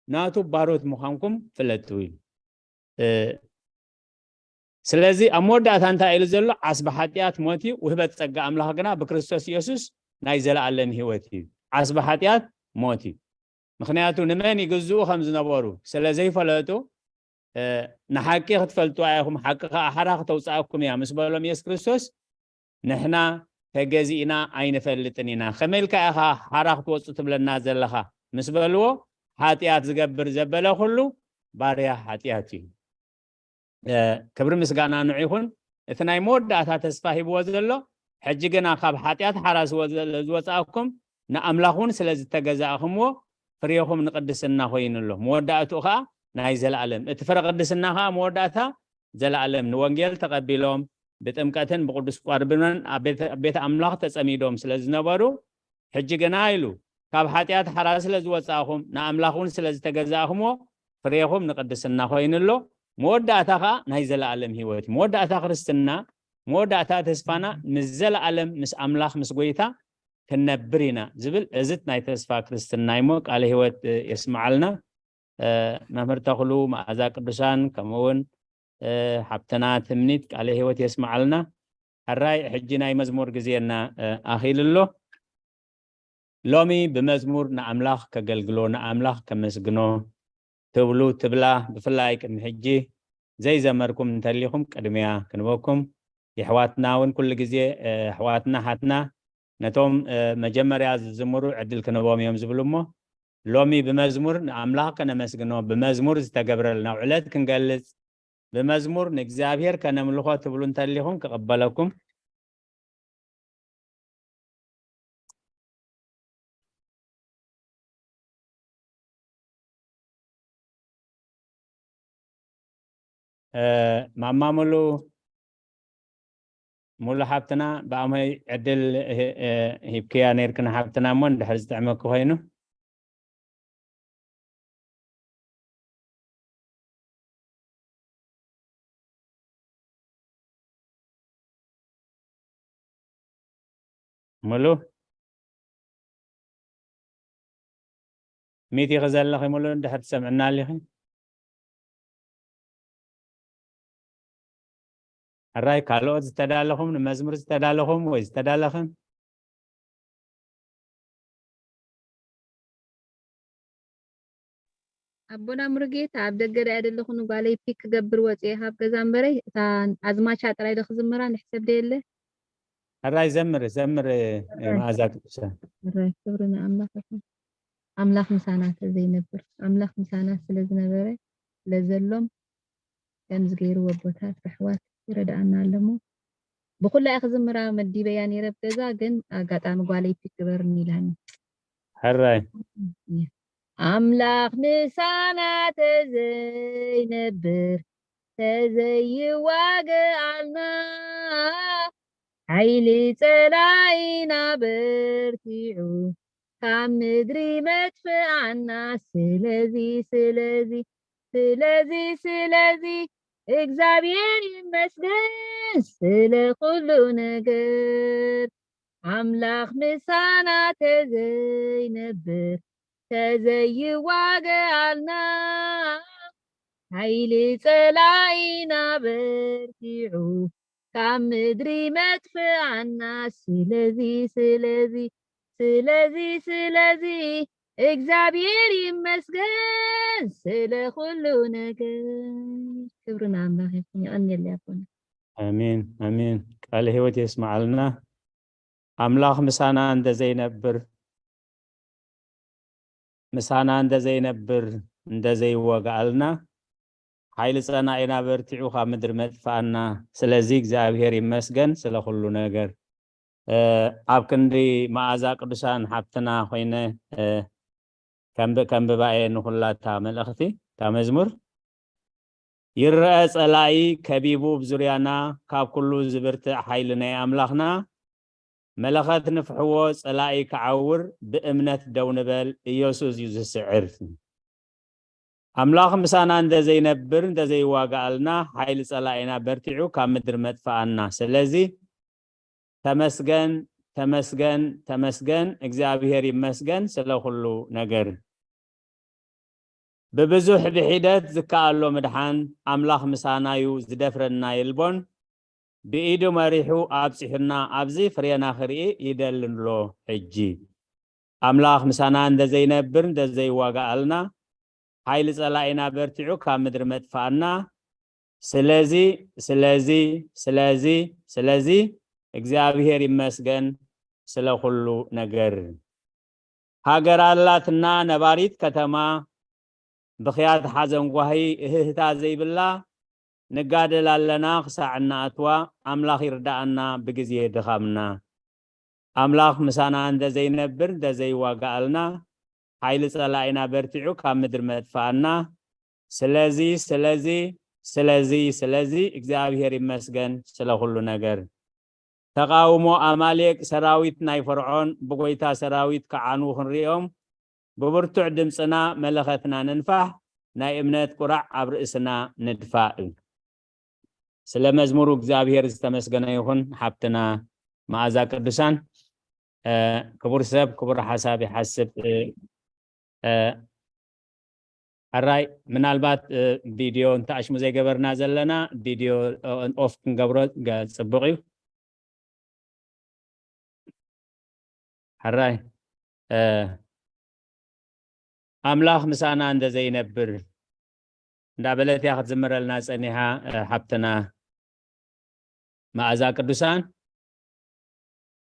ናቱ ባሮት ምዃንኩም ፍለጡ ኢሉ። እ፣ ስለዚ ኣብ መወዳእታ እንታይ ኢሉ ዘሎ? ዓስቢ ሓጢኣት ሞት እዩ፣ ውህበት ጸጋ ኣምላኽ ግና ብክርስቶስ የሱስ ናይ ዘለኣለም ህይወት እዩ። ዓስቢ ሓጢኣት ሞት እዩ። ምኽንያቱ ንመን ይግዝኡ ከም ዝነበሩ ስለ ዘይፈለጡ፣ እ፣ ንሓቂ ክትፈልጥዋ ኢኹም፣ ሓቂ ኸኣ ሓራ ክተውጽኣኩም እያ ምስ በሎም የሱስ ክርስቶስ፣ ንሕና ተገዚእና ኣይንፈልጥን ኢና። ከመይ ኢልካ ኢኻ ሓራ ክትወጹ ትብለና ዘለኻ? ምስ በልዎ፣ ሓጢኣት ዝገብር ዘበለ ኩሉ ባርያ ሓጢኣት እዩ። እ፣ ክብሪ ምስጋና ንዑ ይኹን። እቲ ናይ መወዳእታ ተስፋ ሂብዎ ዘሎ፣ ሕጂ ግና ካብ ሓጢኣት ሓራ ስለ ዝወ-፣ ዝወጻእኩም፣ ንኣምላኽ እውን ስለ ዝተገዛእኩምዎ፣ ፍሬኹም ንቅድስና ኮይኑ ኣሎ። መወዳእትኡ ኸኣ ናይ ዘለኣለም። እቲ ፍረ ቅድስና ኸኣ መወዳእታ ዘለኣለም። ንወንጌል ተቐቢሎም፣ ብጥምቀትን ብቅዱስ ቁርባንን ኣብ ቤተ፣ ኣብ ቤተ ኣምላኽ ተጸሚዶም ስለ ዝነበሩ፣ ሕጂ ግና ኢሉ፣ ካብ ሓጢኣት ሓራ ስለ ዝወጻእኹም፣ ንኣምላኽ እውን ስለ ዝተገዛእኹምዎ፣ ፍሬኹም ንቅድስና ኮይኑ ኣሎ። መወዳእታ ኸኣ ናይ ዘለኣለም ህይወት እዩ። መወዳእታ ክርስትና፣ መወዳእታ ተስፋና ምስ ዘለኣለም ምስ ኣምላኽ ምስ ጎይታ ክንነብር ኢና ዝብል እዝት ናይ ተስፋ ክርስትና እሞ ቃለ ህይወት፣ እ፣ የስምዓልና። እ፣ መምህር ተኽሉ፣ መኣዛ ቅዱሳን፣ ከምኡ እውን፣ እ፣ ሓብትና ትምኒት ቃለ ህይወት የስምዓልና። ሕራይ ሕጂ ናይ መዝሙር ግዜና፣ እ፣ ኣኺሉ ኣሎ። ሎሚ ብመዝሙር ንኣምላኽ ከገልግሎ፣ ንኣምላኽ ከመስግኖ ትብሉ ትብላ፣ ብፍላይ ቅድሚ ሕጂ ዘይዘመርኩም እንተሊኹም ቅድሚያ ክንበኩም። የሕዋትና እውን ኩሉ ግዜ፣ እ፣ ኣሕዋትና፣ ሓትና፣ ነቶም፣ እ፣ መጀመርያ ዝዝምሩ ዕድል ክንቦም እዮም ዝብሉ እሞ፣ ሎሚ ብመዝሙር ንኣምላኽ ከነመስግኖ፣ ብመዝሙር ዝተገብረልና ውዕለት ክንገልጽ፣ ብመዝሙር ንእግዚኣብሔር ከነምልኾ ትብሉ እንተሊኹም ክቕበለኩም። እ፣ ማማ ሙሉ፣ ሙሉ ሓብትና፣ ብኣመይ ዕድል ሂ-፣ እ፣ ሂብክያ ነይርክን ሓብትና፣ እሞ እንድሕር ዝጥዕመኪ ኮይኑ። ሙሉ፣ ሚት ኢኺ ዘለኺ ሙሉ፣ እንድሕር ትሰምዕና ኣሊኺ? ሕራይ፣ ካልኦት ዝተዳለኹም፣ ንመዝሙር ዝተዳለኹም ወይ ዝተዳለኽን? ኣቦና ሙሉጌታ፣ ኣብ ደገ ዳኣ ዘለኹ፣ ንጓለይ ፒክ ክገብር ወፂኤ ካብ ገዛ እምበረይ፣ እታ ኣዝማቻ ጥራይ ዶ ክዝምራ ንሕሰብ ዶ የለ? ሕራይ ዘምር፣ ዘምር፣ ሕራይ። መኣዛ ቅዱሳን። ሕራይ፣ ክብሪ ንኣምላኽ ይኹን። ኣምላኽ ምሳና ተዘይነብር፣ ኣምላኽ ምሳና ስለ ዝነበረ፣ ስለ ዘሎም፣ ከምዚ ገይሩ ኣቦታት ኣሕዋት ይረድኣና ኣሎ እሞ፣ ብኹላ እየ ክዝምራ መዲበያ ነይረ ኣብ ገዛ፣ ግን ኣጋጣሚ ጓለይ ፒክ ግበርኒ ኢላኒ። ሕራይ። ኣምላኽ ምሳና ተዘይነብር፣ ተዘይዋግኣልና፣ ሓይሊ ጸላኢና በርቲዑ፣ ካብ ምድሪ መጥፍኣና። ስለዚ፣ ስለዚ፣ ስለዚ፣ ስለዚ፣ እግዚኣብሔር ይመስገን ስለ ኩሉ ነገር። ኣምላኽ ምሳና ተዘይነብር፣ ተዘይዋግኣልና፣ ሓይሊ ጸላኢና በርቲዑ፣ ካብ ምድሪ መጥፍኣና። ስለዚ፣ ስለዚ፣ ስለዚ፣ ስለዚ፣ እግዚኣብሔር ይመስገን ስለ ኩሉ ነገር። ክብሪ ንኣምላኽ ይኹን። የቐንየለይ ኣቦና። ኣሜን፣ ኣሜን። ቃለ ሕይወት የስምዓልና። ኣምላኽ ምሳና እንተ ዘይነብር፣ ምሳና እንተ ዘይነብር፣ እንተ ዘይወግኣልና፣ ሓይሊ ጸላኢና በርቲዑ ካብ ምድሪ መጥፍኣና። ስለዚ እግዚኣብሔር ይመስገን ስለ ኩሉ ነገር። እ፣ ኣብ ክንዲ መኣዛ ቅዱሳን ሓብትና ኮይነ፣ እ፣ ከንብ-፣ ከንብባ እየ ንኹላ እታ መልእኽቲ፣ እታ መዝሙር። ይረአ ጸላኢ ከቢቡ ብዙርያና፣ ካብ ኩሉ ዝብርትዕ ሓይሊ ናይ ኣምላኽና። መለኸት ንፍሕዎ፣ ጸላኢ ክዓውር፣ ብእምነት ደው ንበል፣ ኢየሱስ እዩ ዝስዕር። ኣምላኽ ምሳና እንተ ዘይነብር፣ እንተ ዘይዋግኣልና፣ ሓይሊ ጸላኢና በርቲዑ ካብ ምድሪ መጥፍኣና። ስለዚ ተመስገን፣ ተመስገን፣ ተመስገን፣ እግዚኣብሔር ይመስገን ስለ ኩሉ ነገር። ብብዙሕ ብሒደት ዝከኣሎ ምድሓን ኣምላኽ ምሳናዩ ዝደፍረና የልቦን። ብኢዱ መሪሑ ኣብጺሑና ኣብዚ ፍሬና ክርኢ ይደሊ ኣሎ። ሕጂ ኣምላኽ ምሳና እንተ ዘይነብር እንተ ዘይዋጋኣልና ሓይሊ ጸላኢና በርቲዑ ካብ ምድሪ መጥፋኣና። ስለዚ፣ ስለዚ፣ ስለዚ፣ ስለዚ እግዚኣብሔር ይመስገን ስለ ኩሉ ነገር። ሃገር ኣላትና ነባሪት ከተማ፣ ብኽያት ሓዘን ጓሂ እህህታ ዘይብላ፣ ንጋደል ኣለና ክሳዕ እናኣትዋ፣ ኣምላኽ ይርዳኣና ብግዜ ድኻምና። ኣምላኽ ምሳና እንተ ዘይነብር፣ እንተ ዘይዋጋኣልና፣ ሓይሊ ጸላኢና በርቲዑ ካብ ምድሪ መጥፋኣና። ስለዚ፣ ስለዚ፣ ስለዚ፣ ስለዚ እግዚኣብሔር ይመስገን ስለ ኩሉ ነገር። ተቓውሞ ኣማሌቅ ሰራዊት ናይ ፈርዖን ብጎይታ ሰራዊት ክዓንዉ ክንሪኦም፣ ብብርቱዕ ድምጽና መለኸትና ንንፋሕ፣ ናይ እምነት ቁራዕ ኣብ ርእስና ንድፋእ። ስለ መዝሙሩ እግዚኣብሔር ዝተመስገነ ይኹን። ሓብትና መኣዛ ቅዱሳን፣ እ፣ ክቡር ሰብ ክቡር ሓሳብ ይሓስብ። እ፣ እ፣ ሕራይ፣ ምናልባት፣ እ፣ ቪድዮ እንተ ኣሽሙ ዘይገበርና ዘለና፣ ቪድዮ፣ እ፣ ኦፍ ክንገብሮ ገ-፣ ጽቡቕ እዩ። ሕራይ፣ እ፣ ኣምላኽ ምሳና እንተ ዘይነብር፣ እንዳበለት እያ ክትዝምረልና ጸኒሓ፣ እ፣ ሓብትና መኣዛ ቅዱሳን።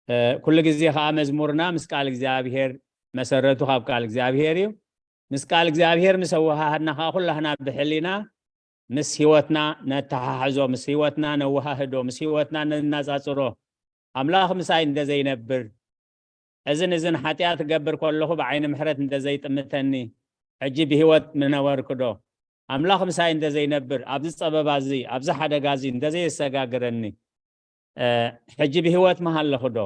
እ፣ ኩሉ ግዜ ኸኣ መዝሙርና ምስ ቃል እግዚኣብሔር፣ መሰረቱ ካብ ቃል እግዚኣብሔር እዩ። ምስ ቃል እግዚኣብሔር ምስ ኣወሃሃድና ከዓ ኩላህና ብሕሊና ምስ ህይወትና ነተሓሕዞ፣ ምስ ህይወትና ነወሃህዶ፣ ምስ ህይወትና ነናጻጽሮ። ኣምላኽ ምሳይ እንተዘይነብር፣ እዝን እዝን ሓጢኣት እገብር ከለኹ ብዓይኒ ምሕረት እንተዘይጥምተኒ፣ ሕጂ ብህይወት ምነበርኩ ዶ? ኣምላኽ ምሳይ እንተዘይነብር፣ ኣብዚ ጸበባ እዚ፣ ኣብዚ ሓደጋ እዚ እንተዘየሰጋግረኒ፣ እ፣ ሕጂ ብህይወት ምሃለኹ ዶ?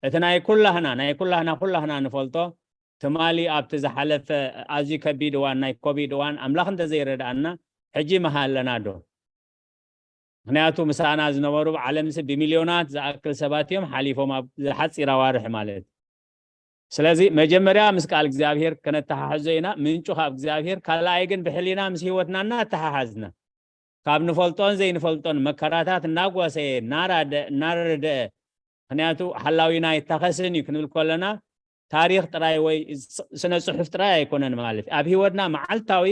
እቲ ናይ ኩላህና፣ ናይ ኩላህና፣ ኩላህና ንፈልጦ፣ ትማሊ ኣብቲ ዝሓለፈ ኣዝዩ ከቢድ እዋን፣ ናይ ኮቪድ እዋን፣ ኣምላኽ እንተዘይረድኣና፣ ሕጂ ምሃለና ዶ? ምኽንያቱ ምሳና ዝነበሩ ኣብ ዓለምሲ ብሚልዮናት ዝኣክል ሰባት እዮም ሓሊፎም፣ ኣብ ሓጺር ኣዋርሕ ማለት። ስለዚ መጀመርያ ምስ ቃል እግዚኣብሔር ከነተሓሕዞ ኢና፣ ምንጩ ካብ እግዚኣብሔር፣ ካልኣይ ግን ብሕሊና ምስ ህይወትና እናተሓሓዝና፣ ካብ ንፈልጦን ዘይንፈልጦን መከራታት እናጓሰየ፣ እናራደ-፣ እናረደአ፣ ምኽንያቱ ሓላዊና ኣይታኸስን እዩ ክንብል ከለና፣ ታሪኽ ጥራይ ወይ ስ-፣ ስነ ጽሑፍ ጥራይ ኣይኮነን ማለት እዩ። ኣብ ህይወትና መዓልታዊ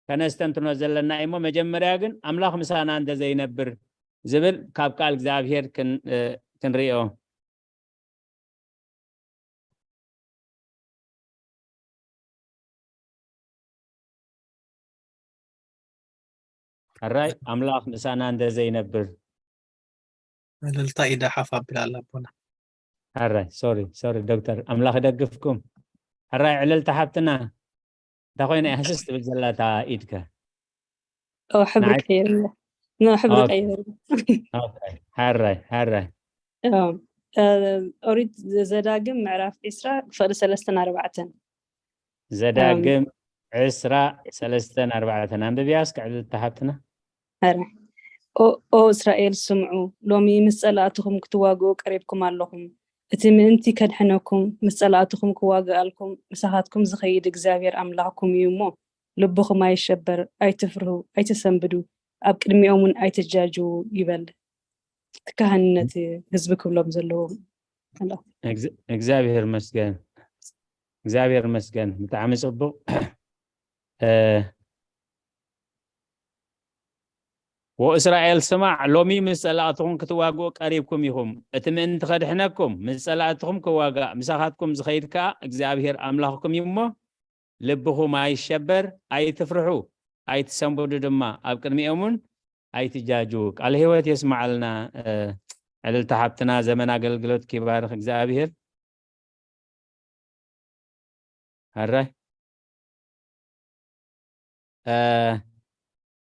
ከነስተንትኖ ዘለና እዩ እሞ፣ መጀመርያ ግን ኣምላኽ ምሳና እንተዘይነብር ዝብል ካብ ቃል እግዚኣብሔር ክን-፣ እ፣ ክንሪኦ። ሕራይ ኣምላኽ ምሳና እንተዘይነብር። ዕልልታ ኢዳ ሓፍ ኣቢላ ኣላ ኣቦና። ሕራይ፣ ሶሪ፣ ሶሪ ዶክተር፣ ኣምላኽ ይደግፍኩም። ሕራይ ዕልልታ ሓብትና፣ እንታይ ኮይና እያ ህስስ ትብል ዘላ እታ ኢድከ? ኦ፣ ሕብሪ ንዓይ ቀይርለ። ኖ፣ ሕብሪ ኦኬ። ቀይርለ። ኦኬ፣ ሕራይ፣ ሕራይ። ኦ፣ እ፣ ኦሪት ዘዳግም ምዕራፍ ዒስራ ክፍሊ ሰለስተን ኣርባዕተን። ዘዳግም ዒስራ ሰለስተን ኣርባዕተን። ኣንብብያ እስከ ዕልልታ ሓብትና። ሕራይ። ኦ፣ ኦ እስራኤል ስምዑ፣ ሎሚ ምስ ጸላእትኹም ክትዋግኡ ቀሪብኩም ኣለኹም። እቲ ምእንቲ ከድሕነኩም፣ ምስ ጸላእትኹም ክዋግኣልኩም፣ ምሳኻትኩም ዝኸይድ እግዚኣብሔር ኣምላኽኩም እዩ እሞ፣ ልብኹም ኣይሸበር፣ ኣይትፍርሁ፣ ኣይትሰንብዱ፣ ኣብ ቅድሚኦም እውን ኣይትጃጅዉ ይበል። እቲ ካህን ነቲ ህዝቢ ክብሎም ዘለዎም ኣሎ። እግዝ-፣ እግዚኣብሔር ይመስገን። እግዚኣብሔር ይመስገን። ብጣዕሚ ጽቡቕ። እ፣ ወእስራኤል ስማዕ፣ ሎሚ ምስ ጸላእትኹም ክትዋግኡ ቀሪብኩም ኢኹም። እቲ ምእንቲ ከድሕነኩም፣ ምስ ጸላእትኹም ክዋጋእ፣ ምሳኻትኩም ዝኸይድ ከኣ እግዚኣብሔር ኣምላኽኩም እዩ እሞ፣ ልብኹም ኣይሸበር፣ ኣይትፍርሑ፣ ኣይትሰንብዱ ድማ፣ ኣብ ቅድሚኦም እውን ኣይትጃጁ። ቃለ ህይወት የስምዓልና። እ፣ ዕልልቲ ሓብትና፣ ዘመን ኣገልግሎት ይባርኽ እግዚኣብሔር። ሕራይ። እ፣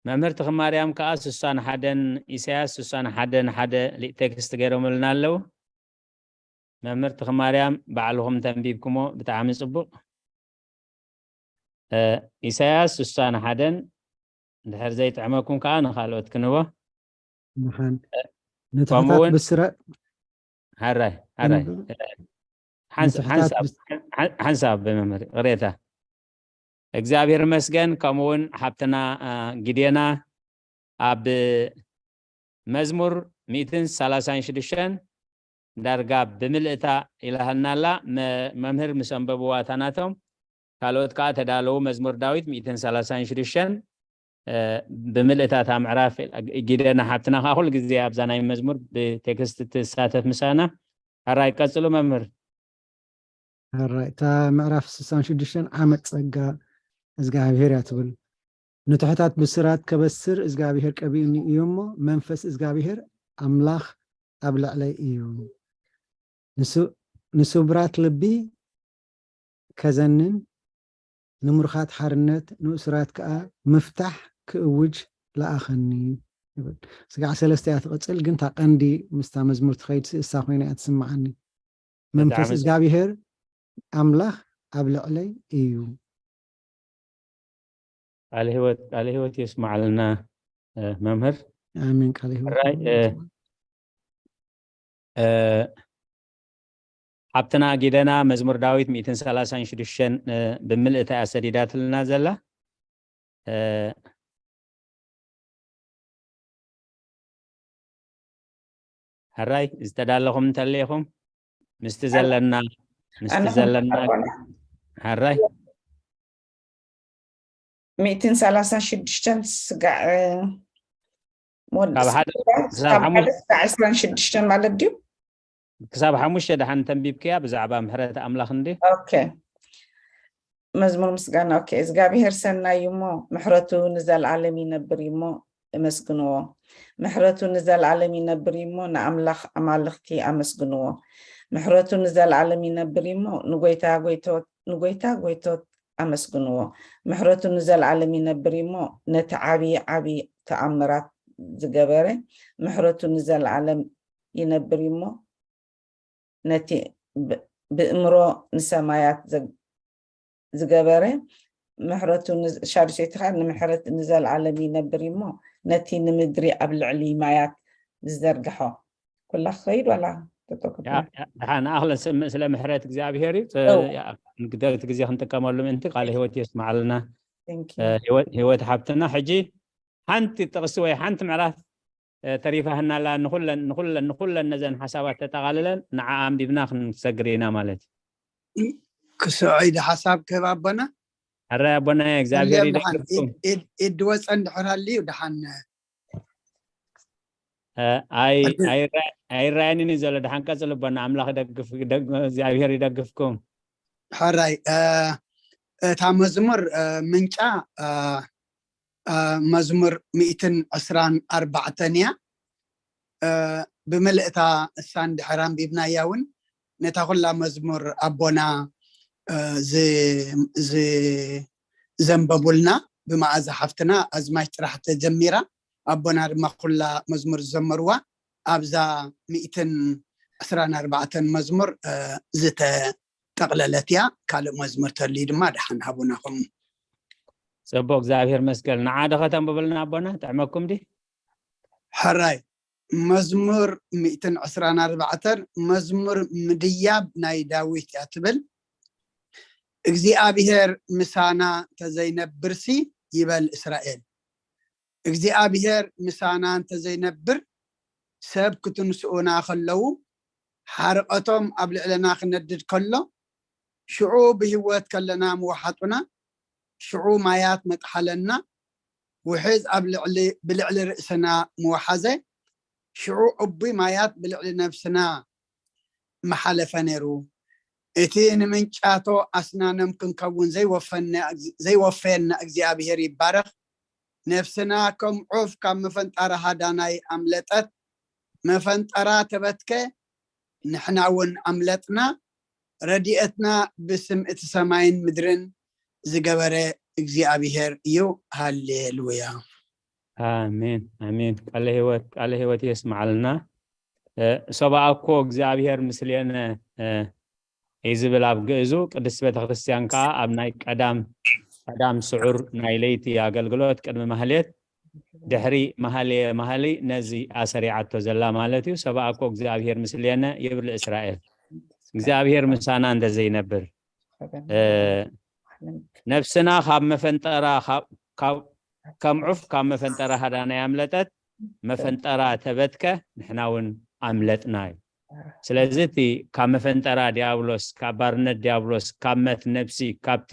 መምህር ተኽማርያም ከኣ ስሳን ሓደን፣ ኢሳያስ ስሳን ሓደን ሓደ ሊ-፣ ቴክስት ገይሮምልና ኣለዉ። መምህር ተኽማርያም ባዕልኹም ተንቢብኩሞ ብጣዕሚ ጽቡቕ። እ፣ ኢሳያስ ስሳን ሓደን እንድሕር ዘይጥዕመኩም ከኣ ንኻልኦት ክንቦ። ንሓን እ፣ ነቲ ከምኡ ሕታት እውን ብስረ-፣ ሓራይ፣ ሓራይ። ነብ-፣ ሓንስ-፣ ነቲ ሕታት ሓንሳብ፣ ብስ-፣ ሓን-፣ ሓንሳብ ብመምህር ቅሬታ። እግዚኣብሔር ይመስገን። ከምኡ እውን ሓብትና፣ እ፣ ጊዴና ኣብ መዝሙር ሚእትን ሰላሳን ሽዱሽተን ዳርጋ ብምልእታ ኢላሃልና ኣላ። መ-፣ መምህር ምስ ኣንበብዋ እታ ናቶም፣ ካልኦት ከኣ ተዳለዉ። መዝሙር ዳዊት ሚእትን ሰላሳን ሽዱሽተን፣ እ፣ ብምልእታ እታ ምዕራፍ ጊደና ሓብትና ከኣ ኩሉ ግዜ ኣብዛ ናይ መዝሙር ብቴክስት ትሳተፍ ምሳና። ሕራይ ቀጽሉ መምህር። ሕራይ፣ እታ ምዕራፍ ስሳን ሽዱሽተን ዓመት ጸጋ እግዚኣብሔር እያ ትብል። ንትሑታት ብስራት ከበስር እግዚኣብሔር ቀቢኡኒ እዩ እሞ፣ መንፈስ እግዚኣብሔር ኣምላኽ ኣብ ልዕለይ እዩ። ንሱ-፣ ንስቡራት ልቢ ከዘንን፣ ንምሩኻት ሓርነት፣ ንእሱራት ከኣ ምፍታሕ ክእውጅ ለኣኸኒ ይብል። ስጋዕ ሰለስተ እያ ትቕጽል፣ ግን እታ ቀንዲ ምስታ መዝሙር ትኸይድ እሳ ኮይና እያ ትስምዓኒ። መንፈስ ብጣዕሚ እግዚኣብሔር ኣምላኽ ኣብ ልዕለይ እዩ። ቃለ ህይወት፣ ቃለ ህይወት የስምዓልና፣ እ፣ መምህር። ኣሜን። ቃለ ህይወት ሕራይ፣ እ፣ እ፣ ሓብትና ጊደና መዝሙር ዳዊት ሚእትን ሰላሳን ሽዱሽተን፣ እ፣ ብምልእታ እያ ሰዲዳትልና ዘላ። እ፣ ሕራይ ዝተዳለኹም እንተለይኹም፣ ምስቲ ኣነ፣ ዘለና፣ ምስቲ ኣነ ዘለና፣ ኣቦና። ሕራይ። ሚእትን ሰላሳን ሽዱሽተን ስጋዕ፣ እ፣ ወዲ ካብ ሓደ ስጋዕ፣ ክሳብ ካብ ሓደ ሓሙሽተ፣ ስጋዕ ዕስራን ሽዱሽተን ማለት ድዩ? ክሳብ ሓሙሽተ ደሓን ተንቢብክያ ብዛዕባ ምሕረት ኣምላኽ እንዲ። ኦኬ። መዝሙር ምስጋና። ኦኬ። እግዚኣብሔር ሰናይ እዩ እሞ፣ ምሕረቱ ንዘለዓለም ይነብር እዩ እሞ፣ እመስግንዎ። ምሕረቱ ንዘለዓለም ይነብር እዩ እሞ፣ ንኣምላኽ ኣማልኽቲ ኣመስግንዎ። ምሕረቱ ንዘለዓለም ይነብር እዩ እሞ፣ ንጎይታ ጎይቶት ንጎይታ ጎይቶት ኣመስግንዎ። ምሕረቱ ንዘለዓለም ይነብር እዩ እሞ፣ ነቲ ዓቢ ዓቢ ተኣምራት ዝገበረ፣ ምሕረቱ ንዘለዓለም ይነብር እዩ እሞ፣ ነቲ ብ- ብእምሮ ንሰማያት ዘ- ዝገበረ፣ ምሕረቱ ንዝ- ሻዱሸይቲ ኸዓ ንምሕረት ንዘለዓለም ይነብር እዩ እሞ፣ ነቲ ንምድሪ ኣብ ልዕሊ ማያት ዝዘርግሖ። ኩላ ክኸይድ ዋላ ተጠቅሞ? ደሓን ኣኽለን ስምዕ ስለ ምሕረት እግዚኣብሔር እዩ። ንግደልቲ ግዜ ክንጥቀመሉ ምእንቲ ቃለ ህይወት የስማዓልና። Thank you። ህይወት ሓብትና ሕጂ ሓንቲ ጥቕሲ ወይ ሓንቲ ምዕራፍ ተሪፋህናላ ንኩለን ንኩለን ንኩለን ነዘን ሓሳባት ተጠቓልለን ንዓ ኣንቢብና ክንሰግር ኢና ማለት እዩ። ክስዕይ ሓሳብ ክህብ ኣቦና። ሕራይ ኣቦና እግዚኣብሔር ይደግፍኩም። ኢድ ወፀ እንድሕር ሃልዩ ደሓን ኣይራየንን እዩ ዘሎ። ደሓን ቀፅል ኣቦና፣ ኣምላኽ ይደግፍ፣ እግዚኣብሔር ይደግፍኩም። ሕራይ እታ መዝሙር ምንጫ መዝሙር ሚእትን ዕስራን ኣርባዕተን እያ። ብምልእታ እሳ እንድሕር ኣንቢብናያ እውን ነታ ኩላ መዝሙር ኣቦና ዘንበቡልና ብመኣዛ ሓፍትና ኣዝማች ጥራሕ ተጀሚራ ኣቦና ድማ ኩላ መዝሙር ዝዘመርዋ ኣብዛ ሚእትን ዕስራን ኣርባዕተን መዝሙር ዝተጠቕለለት እያ። ካልእ መዝሙር ተልዩ ድማ ደሓን ሃቡና ከምኡ። ፅቡቅ እግዚኣብሔር መስገን። ንዓ ዶ ከተንብብልና ኣቦና ጥዕመኩም ዲ? ሕራይ መዝሙር ሚእትን ዕስራን ኣርባዕተን መዝሙር ምድያብ ናይ ዳዊት እያ ትብል። እግዚኣብሔር ምሳና እንተዘይነብርሲ ይበል እስራኤል። እግዚኣብሔር ምሳና እንተዘይነብር ሰብ ክትንስኡና ከለዉ ሓርቐቶም ኣብ ልዕለና ክነድድ ከሎ ሽዑ ብህይወት ከለና ምወሓጡና ሽዑ ማያት መጥሓለና ውሕዝ ኣብ ልዕሊ ብልዕሊ ርእስና ምወሓዘ ሽዑ ዕቡይ ማያት ብልዕሊ ነብስና ምሓለፈ ነይሩ። እቲ ንምንጫቶ ኣስናኖም ክንከውን ዘይወፈየና እግዚኣብሔር ይባረኽ። ነፍስና ከም ዑፍ ካብ መፈንጠራ ሃዳናይ ኣምለጠት። መፈንጠራ ተበትከ፣ ንሕና እውን ኣምለጥና። ረድኤትና ብስም እቲ ሰማይን ምድርን ዝገበረ እግዚኣብሔር እዩ። ሃሌሉያ። ኣሜን ኣሜን። ቃለ ህይወት ቃለ ህይወት የስምዓልና። ሰብኣኮ እግዚኣብሔር ምስሌነ እዩ ዝብል ኣብ ግእዙ። ቅድስት ቤተክርስትያን ከዓ ኣብ ናይ ቀዳም ቀዳም ስዑር ናይ ለይቲ ኣገልግሎት ቅድሚ ማህሌት ድሕሪ ማህሌ ማህሊ ነዚ ኣሰሪዓቶ ዘላ ማለት እዩ። ሰብኣኮ እግዚኣብሔር ምስሌነ ይብል እስራኤል። እግዚኣብሔር ምሳና እንተዘይነብር ነፍስና ካብ መፈንጠራ ከም ዑፍ ካብ መፈንጠራ ሃዳና ያምለጠት መፈንጠራ ተበትከ ንሕና እውን ኣምለጥና እዩ። ስለዚ እቲ ካብ መፈንጠራ ዲያብሎስ ካብ ባርነት ዲያብሎስ ካብ መት ነብሲ ካብቲ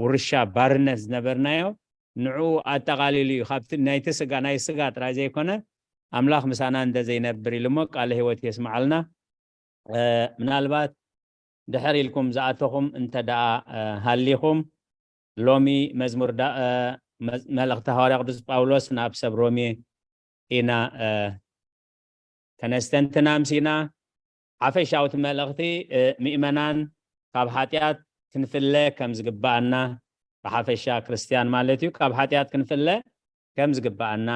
ውርሻ ባርነት ዝነበርናዮ ንዕኡ ኣጠቓሊሉ እዩ። ካብቲ ናይቲ ስጋ ናይ ስጋ ጥራይ ዘይኮነ ኣምላኽ ምሳና እንተዘይነብር ኢሉ እሞ ቃለ ህይወት የስምዓልና። ምናልባት ድሕር ኢልኩም ዝኣተኹም እንተ ደኣ ሃሊኹም ሎሚ መዝሙር መልእኽቲ ሃዋርያ ቅዱስ ጳውሎስ ናብ ሰብ ሮሜ ኢና ከነስተንትና ኣምሲና። ሓፈሻዊ እቲ መልእኽቲ ምእመናን ካብ ሓጢኣት ክንፍለ ከም ዝግባኣና፣ ብሓፈሻ ክርስትያን ማለት እዩ፣ ካብ ሓጢኣት ክንፍለ ከም ዝግባኣና፣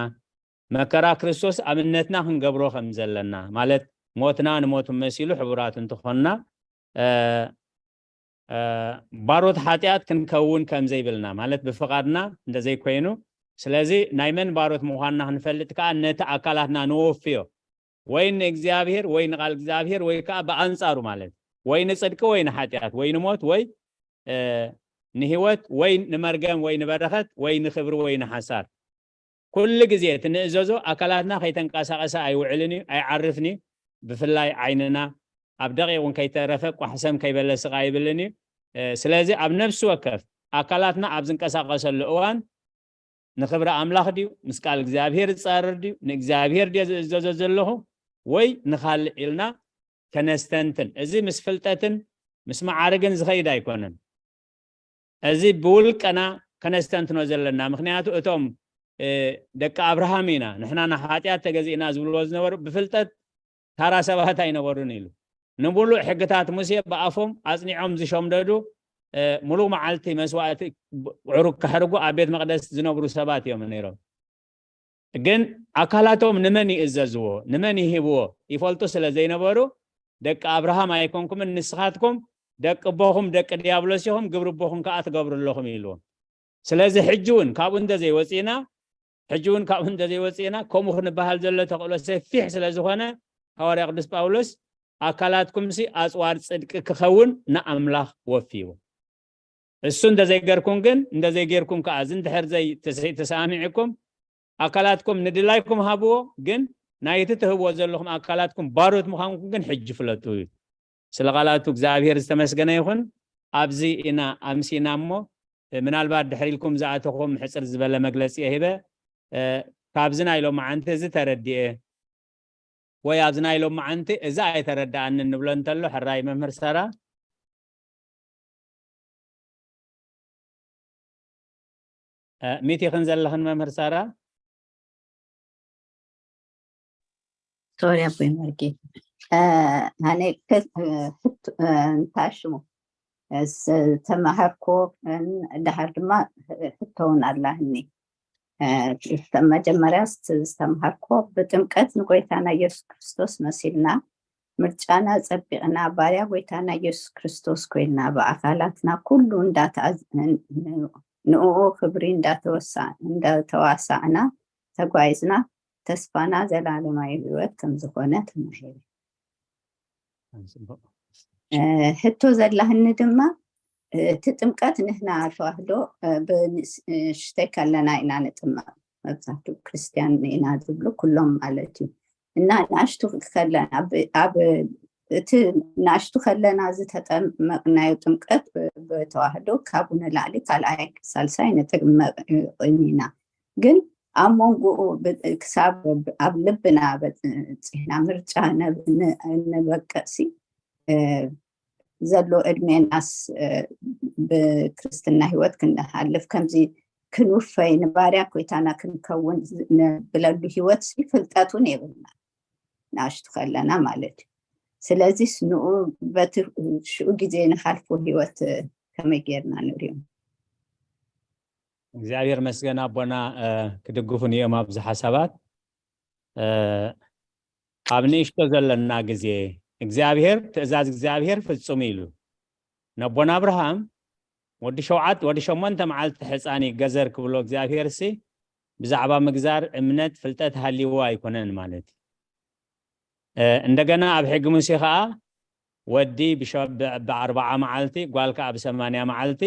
መከራ ክርስቶስ ኣብነትና ክንገብሮ ከም ዘለና ማለት ሞትና ንሞቱ መሲሉ ሕቡራት እንተኾንና ባሮት ሓጢኣት ክንከውን ከም ዘይብልና ማለት ብፍቓድና እንተዘይኮይኑ። ስለዚ ናይ መን ባሮት ምዃንና ክንፈልጥ ከዓ ነቲ ኣካላትና ንወፍዮ ወይ ንእግዚኣብሔር ወይ ንቓል እግዚኣብሔር ወይ ከዓ ብኣንጻሩ ማለት ወይ ንጽድቂ ወይ ንሓጢኣት ወይ ንሞት ወይ ንህይወት ወይ ንመርገም ወይ ንበረኸት ወይ ንኽብሪ ወይ ንሓሳር። ኩሉ ግዜ እቲ ንእዘዞ ኣካላትና ከይተንቀሳቐሰ ኣይውዕልን እዩ ኣይዓርፍን እዩ። ብፍላይ ዓይንና ኣብ ደቂቕ እውን ከይተረፈ ቋሕሰም ከይበለ ስቕ ኣይብልን እዩ። ስለዚ ኣብ ነፍሲ ወከፍ ኣካላትና ኣብ ዝንቀሳቐሰሉ እዋን ንኽብሪ ኣምላኽ ድዩ ምስ ቃል እግዚኣብሔር ዝጻረር ድዩ ንእግዚኣብሔር ድየ ዝእዘዞ ዘለኹ ወይ ንኻልእ ኢልና ከነስተንትን። እዚ ምስ ፍልጠትን ምስ መዓርግን ዝኸይድ ኣይኮነን። እዚ ብውልቀና ከነስተንትኖ ዘለና። ምክንያቱ እቶም ደቂ ኣብርሃም ኢና፣ ንሕና ንሓጢኣት ተገዚእና ዝብልዎ ዝነበሩ ብፍልጠት ታራ ሰባት ኣይነበሩን ኢሉ። ንብሉእ ሕግታት ሙሴ ብኣፎም ኣጽኒዖም ዝሸምደዱ፣ ሙሉእ መዓልቲ መስዋእቲ ዕሩግ ከሕርጉ ኣብ ቤት መቕደስ ዝነብሩ ሰባት እዮም ነይሮም። ግን ኣካላቶም ንመን ይእዘዝዎ፣ ንመን ይህብዎ ይፈልጡ ስለ ዘይነበሩ፣ ደቂ ኣብርሃም ኣይኮንኩምን፣ ንስኻትኩም ደቂ ኣቦኹም ደቂ ዲያብሎስ ኢኹም፣ ግብሪ ኣቦኹም ከኣ ትገብሩ ኣለኹም ኢልዎም። ስለዚ ሕጂ እውን ካብኡ እንተዘይወፂእና፣ ሕጂ እውን ካብኡ እንተዘይወፂእና፣ ከምኡ ክንበሃል ዘሎ ተኽእሎ ሰፊሕ ስለ ዝኾነ፣ ሃዋርያ ቅዱስ ጳውሎስ ኣካላትኩምሲ ኣፅዋር ፅድቂ ክኸውን ንኣምላኽ ወፍይዎ። እሱ እንተዘይገርኩም ግን፣ እንተዘይጌርኩም ከኣ፣ እዚ እንድሕር ዘይ ተሰ-፣ ተሰማሚዕኩም፣ ኣካላትኩም ንድላይኩም ሃብዎ፣ ግን ናይቲ ትህብዎ ዘለኹም ኣካላትኩም ባሮት ምዃንኩም ግን ሕጂ ፍለጡ እዩ። ስለ ቃላቱ እግዚኣብሔር ዝተመስገነ ይኹን። ኣብዚ ኢና ኣምሲና እሞ፣ ምናልባት ድሕር ኢልኩም ዝኣተኹም ሕፅር ዝበለ መግለፂ ሂበ፣ እ፣ ካብዚ ናይ ሎማዓንቲ እዚ ተረዲኤ ወይ ኣብዚ ናይ ሎማዓንቲ እዚ ኣይተረዳኣንን ንብሎ እንተሎ፣ ሕራይ መምህር ሳራ፣ እ፣ ሚት ኢኽን ዘለኽን መምህር ሳራ? ሶሪ ኣቦይ መርጌ። እ፣ ኣነ ከ-፣ እ፣ ሕቶ፣ እ፣ እንታይ ሽሙ? እ፣ ስ-፣ ዝተማሃርኮ፣ እ፣ ደሓር ድማ ሕቶ እውን ኣላህኒ። እ፣ ዝተ-፣ መጀመርያ ዝተ-፣ ዝተማሃርኮ ብጥምቀት ንጎይታና ኢየሱስ ክርስቶስ መሲልና፣ ምርጫና ጸቢቕና፣ ባርያ ጎይታና ኢየሱስ ክርስቶስ ኮይንና፣ ብኣካላትና ኩሉ እንዳተኣዝ-፣ ን-፣ ንእኡ ክብሪ እንዳተወሳ-፣ እንዳተዋሳእና ተጓይዝና፣ ተስፋና ዘላለማዊ ህይወት ከም ዝኾነ ተማሂረ። እ፣ ሕቶ ዘላህኒ ድማ፣ እ፣ እቲ ጥምቀት ንሕና ተዋህዶ፣ እ፣ ብንእሽተይ ከለና ኢና ንጥመቕ። መብዛሕትኡ ክርስትያን ኢና ዝብሉ ኩሎም ማለት እዩ። እና ንኣሽቱ ከለና፣ ኣብ፣ ኣብ፣ እቲ ንኣሽቱ ከለና ዝተጠመቕናዮ ጥምቀት ብ-፣ ብተዋህዶ ካብኡ ንላዕሊ ካልኣይ ሳልሳይ ንጥመቕ ኢና። ግን ኣብ መንጎኡ ብ-፣ ክሳብ ኣብ ልብና በጽሕና ምርጫ ነብ-፣ ን-፣ ንበቅዕሲ፣ እ፣ ዘሎ ዕድሜናስ፣ እ፣ ብክርስትና ህይወት ክንሓልፍ፣ ከምዚ ክንውፈይ፣ ንባርያ ኮይታና ክንከውን ዝ-፣ ንብለሉ ህይወት ሲ ፍልጠት እውን የብልና፣ ንኣሽቱ ከለና ማለት እዩ። ስለዚስ ንኡ በቲ ሽኡ ግዜ ንሓልፎ ህይወት ከመይ ጌርና ንሪኦ? እግዚኣብሔር መስገን ኣቦና፣ እ፣ ክድግፉን እዮም ኣብዚ ሓሳባት። እ፣ ኣብ ንእሽቶ ዘለና ግዜ እግዚኣብሔር፣ ትእዛዝ እግዚኣብሔር ፍጹም እዩ ኢሉ። ነቦና ኣብርሃም ወዲ ሸውዓት-፣ ወዲ ሸሞንተ መዓልቲ ሕፃን ይገዘር ክብሎ እግዚኣብሔር ሲ ብዛዕባ ምግዛር እምነት ፍልጠት ሃልይዎ ኣይኮነን ማለት እዩ። እ፣ እንደገና ኣብ ሕጊ ሙሴ ኸዓ ወዲ ብሸ-፣ ብ-፣ ብኣርብዓ መዓልቲ፣ ጓል ከኣ ብሰማንያ መዓልቲ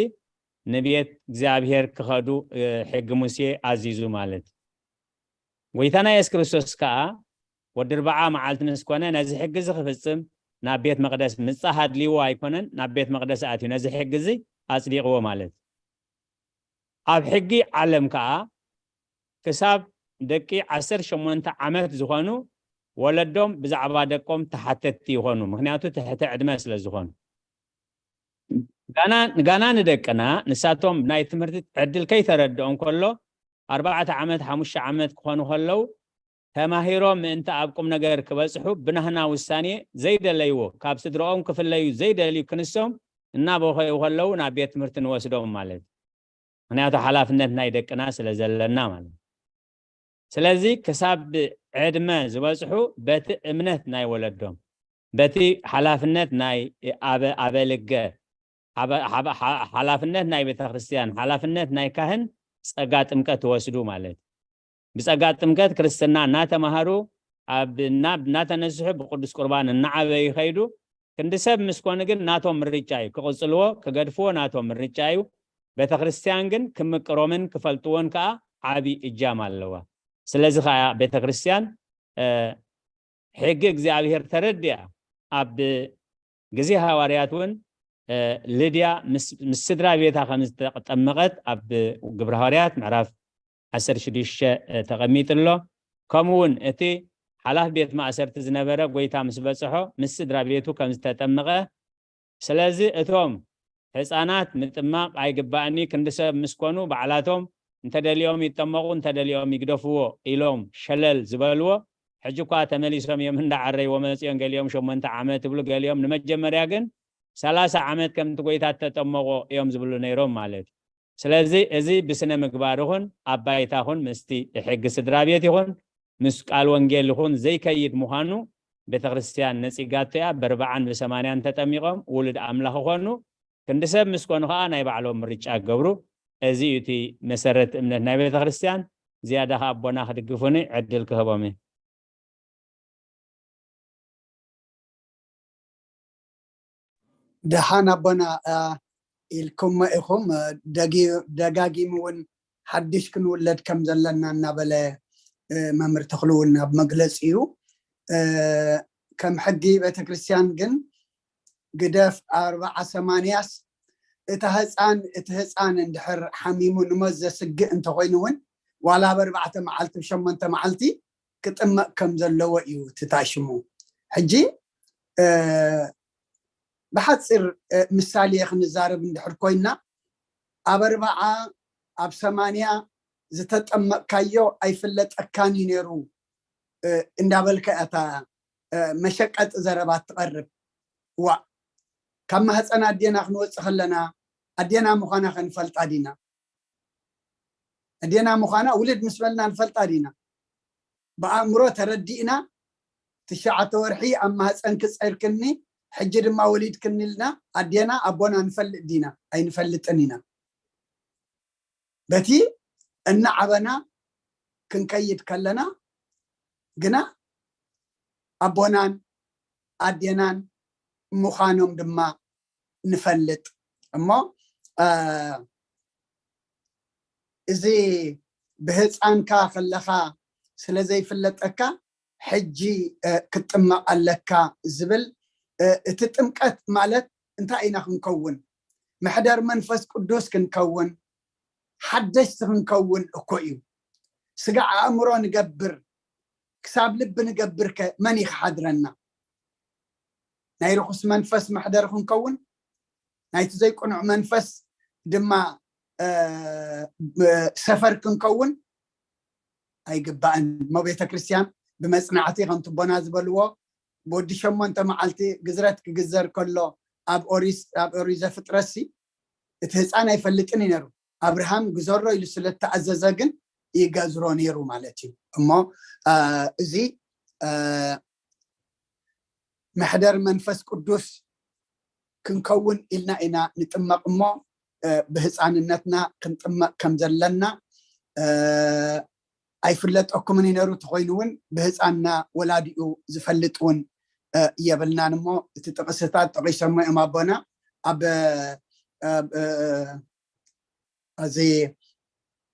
ንቤት እግዚኣብሔር ክኸዱ፣ እ፣ ሕጊ ሙሴ ኣዚዙ ማለት እዩ። ጎይታና የሱስ ክርስቶስ ከኣ ወዲ ኣርብዓ መዓልቲ ምስ ኮነ ነዚ ሕጊ እዚ ክፍጽም ናብ ቤት መቕደስ ምጻእ ኣድልይዎ ኣይኮነን፣ ናብ ቤት መቕደስ ኣትዩ ነዚ ሕጊ እዚ ኣጽዲቕዎ ማለት እዩ። ኣብ ሕጊ ዓለም ከኣ ክሳብ ደቂ ዓሰርተ ሸሞንተ ዓመት ዝኾኑ ወለዶም ብዛዕባ ደቆም ተሓተትቲ ይኾኑ፣ ምኽንያቱ ትሕቲ ዕድመ ስለ ዝኾኑ። ጋና፣ ጋና ንደቅና ንሳቶም ናይ ትምህርቲ ዕድል ከይተረድኦም ከሎ፣ ኣርባዕተ ዓመት፣ ሓሙሽተ ዓመት ክኾኑ ከለዉ፣ ተማሂሮም ምእንቲ ኣብ ቁም ነገር ክበጽሑ ብናህና ውሳኔ ዘይደለይዎ፣ ካብ ስድራኦም ክፍለዩ ዘይደልዩ ክንሶም እናበኸዩ ከለዉ ናብ ቤት ትምህርቲ ንወስዶም ማለት እዩ። ምኽንያቱ ሓላፍነት ናይ ደቅና ስለ ዘለና ማለት እዩ። ስለዚ ክሳብ ዕድመ ዝበጽሑ በቲ እምነት ናይ ወለዶም፣ በቲ ሓላፍነት ናይ ኣበ-፣ ኣበልገ፣ ሓበ-፣ ሓበ-፣ ሓ-፣ ሓላፍነት ናይ ቤተ ክርስቲያን፣ ሓላፍነት ናይ ካህን ጸጋ ጥምቀት ትወስዱ ማለት እዩ። ብጸጋ ጥምቀት ክርስትና እናተማሃሩ ኣብ፣ እና-፣ እናተነስሑ ብቅዱስ ቁርባን እናዓበዩ ይኸይዱ። ክንዲ ሰብ ምስ ኮኑ ግን ናቶም ምርጫ እዩ። ክቕጽልዎ፣ ክገድፍዎ ናቶም ምርጫ እዩ። ቤተ ክርስቲያን ግን ክምቅሮምን ክፈልጥዎን ከኣ ዓቢ እጃም ኣለዋ። ስለዚ ከኣ ቤተ ክርስቲያን፣ እ፣ ሕጊ እግዚኣብሔር ተረዲኣ ኣብ ግዜ ሃዋርያት እውን፣ እ፣ ልድያ ምስ፣ ምስ ስድራ ቤታ ከም ዝተጠመቐት ኣብ ግብረ ሃዋርያት ምዕራፍ ዓሰርተ ሽዱሽተ፣ እ፣ ተቐሚጡ ኣሎ። ከምኡ እውን እቲ ሓላፍ ቤት ማእሰርቲ ዝነበረ ጎይታ ምስ በጽሖ ምስ ስድራ ቤቱ ከም ዝተጠመቐ፣ ስለዚ እቶም ህፃናት ምጥማቕ ኣይግባእኒ፣ ክንዲ ሰብ ምስ ኮኑ ባዕላቶም እንተደሊኦም ይጠመቑ፣ እንተደሊኦም ይግደፍዎ ኢሎም ሸለል ዝበልዎ፣ ሕጂ እኳ ተመሊሶም እዮም እንዳዓረይዎ መፂኦም፣ ገሊኦም ሸሞንተ ዓመት ይብሉ፣ ገሊኦም ንመጀመርያ ግን ሰላሳ ዓመት ከምቲ ጎይታ ተጠመቖ እዮም ዝብሉ ነይሮም ማለት እዩ። ስለዚ እዚ ብስነ ምግባር ይኹን ኣብ ባይታ ይኹን ምስቲ ሕጊ ስድራ ቤት ይኹን ምስ ቃል ወንጌል ይኹን ዘይከይድ ምዃኑ ቤተክርስትያን ነፂጋቶ እያ። በርብዓን ብሰማንያን ተጠሚቖም ውሉድ ኣምላኽ ይኾኑ። ክንዲ ሰብ ምስ ኮኑ ከዓ ናይ ባዕሎም ምርጫ ክገብሩ። እዚ እዩ እቲ መሰረት እምነት ናይ ቤተክርስትያን። ዝያዳ ከዓ ኣቦና ክድግፉኒ ዕድል ክህቦም እየ። ደሓን ኣቦና ኢልኩሞ ኢኹም። ደጋጊሙ እውን ሓድሽ ክንውለድ ከም ዘለና እናበለ መምህር ተኽሉ እውን ኣብ መግለፂኡ ከም ሕጊ ቤተክርስትያን ግን ግደፍ ኣርባዓ ሰማንያስ እታ ህፃን እቲ ህፃን እንድሕር ሓሚሙ ንሞት ዘስግእ እንተኮይኑ እውን ዋላ ኣብ ኣርባዕተ መዓልቲ ሸሞንተ መዓልቲ ክጥመቕ ከም ዘለዎ እዩ ትታሽሙ። ሕጂ ብሓፂር ምሳሌ ክንዛረብ እንድሕር ኮይና ኣብ ኣርባዓ ኣብ ሰማንያ ዝተጠመቕካዮ ኣይፍለጠካን እዩ ነይሩ እንዳበልካ እታ መሸቀጢ ዘረባ ትቐርብ። ዋ ካብ ማህፀን ኣዴና ክንወፅእ ከለና ኣዴና ምዃና ከንፈልጣ ዲና? ኣዴና ምዃና ውልድ ምስ በልና ንፈልጣ ዲና? ብኣእምሮ ተረዲእና ትሽዓተ ወርሒ ኣብ ማህፀንኪ ፀርክኒ ሕጂ ድማ ወሊድክኒ ኢልና ኣዴና ኣቦና ንፈልጥ ዲና? ኣይንፈልጥን ኢና። በቲ እናዓበና ክንከይድ ከለና ግና ኣቦናን ኣዴናን ምዃኖም ድማ ንፈልጥ እሞ እዚ ብህፃንካ ከለካ ስለ ዘይፍለጠካ ሕጂ ክትጥመቕ ኣለካ ዝብል እቲ ጥምቀት ማለት እንታይ ኢና ክንከውን? መሕደር መንፈስ ቅዱስ ክንከውን ሓደሽቲ ክንከውን እኮ እዩ። ስጋ ኣእምሮ ንገብር ክሳብ ልቢ ንገብር ከ መን እዩ ክሓድረና? ናይ ርኹስ መንፈስ መሕደር ክንከውን ናይቲ ዘይቅኑዕ መንፈስ ድማ ሰፈር ክንከውን ኣይግባእን እሞ ቤተ ክርስቲያን ብመጽናዕቲ ከም ትቦና ዝበልዎ ብወዲ ሸሞንተ መዓልቲ ግዝረት ክግዘር ከሎ ኣብ ኦሪስ ኣብ ኦሪት ዘፍጥረሲ እቲ ህፃን ኣይፈልጥን እዩ ነሩ ኣብርሃም ግዘሮ ኢሉ ስለተኣዘዘ ግን ይገዝሮ ነይሩ ማለት እዩ እሞ እዚ መሕደር መንፈስ ቅዱስ ክንከውን ኢልና ኢና ንጥመቕ እሞ ብህፃንነትና ክንጥመቕ ከም ዘለና ኣይፍለጠኩምን ይነሩ ተኮይኑ እውን ብህፃንና ወላዲኡ ዝፈልጥ እውን የብልናን እሞ እቲ ጥቕስታት ጠቂሶሞ እዮም ኣቦና ኣብ እዚ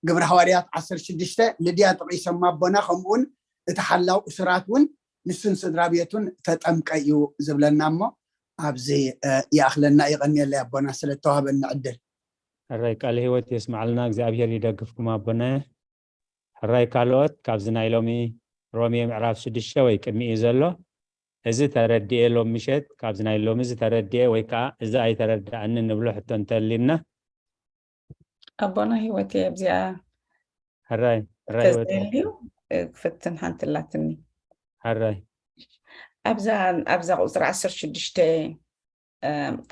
ግብረ ሃዋርያት ዓሰርተ ሽዱሽተ ልድያ ጠቂሶም ኣቦና ከምኡውን እቲ ሓላው እሱራት እውን ንሱን ስድራ ቤቱን ተጠምቀ እዩ ዝብለና እሞ ኣብዚ ይኣኽለና ይቐንየለይ ኣቦና ስለ ተዋህበኒ ዕድል። ሕራይ ቃለ ህይወት የስማዕልና እግዚኣብሔር ይደግፍኩም ኣቦና። ሕራይ ካልኦት ካብዚ ናይ ሎሚ ሮሜ ምዕራፍ ሽዱሽተ ወይ ቅድሚ እዩ ዘሎ እዚ ተረድኤ ሎም ምሸት ካብዚ ናይ ሎሚ እዚ ተረድኤ ወይ ከዓ እዚ ኣይተረዳእኒ ንብሎ ሕቶ እንተሊና ኣቦና ህይወት ኣብዚኣ ሕራይ ሕራይ ህይወት ተዘልዩ ክፍትን ሓንቲ ኣላትኒ ሕራይ ኣብዛ ኣብዛ ቁፅሪ ዓሰርተ ሽዱሽተ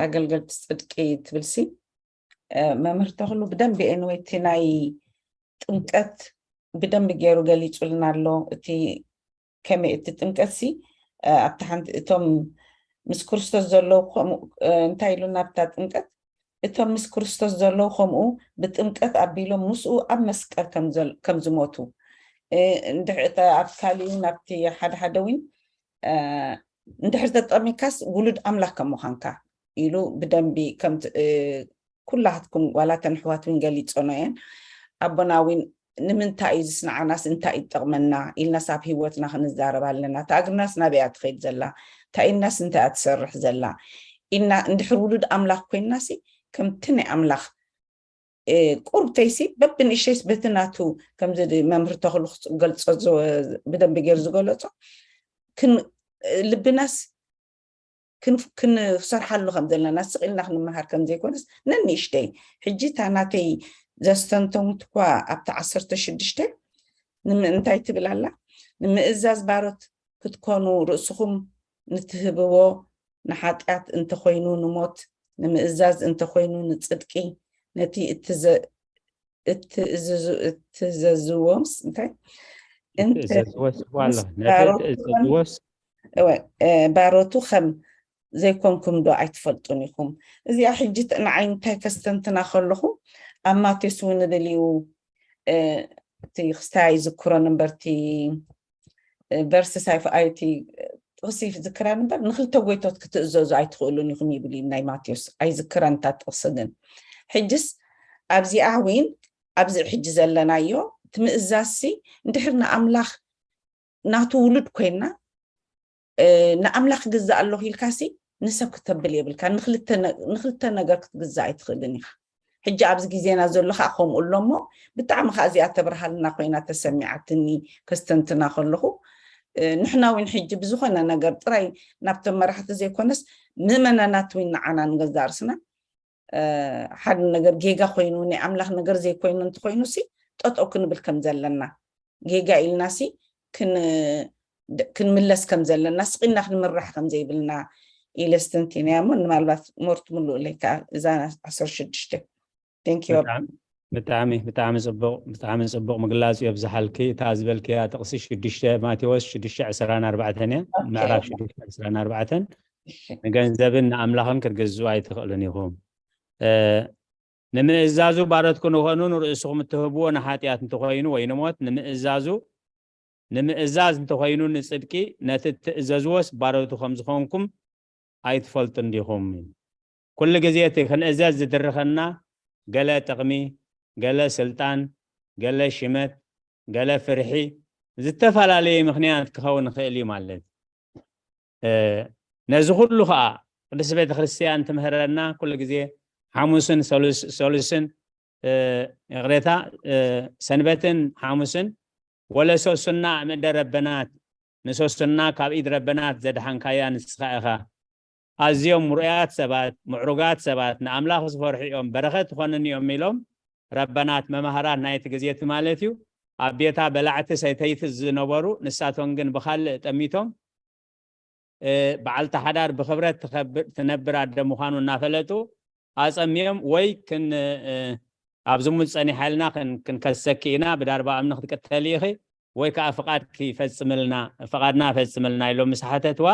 ኣገልገልቲ ፅድቂ ትብልሲ መምህር ተኽሉ ብደንቢ ኤንወይ እቲ ናይ ጥምቀት ብደንቢ ገይሩ ገሊፁልና ኣሎ እቲ ከመይ እቲ ጥምቀት ሲ ኣብቲ ሓንቲ እቶም ምስ ክርስቶስ ዘለዉ ከምኡ እንታይ ኢሉና ኣብታ ጥምቀት እቶም ምስ ክርስቶስ ዘለዉ ከምኡ ብጥምቀት ኣቢሎም ምስኡ ኣብ መስቀል ከም ዝሞቱ እንድሕር እቲ ኣብ ካሊኡ ናብቲ ሓደ ሓደ እውን እንድሕር ተጠሚካስ ውሉድ ኣምላክ ከም ምዃንካ ኢሉ ብደንቢ ከምቲ ኩላትኩም ዋላ ተን ኣሕዋት እውን ገሊፀኖ እየን ኣቦና እውን ንምንታይ እዩ ዝስንዓናስ እንታይ እዩ ዝጠቕመና ኢልናስ ኣብ ህይወትና ክንዛረብ ኣለና እታ እግርናስ ናበያ ትኸይድ ዘላ እንታይ ኢልናስ እንታይ እያ ትሰርሕ ዘላ ኢልና እንድሕር ውሉድ ኣምላኽ ኮይንናሲ ከምቲ ናይ ኣምላኽ ቁርብተይሲ በብንእሸይስ በቲ ናቱ ከምዚ መምህር ተኽሉ ክገልፆ ብደንቢ ገይሩ ዝገለፆ ልብናስ ክንሰርሓሉ ከም ዘለና ስቕ ኢልና ክንመሃር ከም ዘይኮነስ ነንእሽተይ ሕጂ እታ ናተይ ዘስተንተንኩት እኳ ኣብቲ ዓሰርተ ሽዱሽተ ንምእንታይ ትብል ኣላ? ንምእዛዝ ባሮት ክትኮኑ ርእስኹም ንትህብዎ ንሓጢኣት እንተኾይኑ ንሞት፣ ንምእዛዝ እንተኾይኑ ንጽድቂ፣ ነቲ እትዘዝዎምስ እንታይ እትእዘዝዎስ እኮ ኣሎ። ነቲ እትእዘዝዎስ ባሮቱ ከም ዘይኮንኩም ዶ ኣይትፈልጡን ኢኹም? እዚኣ ሕጂ ንዓይ እንታይ ከስተንትና ከለኹ ኣብ ማቴዎስ እውን ንብል እዩ እቲ ክስታይ ኣይዝክሮን እምበርቲ ቨርስ ሳይፍ ኣይቲ ጥቕሲ ዝክረን እምበር ንክልተ ጎይቶት ክትእዘዙ ኣይትኽእሉን ኢኹም ይብል እዩ ናይ ማቴዎስ። ኣይዝክረን እታ ጥቕሲ ግን። ሕጅስ ኣብዚኣ እውን ኣብዚ ሕጂ ዘለናዮ እቲ ምእዛዝሲ እንድሕር ንኣምላኽ ናቱ ውሉድ ኮይንና ንኣምላኽ ክግዛእ ኣለኹ ኢልካሲ ንሰብ ክተብል የብልካ። ንክልተ ነገር ክትግዛእ ኣይትኽእልን ኢኻ። ሕጂ ኣብዚ ግዜና ዘሎ ከዓ ከምኡ ኣሎ እሞ ብጣዕሚ ከዓ እዚኣ ተብርሃልና ኮይና ተሰሚዓትኒ ከስተንትና ከለኹ ንሕና እውን ሕጂ ብዝኾነ ነገር ጥራይ ናብቶም መራሕቲ ዘይኮነስ ምእመናናት እውን ንዓና ንገዛ ርስና ሓደ ነገር ጌጋ ኮይኑ ናይ ኣምላኽ ነገር ዘይኮይኑ እንተኮይኑ ሲ ጠጠው ክንብል ከም ዘለና ጌጋ ኢልና ሲ ክንምለስ ከም ዘለና ስቂልና ክንምራሕ ከም ዘይብልና ኢለ ስተንቲነያ እሞ ንማልባት ሞርት ምሉእ ለይካ እዛ ዓሰርተ ሽዱሽተ ብጣዕሚ ብጣዕሚ ፅቡቅ ብጣዕሚ ፅቡቅ ምግላፅ የብዝሓልኪ። እታ ዝበልክያ ጥቕሲ ሽዱሽተ ማቴዎስ ሽዱሽተ ዕስራን ኣርባዕተን እያ። ምዕራፍ ሽዱሽተ ዕስራን ኣርባዕተን ንገንዘብን ንኣምላኽን ክትገዝኡ ኣይትኽእሉን ኢኹም። ንምእዛዙ ባሮት ክንኾኑ ንርእስኹም እትህብዎ ንሓጢኣት እንተኾይኑ ወይ ንሞት ንምእዛዙ ንምእዛዝ እንተኾይኑ ንጽድቂ ነቲ እትእዘዝዎስ ባሮቱ ከም ዝኾንኩም ኣይትፈልጡን ዲኹም? ኩሉ ግዜ እቲ ክንእዘዝ ዝድርኸና ገለ ጥቕሚ፣ ገለ ስልጣን፣ ገለ ሽመት፣ ገለ ፍርሒ ዝተፈላለየ ምኽንያት ክኸውን ይኽእል እዩ ማለት ነዚ ኩሉ ከዓ ቅድስቲ ቤተክርስትያን ትምህረና ኩሉ ግዜ ሓሙስን ሰሉስን ይቕሬታ ሰንበትን ሓሙስን ወለሶስና ምእደ ረበናት ንሶስና ካብ ኢድ ረበናት ዘድሓንካያ ንስኻ ኢኻ። ኣዝዮም ምሩያት ሰባት ምዕሩጋት ሰባት ንኣምላኽ ዝፈርሑ እዮም በረኸት ትኾንን እዮም ኢሎም ረበናት መማህራት ናይቲ ግዜ እቲ ማለት እዩ ኣብ ቤታ በላዕቲ ሰተይቲ ዝነበሩ ንሳቶም ግን ብኻልእ ጠሚቶም በዓልቲ ሓዳር ብኽብረት ትነብር ኣደ ምዃኑ እናፈለጡ ኣፀምዮም ወይ ኣብ ዝሙት ፀኒሓ ኢልና ክንከሰኪ ኢና ብዳርባ እምኒ ክትቅተሊ ኢኺ ወይ ከዓ ፍቃድኪ ፈፅምልና ፍቃድና ፈፅምልና ኢሎም ምስ ሓተትዋ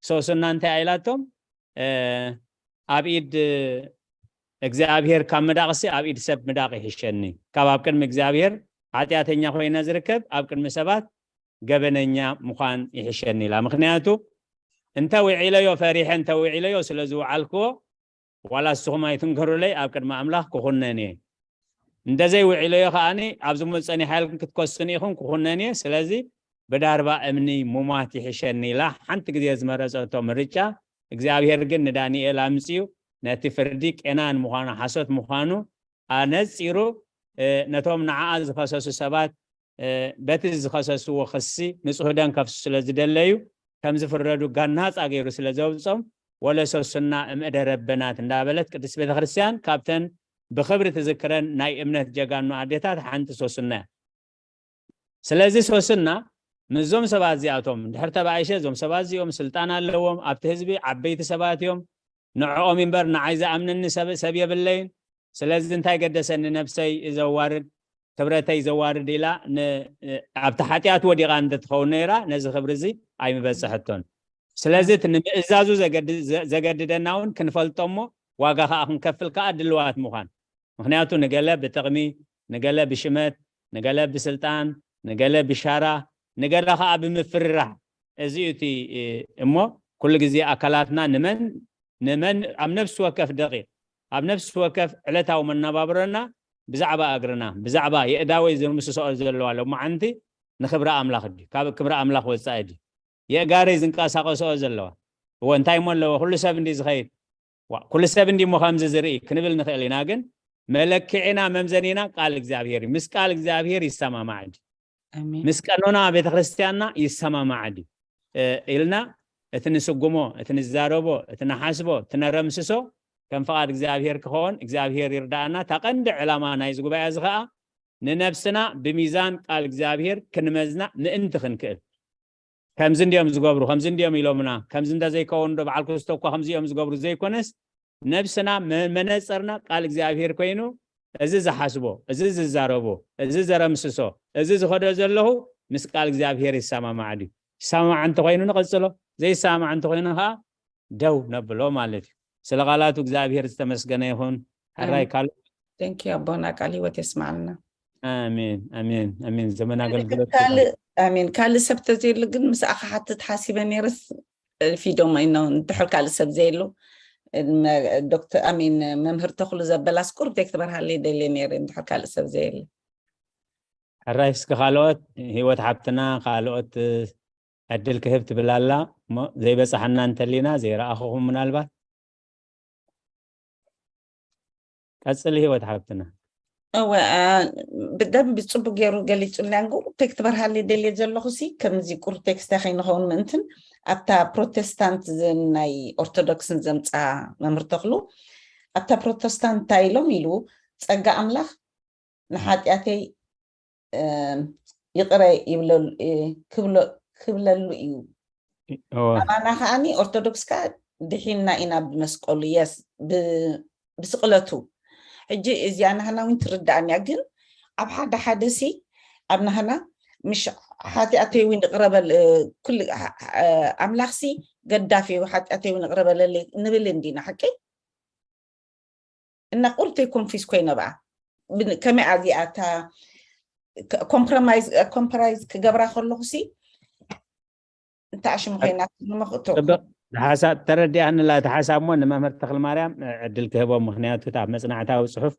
ሶስና እንታይ ኢላቶም ኣብ ኢድ እግዚኣብሔር ካብ ምዳቕሲ ኣብ ኢድ ሰብ ምዳቕ ይሕሸኒ ካብ ኣብ ቅድሚ እግዚኣብሔር ሓጢኣተኛ ኮይነ ዝርከብ ኣብ ቅድሚ ሰባት ገበነኛ ምዃን ይሕሸኒ ኢላ ምክንያቱ እንተ ውዒለዮ ፈሪሐ እንተ ውዒለዮ ስለ ዝውዓልክዎ ዋላ እስኹም ኣይትንገሩለይ ኣብ ቅድሚ ኣምላኽ ክኹነን እየ እንተዘይ ውዒለዮ ከዓኒ ኣብ ዝሙት ፀኒሓ ኢልክን ክትከሱን ኢኹም ክኹነን እየ ስለዚ ብዳርባ እምኒ ሙማት ይሕሸኒ ኢላ ሓንቲ ግዜ ዝመረፀቶ ምርጫ እግዚኣብሔር ግን ንዳንኤል ኣምፅኡ ነቲ ፍርዲ ቄናን ምዃኑ ሓሶት ምዃኑ ኣነፂሩ ነቶም ንዓኣ ዝኸሰሱ ሰባት በቲ ዝኸሰስዎ ክሲ ንፁህ ደም ከፍሱ ስለ ዝደለዩ ከም ዝፍረዱ ጋናፃ ገይሩ ስለ ዘውፅኦም ወለሶስና እምእደ ረበናት እንዳበለት ቅድስት ቤተክርስትያን ካብተን ብኽብሪ ትዝክረን ናይ እምነት ጀጋኑ ኣዴታት ሓንቲ ሶስና እያ። ስለዚ ሶስና ምስዞም ሰባት እዚኣቶም ድሕር ተባኢሸ እዞም ሰባት እዚኦም ስልጣን ኣለዎም ኣብቲ ህዝቢ ዓበይቲ ሰባት እዮም ንዕኦም እምበር ንዓይ ዝኣምነኒ ሰብ የብለይን ስለዚ እንታይ ገደሰኒ ነብሰይ ዘዋርድ ክብረተይ ዘዋርድ ኢላ ኣብቲ ሓጢኣት ወዲቓ እንተትኸውን ነይራ ነዚ ክብሪ እዚ ኣይምበፀሐቶን ስለዚ እቲ ንምእዛዙ ዘገድደና እውን ክንፈልጦ እሞ ዋጋ ከዓ ክንከፍል ከዓ ድልዋት ምዃን ምክንያቱ ንገለ ብጥቕሚ ንገለ ብሽመት ንገለ ብስልጣን ንገለ ብሻራ ንገለ ከዓ ብምፍርራሕ እዚ እቲ እሞ ኩሉ ግዜ ኣካላትና ንመን ንመን ኣብ ነፍሲ ወከፍ ደቂቕ ኣብ ነፍሲ ወከፍ ዕለታዊ መነባብሮና ብዛዕባ እግርና ብዛዕባ የእዳወይ ዝምስሰኦ ዘለዋ ሎማዓንቲ ንክብሪ ኣምላኽ ድዩ ካብ ክብሪ ኣምላኽ ወፃኢ ድዩ የእጋረይ ዝንቀሳቀስኦ ዘለዋ እዎ እንታይ እሞ ኣለዎ ኩሉ ሰብ እንዲ ዝኸይድ ኩሉ ሰብ እንዲ እሞ ከምዚ ዝርኢ ክንብል ንኽእል ኢና ግን መለክዕና መምዘኒና ቃል እግዚኣብሔር እዩ ምስ ቃል እግዚኣብሔር ይሰማማዕ ድዩ ምስ ቀኖና ቤተክርስትያንና ይሰማማዕ ድዩ ኢልና እቲ ንስጉሞ፣ እቲ ንዛረቦ፣ እቲ ንሓስቦ፣ እቲ ነረምስሶ ከም ፍቓድ እግዚኣብሔር ክኸውን እግዚኣብሔር ይርዳእና። እታ ቀንዲ ዕላማ ናይዚ ጉባኤ እዚ ኸዓ ንነብስና ብሚዛን ቃል እግዚኣብሔር ክንመዝና ምእንቲ ክንክእል። ከምዚ እንዲዮም ዝገብሩ፣ ከምዚ እንዲዮም ኢሎምና፣ ከምዚ እንተዘይከውን ዶ በዓል ክስቶ እኳ ከምዚ እዮም ዝገብሩ ዘይኮነስ፣ ነብስና መ- መነጽርና ቃል እግዚኣብሔር ኮይኑ፣ እዚ ዝሓስቦ፣ እዚ ዝዛረቦ፣ እዚ ዘረምስሶ፣ እዚ ዝኸዶ ዘለኹ ምስ ቃል እግዚኣብሔር ይሰማማዕ ድዩ? ይሰማማዕ እንተኾይኑ ንቐጽሎ፣ ዘይሰማማዕ እንተኾይኑ ከዓ ደው ነብሎ ማለት እዩ። ስለ ቃላቱ እግዚኣብሔር ዝተመስገነ ይኹን። ሕራይ ካልእ ቴንኪዩ ኣቦና፣ ቃል ህይወት የስማዕልና። ኣሜን ኣሜን ኣሜን። ዘመን ኣገልግሎት ካልእ ኣሜን። ካልእ ሰብ ተዘየሉ ግን ምስኣ ክሓትት ሓሲበ ነይርስ፣ ፊዶም ኢኖ እንድሕር ካልእ ሰብ ዘየሉ፣ ዶክተር ኣሜን፣ መምህር ተኽሉ ዘበላስ ቁርብ ዘይክትበርሃለይ ደልየ ነይረ፣ እንድሕር ካልእ ሰብ ዘየሉ። ሕራይ እስኪ ካልኦት፣ ህይወት ሓብትና ካልኦት ዕድል ክህብ ትብል ኣላ እሞ ዘይበጻሕና እንተሊና ዘይረኣኹኹም ምናልባት ቀጽሊ ህይወት ሓብትና። እወ፣ ብደንብ ጽቡቅ ገይሩ ገሊጹልያን ጉ ቴክስት በርሃሊ ደልየ ዘለኹ ሲ ከምዚ ቁር ቴክስት ከይንኸውን ምእንትን ኣብታ ፕሮቴስታንት ናይ ኦርቶዶክስን ዘምጻ መምህር ተኽሉ ኣብታ ፕሮቴስታንት እንታይ ኢሎም ኢሉ ጸጋ ኣምላኽ ንሓጢኣተይ ይቕረ ይብለሉ ክብለሉ እዩ። ኣማና ከዓኒ ኦርቶዶክስ ከዓ ድሒንና ኢና ብመስቀሉ የስ ብስቕለቱ። ሕጂ እዚኣ ናህና እውን ትርዳእን እያ፣ ግን ኣብ ሓደ ሓደ ሲ ኣብ ናህና ምሽ ሓጢኣተይ እውን ይቕረበል ኩሉ ኣምላኽሲ ገዳፍ እዩ ሓጢኣተይ እውን ይቕረበለለይ ንብል እንዲና ሓቂ እና ቁርተይ ኮንፊስ ኮይነ ብኣ ከመይ ኣዚኣ እታ ኮምፕሮማይዝ ክገብራ ከለኹ ሲ እንታይ ኣሽሙ ኮይና ንመኽእቶ ጽቡቅ ሓሳብ ተረዲኣንላ እቲ ሓሳብ እሞ ንመምህር ተኽልማርያም ዕድል ክህቦም፣ ምክንያቱ እታ መጽናዕታዊ ጽሑፍ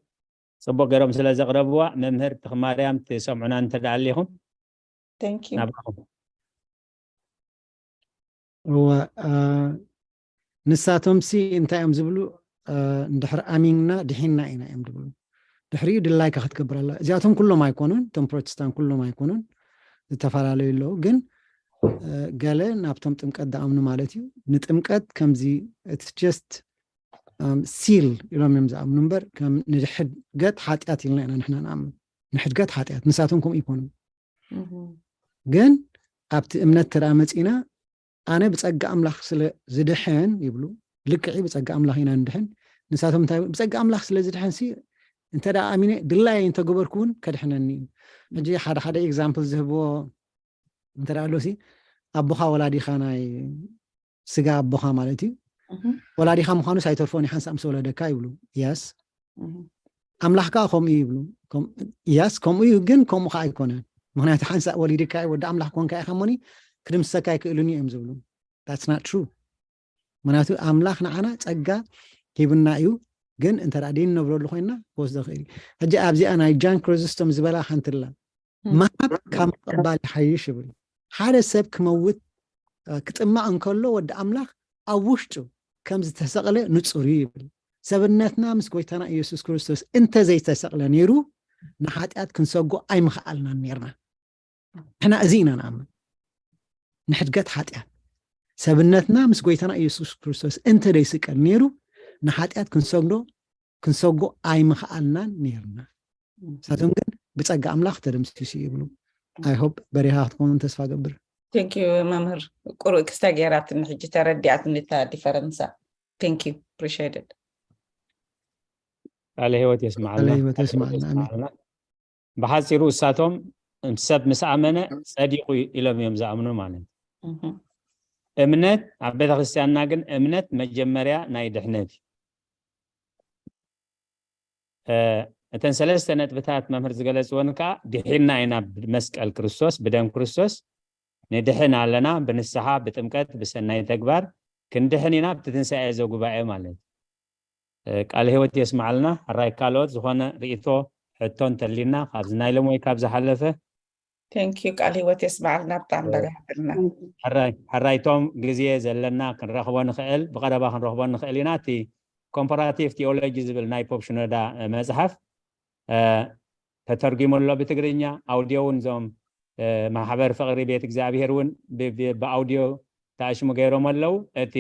ጽቡቅ ገይሮም ስለ ዘቕረብዋ። መምህር ተኽልማርያም ትሰምዑና እንተ ደኣ ኣሊኹም Thank you። ናባኹም። እወ ንሳቶም ሲ እንታይ እዮም ዝብሉ? እንድሕር ኣሚንና ድሒንና ኢና እዮም ዝብሉ። ድሕሪኡ ድላይካ ክትገብር ኣላ። እዚኣቶም ኩሎም ኣይኮኑን፣ እቶም ፕሮቴስታንት ኩሎም ኣይኮኑን፣ ዝተፈላለዩ ኣለዉ። ግን ገለ ናብቶም ጥምቀት ዝኣምኑ ማለት እዩ። ንጥምቀት ከምዚ it's just seal ኢሎም እዮም ዝኣምኑ እምበር ከም ንሕድገት ሓጢኣት ኢልና ኢና ንሕና ንኣምን። ንሕድገት ሓጢኣት ንሳቶም ከምኡ ይኮኑ። ግን ኣብቲ እምነት ተደኣ መፂና ኣነ ብፀጋ ኣምላኽ ስለ ዝድሕን ይብሉ። ልክዒ ብፀጋ ኣምላኽ ኢና ንድሕን። ንሳቶም እንታይ ብፀጋ ኣምላኽ ስለ ዝድሕን ሲ እንተ ደኣ ኣሚነ ድላይ እንተገበርኩ እውን ከድሕነኒ እዩ። ሕጂ ሓደ ሓደ ኤግዛምፕል ዝህብዎ እንተ ደኣ ኣሎ ሲ ኣቦኻ ወላዲኻ ናይ ስጋ ኣቦኻ ማለት እዩ። ወላዲኻ ምዃኑስ ኣይተርፎን እዩ ሓንሳእ ምስ ወለደካ ይብሉ። የስ ኣምላኽ ከዓ ከምኡ ይብሉ። የስ ከምኡ እዩ፣ ግን ከምኡ ከዓ ኣይኮነን። ምክንያቱ ሓንሳእ ወሊድካ እዩ ወዲ ኣምላኽ ኮንካ ኢኻ እሞኒ ክድምስሰካ ኣይክእልን እዩ እዮም ዝብሉ። That's not true። ምክንያቱ ኣምላኽ ንዓና ጸጋ ሂብና እዩ፣ ግን እንተ ደኣ ደይን ነብረሉ ኮይንና ክወስዶ ይኽእል እዩ። ሕጂ ኣብዚኣ ናይ ጃን ክሪዝስቶም ዝበላ ሓንቲ ኣላ፣ ምሃብ ካብ ምቕባል ይሓይሽ ይብል። ሓደ ሰብ ክመውት ክጥማቕ እንከሎ ወዲ ኣምላኽ ኣብ ውሽጡ ከም ዝተሰቕለ ንጹር እዩ ይብል። ሰብነትና ምስ ጎይታና ኢየሱስ ክርስቶስ እንተ ዘይተሰቕለ ነይሩ ንሓጢኣት ክንሰጎ ኣይምኽኣልናን ነርና። ንሕና እዚ ኢና ንኣምን። ንሕድገት ሓጢኣት ሰብነትና ምስ ጎይታና ኢየሱስ ክርስቶስ እንተ ዘይስቀል ነይሩ ንሓጢኣት ክንሰግዶ ክንሰጎ ኣይምኽኣልናን ነይርና። ንሳቶም ግን ብጸጋ ኣምላኽ ተደምሲሱ ይብሉ። I hope በሪኻ ክትከውን ተስፋ ገብር። Thank you መምህር። ቁሩእ ክስታይ ገይራትኒ ሕጂ ተረዲኣትኒ እታ ዲፈረንሳ። Thank you። Appreciate it። ቃለ ህይወት የስማዓልና። ቃለ ህይወት የስማዓልና። ኣሜን። ብሓፂሩ እሳቶም ሰብ ምስ ኣመነ ጸዲቑ ኢሎም እዮም ዝኣምኑ ማለት እዩ። እምነት ኣብ ቤተክርስትያንና ግን እምነት መጀመርያ ናይ ድሕነት እዩ። እተን ሰለስተ ነጥብታት መምህር ዝገለፅወን ከዓ ድሒንና ኢና ብመስቀል ክርስቶስ ብደም ክርስቶስ ንድሕን ኣለና፣ ብንስሓ ብጥምቀት ብሰናይ ተግባር ክንድሕን ኢና ብቲ ትንሳኤ ዘጉባኤ ማለት እዩ። ቃል ህይወት የስማዓልና። ሕራይ ካልኦት ዝኾነ ርእይቶ ሕቶ እንተሊና ካብዚ ናይ ሎም ወይ ካብ ዝሓለፈ Thank you። ቃል ህይወት የስማዓልና። ብጣዕሚ በሪሃትና። ሕራይ ሕራይቶም ግዜ ዘለና ክንረኽቦ ንኽእል ብቐረባ ክንረኽቦ ንኽእል ኢና። እቲ ኮምፓራቲቭ ቲኦሎጂ ዝብል ናይ ፖፕ ሽኖዳ መፅሓፍ ተተርጒሙ ኣሎ ብትግርኛ። ኣውዲዮ እውን እዞም ማሕበር ፍቕሪ ቤት እግዚኣብሔር እውን ብኣውዲዮ ተኣሽሙ ገይሮም ኣለዉ። እቲ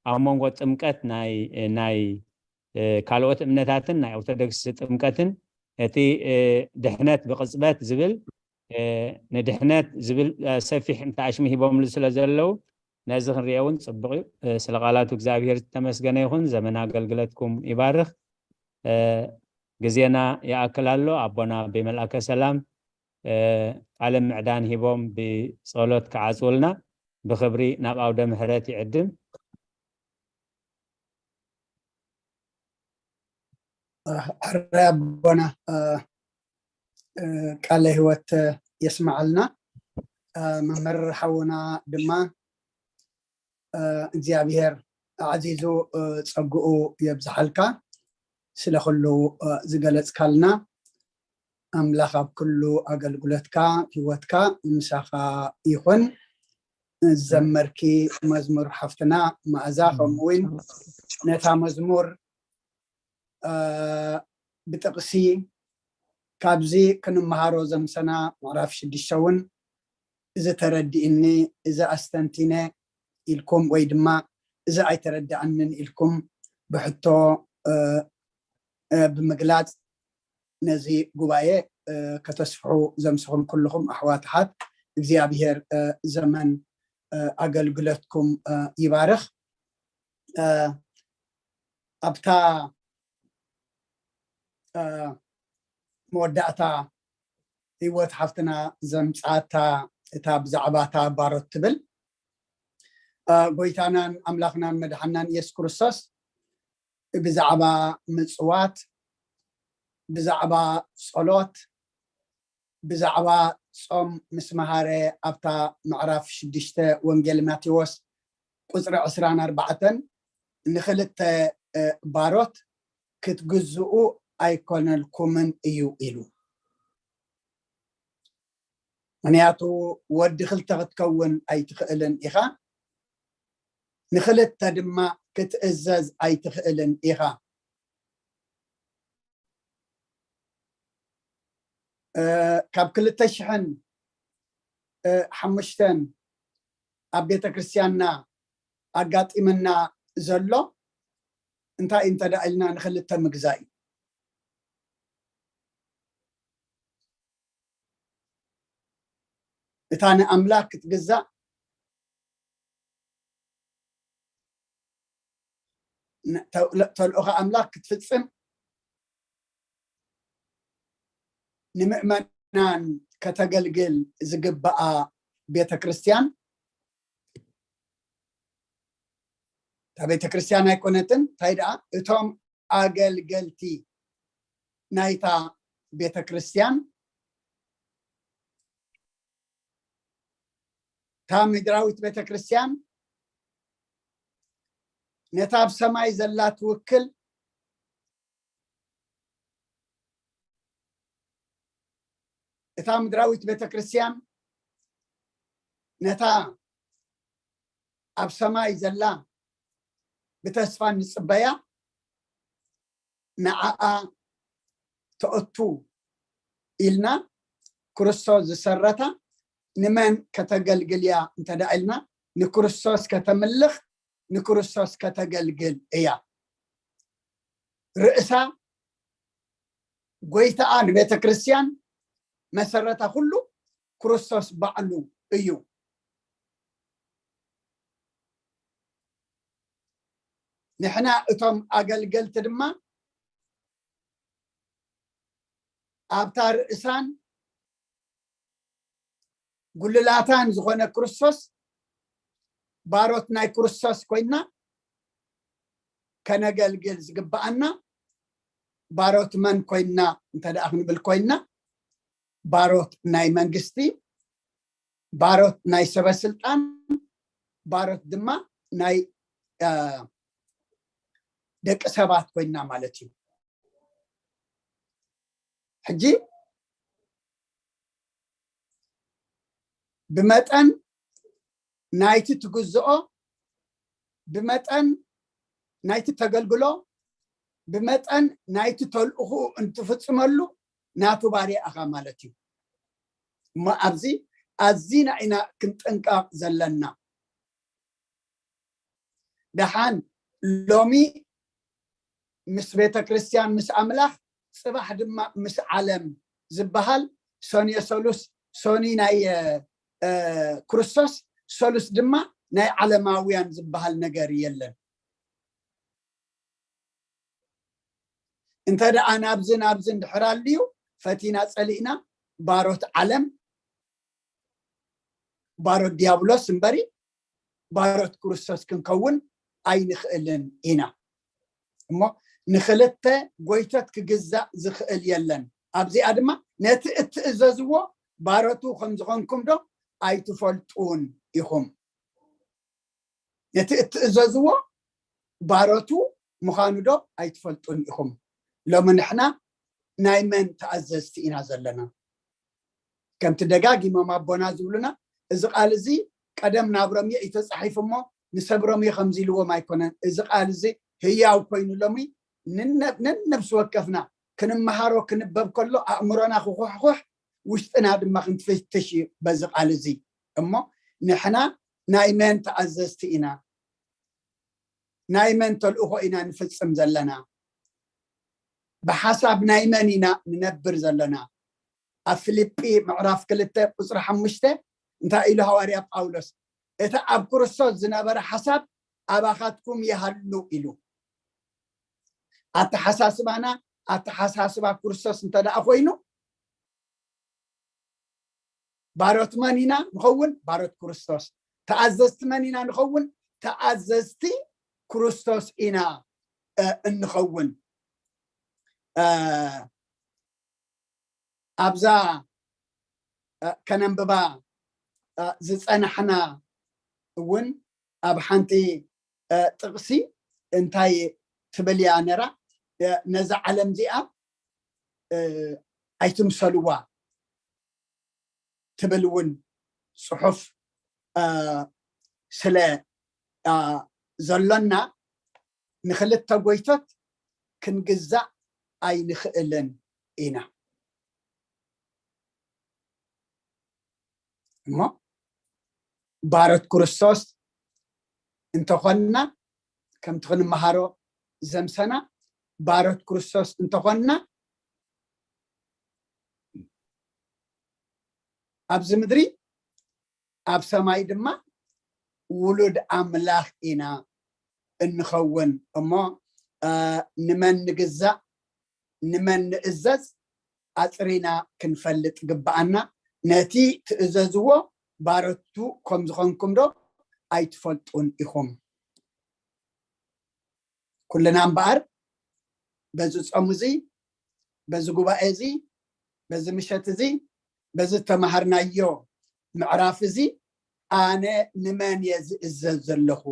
ኣብ መንጎ ጥምቀት ናይ ናይ ካልኦት እምነታትን ናይ ኦርቶዶክስ ጥምቀትን እቲ ድሕነት ብቕጽበት ዝብል ንድሕነት ዝብል ሰፊሕ ተኣሽሙ ሂቦምሉ ስለ ዘለዉ ነዚ ክንሪኦ እውን ጽቡቕ እዩ። ስለ ቃላቱ እግዚኣብሔር ዝተመስገነ ይኹን። ዘመን ኣገልግለትኩም ይባርኽ። ግዜና ይኣክል ኣሎ። ኣቦና ኣቤ መልኣከ ሰላም ቃለ ምዕዳን ሂቦም ብጸሎት ክዓጽውልና ብኽብሪ ናብ ኣውደ ምሕረት ይዕድም። ሕራይ ኣቦና ቃለ ህይወት የስማዓልና። መምህር ሓውና ድማ እግዚኣብሔር ኣዕዚዙ ጸግኡ የብዝሓልካ ስለ ኩሉ ዝገለጽካልና። ኣምላኽ ኣብ ኩሉ ኣገልግሎትካ ህይወትካ ምሳኻ ይኹን። ዘመርኪ መዝሙር ሓፍትና መኣዛ ከምኡ እውን ነታ መዝሙር ብጥቕሲ ካብዚ ክንመሃሮ ዘምሰና ምዕራፍ ሽዱሽተ እውን እዚ ተረዲእኒ፣ እዚ ኣስተንቲነ ኢልኩም ወይ ድማ እዚ ኣይተረዳእንን ኢልኩም ብሕቶ ብምግላፅ ነዚ ጉባኤ ከተስፍሑ ዘምስኹም ኩልኹም ኣሕዋት ኣሓት እግዚኣብሔር ዘመን ኣገልግሎትኩም ይባርኽ። ኣብታ መወዳእታ ህይወት ሓፍትና ዘምፃታ እታ ብዛዕባ እታ ባሮት ትብል ጎይታናን ኣምላኽናን መድሓናን ኢየሱስ ክርስቶስ ብዛዕባ ምፅዋት ብዛዕባ ጸሎት ብዛዕባ ጾም ምስ መሃረ ኣብታ ምዕራፍ ሽዱሽተ ወንጌል ማቴዎስ ቁፅሪ ዕስራን ኣርባዕተን ንክልተ ባሮት ክትግዝኡ ኣይኮነልኩምን እዩ ኢሉ። ምክንያቱ ወዲ ክልተ ክትከውን ኣይትኽእልን ኢኻ፣ ንክልተ ድማ ክትእዘዝ ኣይትኽእልን ኢኻ። ካብ ክልተ ሽሕን ሓሙሽተን ኣብ ቤተ ክርስቲያንና ኣጋጢመና ዘሎ እንታይ እንተ ደኣ ኢልና ንክልተ ምግዛእ እዩ። እታ ንኣምላክ ክትግዛእ ተልእኻ ኣምላክ ክትፍጽም ንምእመናን ከተገልግል ዝግበኣ ቤተ ክርስቲያን እታ ቤተ ክርስቲያን ኣይኮነትን። እንታይ ደኣ እቶም ኣገልገልቲ ናይታ ቤተ ክርስቲያን እታ ምድራዊት ቤተ ክርስቲያን ነታ ኣብ ሰማይ ዘላ ትውክል እታ ምድራዊት ቤተ ክርስቲያን ነታ ኣብ ሰማይ ዘላ ብተስፋ ንጽበያ ንዓኣ ተእቱ ኢልና ክርስቶስ ዝሰረታ ንመን ከተገልግል እያ እንተ ደኣ ኢልና ንክርስቶስ ከተምልኽ ንክርስቶስ ከተገልግል እያ። ርእሳ ጎይታኣ ንቤተ ክርስቲያን መሰረታ ኩሉ ክርስቶስ ባዕሉ እዩ። ንሕና እቶም ኣገልገልቲ ድማ ኣብታ ርእሳን ጉልላታን ዝኾነ ክርስቶስ ባሮት ናይ ክርስቶስ ኮይና ከነገልግል ዝግበኣና ባሮት መን ኮይና እንተ ደኣ ክንብል ኮይና ባሮት ናይ መንግስቲ፣ ባሮት ናይ ሰበ ስልጣን፣ ባሮት ድማ ናይ ደቂ ሰባት ኮይና ማለት እዩ። ሕጂ ብመጠን ናይቲ ትግዝኦ ብመጠን ናይቲ ተገልግሎ ብመጠን ናይቲ ተልእኹኡ እንትፍፅመሉ ናቱ ባርያ ኢኻ ማለት እዩ። እሞ ኣብዚ ኣዚና ኢና ክንጥንቀቕ ዘለና። ደሓን ሎሚ ምስ ቤተ ክርስቲያን፣ ምስ ኣምላኽ፣ ጽባሕ ድማ ምስ ዓለም ዝበሃል፣ ሰኑየ ሰሉስ፣ ሰኑይ ናይ ክርስቶስ፣ ሰሉስ ድማ ናይ ዓለማውያን ዝበሃል ነገር የለን። እንተ ደኣ ናብዚ ናብዚ እንድሕር ኣልዩ፣ ፈቲና ጸሊእና፣ ባሮት ዓለም፣ ባሮት ዲያብሎስ እምበሪ፣ ባሮት ክርስቶስ ክንከውን ኣይንኽእልን ኢና። እሞ ንኽልተ ጎይቶት ክግዛእ ዝኽእል የለን። ኣብዚኣ ድማ ነቲ እትእዘዝዎ ባሮቱ ከም ዝኾንኩም ዶ ኣይትፈልጡን ኢኹም? ነቲ እትእዘዝዎ ባሮቱ ምዃኑ ዶ ኣይትፈልጡን ኢኹም? ሎሚ ንሕና ናይ መን ተኣዘዝቲ ኢና ዘለና? ከምቲ ደጋጊሞም ኣቦና ዝብሉና፣ እዚ ቃል እዚ ቀደም ናብ ሮሜ እዩ ተጻሒፉ እሞ፣ ንሰብ ሮሜ ከምዚ ኢልዎም ኣይኮነን። እዚ ቃል እዚ ህያው ኮይኑ ሎሚ ንነ-፣ ነነብሲ ወከፍና ክንመሃሮ ክንበብ ከሎ ኣእምሮና ክኹሕኩሕ፣ ውሽጥና ድማ ክንትፍትሽ እዩ በዚ ቃል እዚ። እሞ ንሕና ናይ መን ተኣዘዝቲ ኢና? ናይ መን ተልእኾ ኢና ንፍጽም ዘለና? ብሓሳብ ናይ መን ኢና ንነብር ዘለና? ኣብ ፊልጲ ምዕራፍ ክልተ ቁጽሪ ሓሙሽተ እንታይ ኢሉ ሃዋርያ ጳውሎስ? እቲ ኣብ ክርስቶስ ዝነበረ ሓሳብ ኣባኻትኩም ይሃሉ ኢሉ። ኣተሓሳስባና ኣተሓሳስባ ክርስቶስ እንተ ደኣ ኮይኑ፣ ባሮት መን ኢና ንኸውን? ባሮት ክርስቶስ። ተኣዘዝቲ መን ኢና ንኸውን? ተኣዘዝቲ ክርስቶስ ኢና፣ እ፣ እንኸውን። እ፣ ኣብዛ፣ እ፣ ከነንብባ፣ እ፣ ዝጸናሕና እውን ኣብ ሓንቲ፣ እ፣ ጥቕሲ እንታይ ትብል እያ ነራ? እ፣ ነዛ ዓለም እዚኣ፣ እ፣ ኣይትምሰልዋ ትብል እውን ጽሑፍ፣ እ፣ ስለ፣ እ፣ ዘሎና፣ ንኽልተ ጎይቶት ክንግዛእ ኣይንኽእልን ኢና። እሞ ባሮት ክርስቶስ እንተኾንና፣ ከምቲ ክንመሃሮ ዘምሰና፣ ባሮት ክርስቶስ እንተኾንና፣ ኣብዚ ምድሪ፣ ኣብ ሰማይ ድማ ውሉድ ኣምላኽ ኢና እንኸውን። እሞ፣ እ፣ ንመን ንግዛእ፣ ንመን ንእዘዝ ኣጽሪና ክንፈልጥ ግብኣና። ነቲ ትእዘዝዎ ባሮቱ ከም ዝኾንኩም ዶ ኣይትፈልጡን ኢኹም? ኩልና እምበኣር በዚ ጾም እዚ፣ በዚ ጉባኤ እዚ፣ በዚ ምሸት እዚ፣ በዚ ዝተማሃርናዮ ምዕራፍ እዚ፣ ኣነ ንመን እየ ዝእዘዝ ዘለኹ?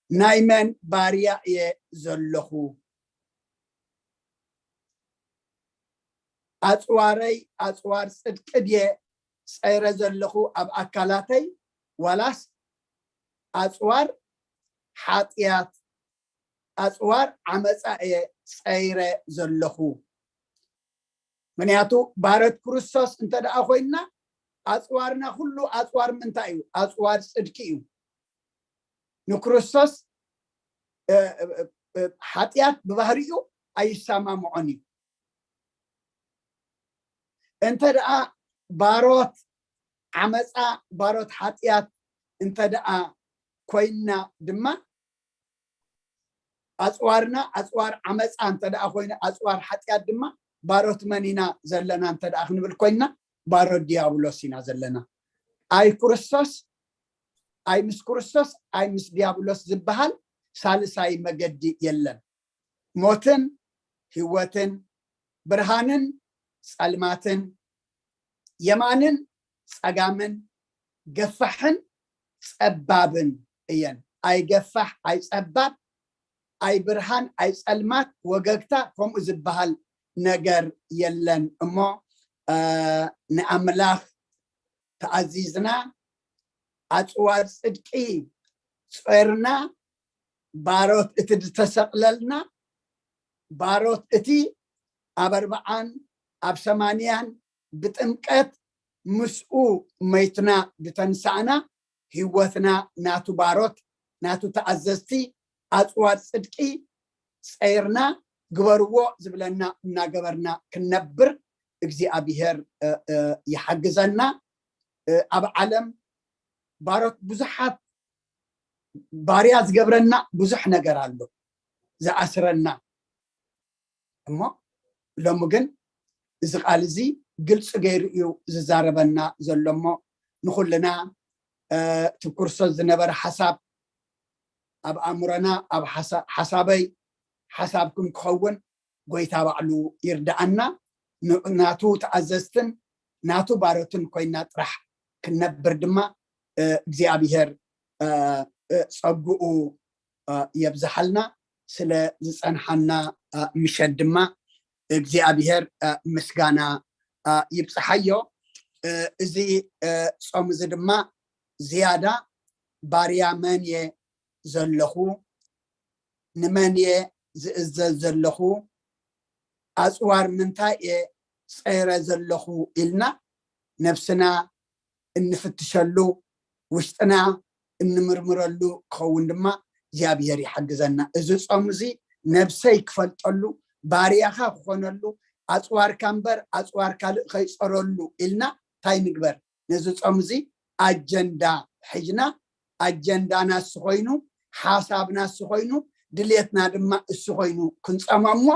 ናይ መን ባርያ እየ ዘለኹ? ኣጽዋረይ ኣጽዋር ጽድቂ ድየ ጸይረ ዘለኹ ኣብ ኣካላተይ፣ ዋላስ ኣጽዋር ሓጢኣት፣ ኣጽዋር ዓመጻ እየ ጸይረ ዘለኹ? ምኽንያቱ ባሮት ክርስቶስ እንተ ደኣ ኮይንና፣ ኣጽዋርና ኩሉ ኣጽዋር ምንታይ እዩ? ኣጽዋር ጽድቂ እዩ። ንክርስቶስ፣ እ፣ እ፣ እ፣ ሓጢኣት ብባህሪኡ ኣይሰማምዖን እዩ። እንተ ደኣ ባሮት ዓመጻ፣ ባሮት ሓጢኣት እንተ ደኣ ኮይንና ድማ፣ ኣጽዋርና ኣጽዋር ዓመጻ እንተ ደኣ ኮይኑ፣ ኣጽዋር ሓጢኣት ድማ፣ ባሮት መን ኢና ዘለና እንተ ደኣ ክንብል ኮይንና፣ ባሮት ዲያብሎስ ኢና ዘለና። ኣይ ክርስቶስ፣ ኣይ ምስ ክርስቶስ፣ ኣይ ምስ ዲያብሎስ ዝበሃል ሳልሳይ መገዲ የለን። ሞትን ህይወትን፣ ብርሃንን ጸልማትን፣ የማንን ጸጋምን፣ ገፋሕን ጸባብን እየን። ኣይ ገፋሕ፣ ኣይ ጸባብ፣ ኣይ ብርሃን፣ ኣይ ጸልማት፣ ወገግታ፣ ከምኡ ዝበሃል ነገር የለን። እሞ፣ እ፣ ንኣምላኽ ተኣዚዝና፣ ኣጽዋር ጽድቂ ጾርና፣ ባሮት እቲ ዝተሰቕለልና፣ ባሮት እቲ ኣብ ኣርብዓን ኣብ ሰማንያን ብጥምቀት ምስኡ መይትና ዝተንሳእና፣ ህይወትና ናቱ ባሮት፣ ናቱ ተኣዘዝቲ፣ ኣፅዋር ፅድቂ ፀይርና ግበርዎ ዝብለና እናገበርና ክንነብር እግዚኣብሔር ይሓግዘና። ኣብ ዓለም ባሮት ብዙሓት ባርያ ዝገብረና ብዙሕ ነገር ኣሎ፣ ዝኣስረና። እሞ ሎሚ ግን እዚ ቃል እዚ ግልፂ ገይሩ እዩ ዝዛረበና ዘሎ። እሞ ንኩልና እቲ ክርስቶስ ዝነበረ ሓሳብ ኣብ ኣእምሮና፣ ኣብ ሓሳበይ ሓሳብኩም ክኸውን ጎይታ ባዕሉ ይርዳኣና። ናቱ ተኣዘዝትን ናቱ ባሮትን ኮይና ጥራሕ ክንነብር ድማ እግዚኣብሔር ፀጉኡ የብዝሓልና። ስለ ዝፀንሓና ምሸት ድማ እግዚኣብሔር ምስጋና ይብፅሓዮ። እዚ ፆም እዚ ድማ ዝያዳ ባርያ መን እየ ዘለኹ፣ ንመን እየ ዝእዘዝ ዘለኹ፣ ኣፅዋር ምንታይ እየ ፀይረ ዘለኹ ኢልና ነብስና እንፍትሸሉ፣ ውሽጥና እንምርምረሉ ክኸውን ድማ እግዚኣብሔር ይሓግዘና። እዚ ፆም እዚ ነብሰይ ክፈልጠሉ፣ ባርያኻ ክኾነሉ፣ ኣፅዋርካ እምበር ኣፅዋር ካልእ ከይፀረሉ ኢልና እንታይ ንግበር? ነዚ ፆም እዚ ኣጀንዳ ሕጅና፣ ኣጀንዳና እሱ ኮይኑ፣ ሓሳብና እሱ ኮይኑ፣ ድሌትና ድማ እሱ ኮይኑ ክንፀሞ እሞ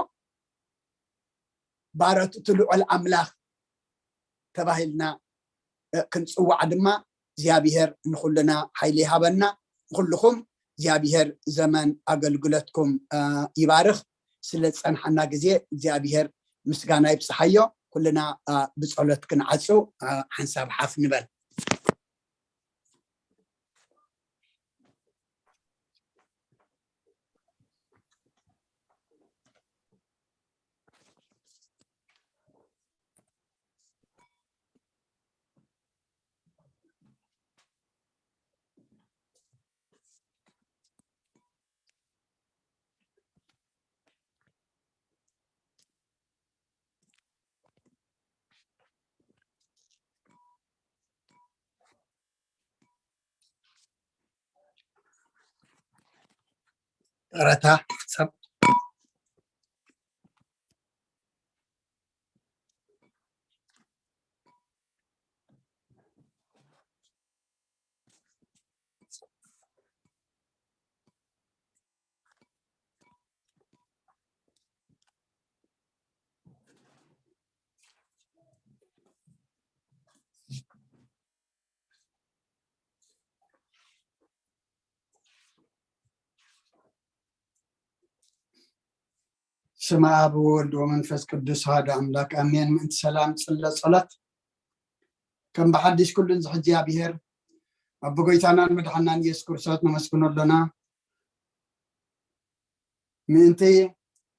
ባሮት እቲ ልዑል ኣምላኽ ተባሂልና ክንፅዋዕ ድማ እግዚኣብሔር ንኩልና ሓይሊ ይሃበና። ንኩልኹም እግዚኣብሔር ዘመን ኣገልግሎትኩም ይባርኽ። ስለ ዝፀንሓና ግዜ እግዚኣብሔር ምስጋና ይብፅሓዮ። ኩልና ብፀሎት ክንዓፁ ሓንሳብ ሓፍ ንበል። ይቕረታ። ስመ ኣብ ወወልድ ወመንፈስ ቅዱስ ሓደ ኣምላክ ኣሜን። ምእንቲ ሰላም ጽለ ጸሎት። ከም ብሓድሽ ኩሉን ዝሕጂ ኣብሔር ኣብ ጎይታናን መድሓናን ኢየሱስ ክርስቶስ ነመስግኖ ኣሎና። ምእንቲ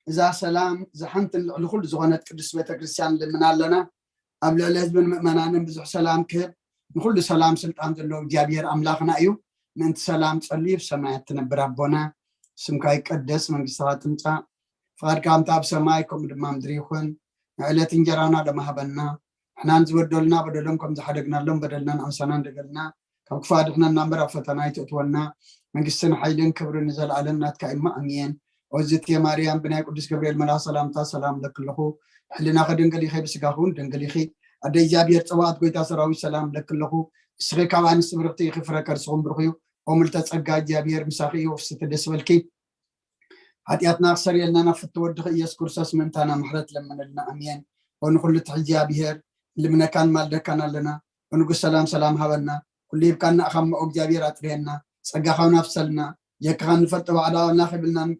እዛ ሰላም ዝሓንትን ልዕሊ ኩሉ ዝኾነት ቅድስት ቤተክርስትያን ልምና ኣለና። ኣብ ልዕሊ ህዝብን ምእመናንን ብዙሕ ሰላም ክህብ ንኩሉ ሰላም ስልጣን ዘለዎ እግዚኣብሔር ኣምላኽና እዩ። ምእንቲ ሰላም ጸልዩ። ብሰማያት ትነብር ኣቦና፣ ስምካ ይቀደስ፣ መንግስትኻ ትምጻእ፣ ፍቓድካ ከምታ ኣብ ሰማይ ከምኡ ድማ ምድሪ ይኹን። ንዕለት እንጀራና ሎሚ ሃበና። ንሕናን ዝበደሉና በደሎም ከም ዝሓደግናሎም በደልናን ኣምሳናን ደገልና ካብ ክፉእ ኣድሕነና እምበር ኣብ ፈተና ኣይትእትወና። መንግስትን ሓይልን ክብርን ንዘለኣለም ናትካ እዩ እሞ ኣሜን። ኦዝቴ ማርያም ብናይ ቅዱስ ገብርኤል መልኣኽ ሰላምታ ሰላም እብለኪ ኣለኹ። ብሕልናኺ ድንግል ኢኺ፣ ብስጋኺ እውን ድንግል ኢኺ። ኣደ እግዚኣብሔር ጸባኦት ጎይታ ሰራዊት ሰላም እብለኪ ኣለኹ። ንስኺ ካብ ኣንስቲ ብርኽቲ ኢኺ፣ ፍረ ከርስኹም ብሩኽ እዩ። ኦ ምልዕተ ጸጋ እግዚኣብሔር ምሳኺ እዩ፣ ፍስቲ ደስ በልኪ። ሓጢኣትና ክሰርየልና ናብ ፍትው ወድኺ ኢየሱስ ክርስቶስ ምእንታና ምሕረት ለምንልና። ኣሜን። ኦ ንኹሉ ትሕዚ እግዚኣብሔር ንልምነካን ማልደካን ኣለና። ኦ ንጉስ ሰላም ሰላም ሃበና። ኩሉ ሂብካና ኢኻ እሞ እግዚኣብሔር ኣጥርየና። ጸጋኻ እውን ኣፍሰልና። ጀካኻ ንፈልጦ ባዕዳዊ ኣምላኽ የብልናን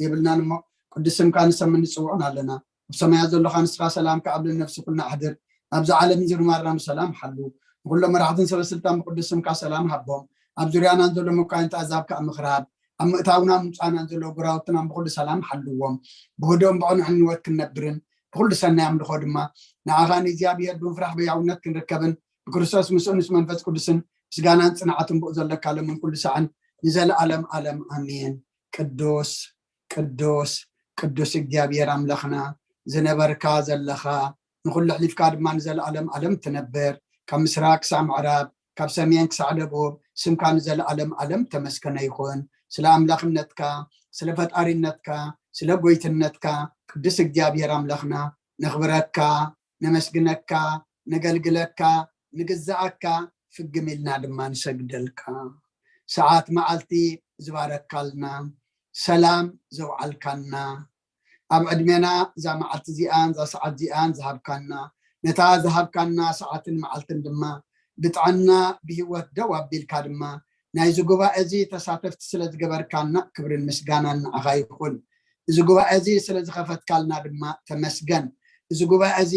የብልናን እሞ ቅዱስ ስምካ ንሰምን ንጽውዑን ኣለና። ኣብ ሰማያት ዘለኻ ንስኻ ሰላምካ ኣብ ልዕሊ ነፍሲ ኩልና ኣሕድር። ናብዛ ዓለም ዝርማርና ብሰላም ሓሉ። ንኹሎም መራሕትን ሰበ ስልጣን ብቅዱስ ስምካ ሰላም ሃቦም። ኣብ ዙርያናን ዘሎ መኳንንቲ ኣዛብ ከዓ ምኽራብ ኣብ ምእታውናን ምምፃእናን ዘለዉ ጎረባብትናን ብኹሉ ሰላም ሓልዎም። ብህድኦም ብቕኑዕን ህይወት ክንነብርን ብኹሉ ሰናይ ኣምልኾ ድማ ንዓኻ ንእግዚኣብሔር ብምፍራሕ ብሕያውነት ክንርከብን ብክርስቶስ ምስኡ ምስ መንፈስ ቅዱስን ምስጋናን ጽንዓትን ብኡ ዘለካ ሎምን ኩሉ ሳዕን ንዘለኣለም ኣለም ኣሜን። ቅዱስ ቅዱስ ቅዱስ እግዚኣብሔር ኣምላኽና ዝነበርካ ዘለኻ ንኹሉ ኣሕሊፍካ ድማ ንዘለኣለም ኣለም ትነብር ካብ ምስራቅ ክሳብ ምዕራብ ካብ ሰሜን ክሳዕ ደቡብ፣ ስምካ ንዘለኣለም ኣለም ተመስከነ ይኹን። ስለ ኣምላኽነትካ፣ ስለ ፈጣሪነትካ፣ ስለ ጎይትነትካ፣ ቅዱስ እግዚኣብሔር ኣምላኽና፣ ነኽብረካ፣ ነመስግነካ፣ ነገልግለካ፣ ንግዛኣካ፣ ፍግም ኢልና ድማ ንሰግደልካ። ሰዓት መዓልቲ ዝባረካልና፣ ሰላም ዘውዓልካና፣ ኣብ ዕድሜና እዛ መዓልቲ እዚኣን እዛ ሰዓት እዚኣን ዝሃብካና፣ ነታ ዝሃብካና ሰዓትን መዓልትን ድማ ብጥዕና ብህይወት ደው ኣቢልካ ድማ ናይዚ ጉባኤ እዚ ተሳተፍቲ ስለ ዝገበርካና ክብርን ምስጋናን ንዓኻ ይኹን። እዚ ጉባኤ እዚ ስለ ዝኸፈትካልና ድማ ተመስገን። እዚ ጉባኤ እዚ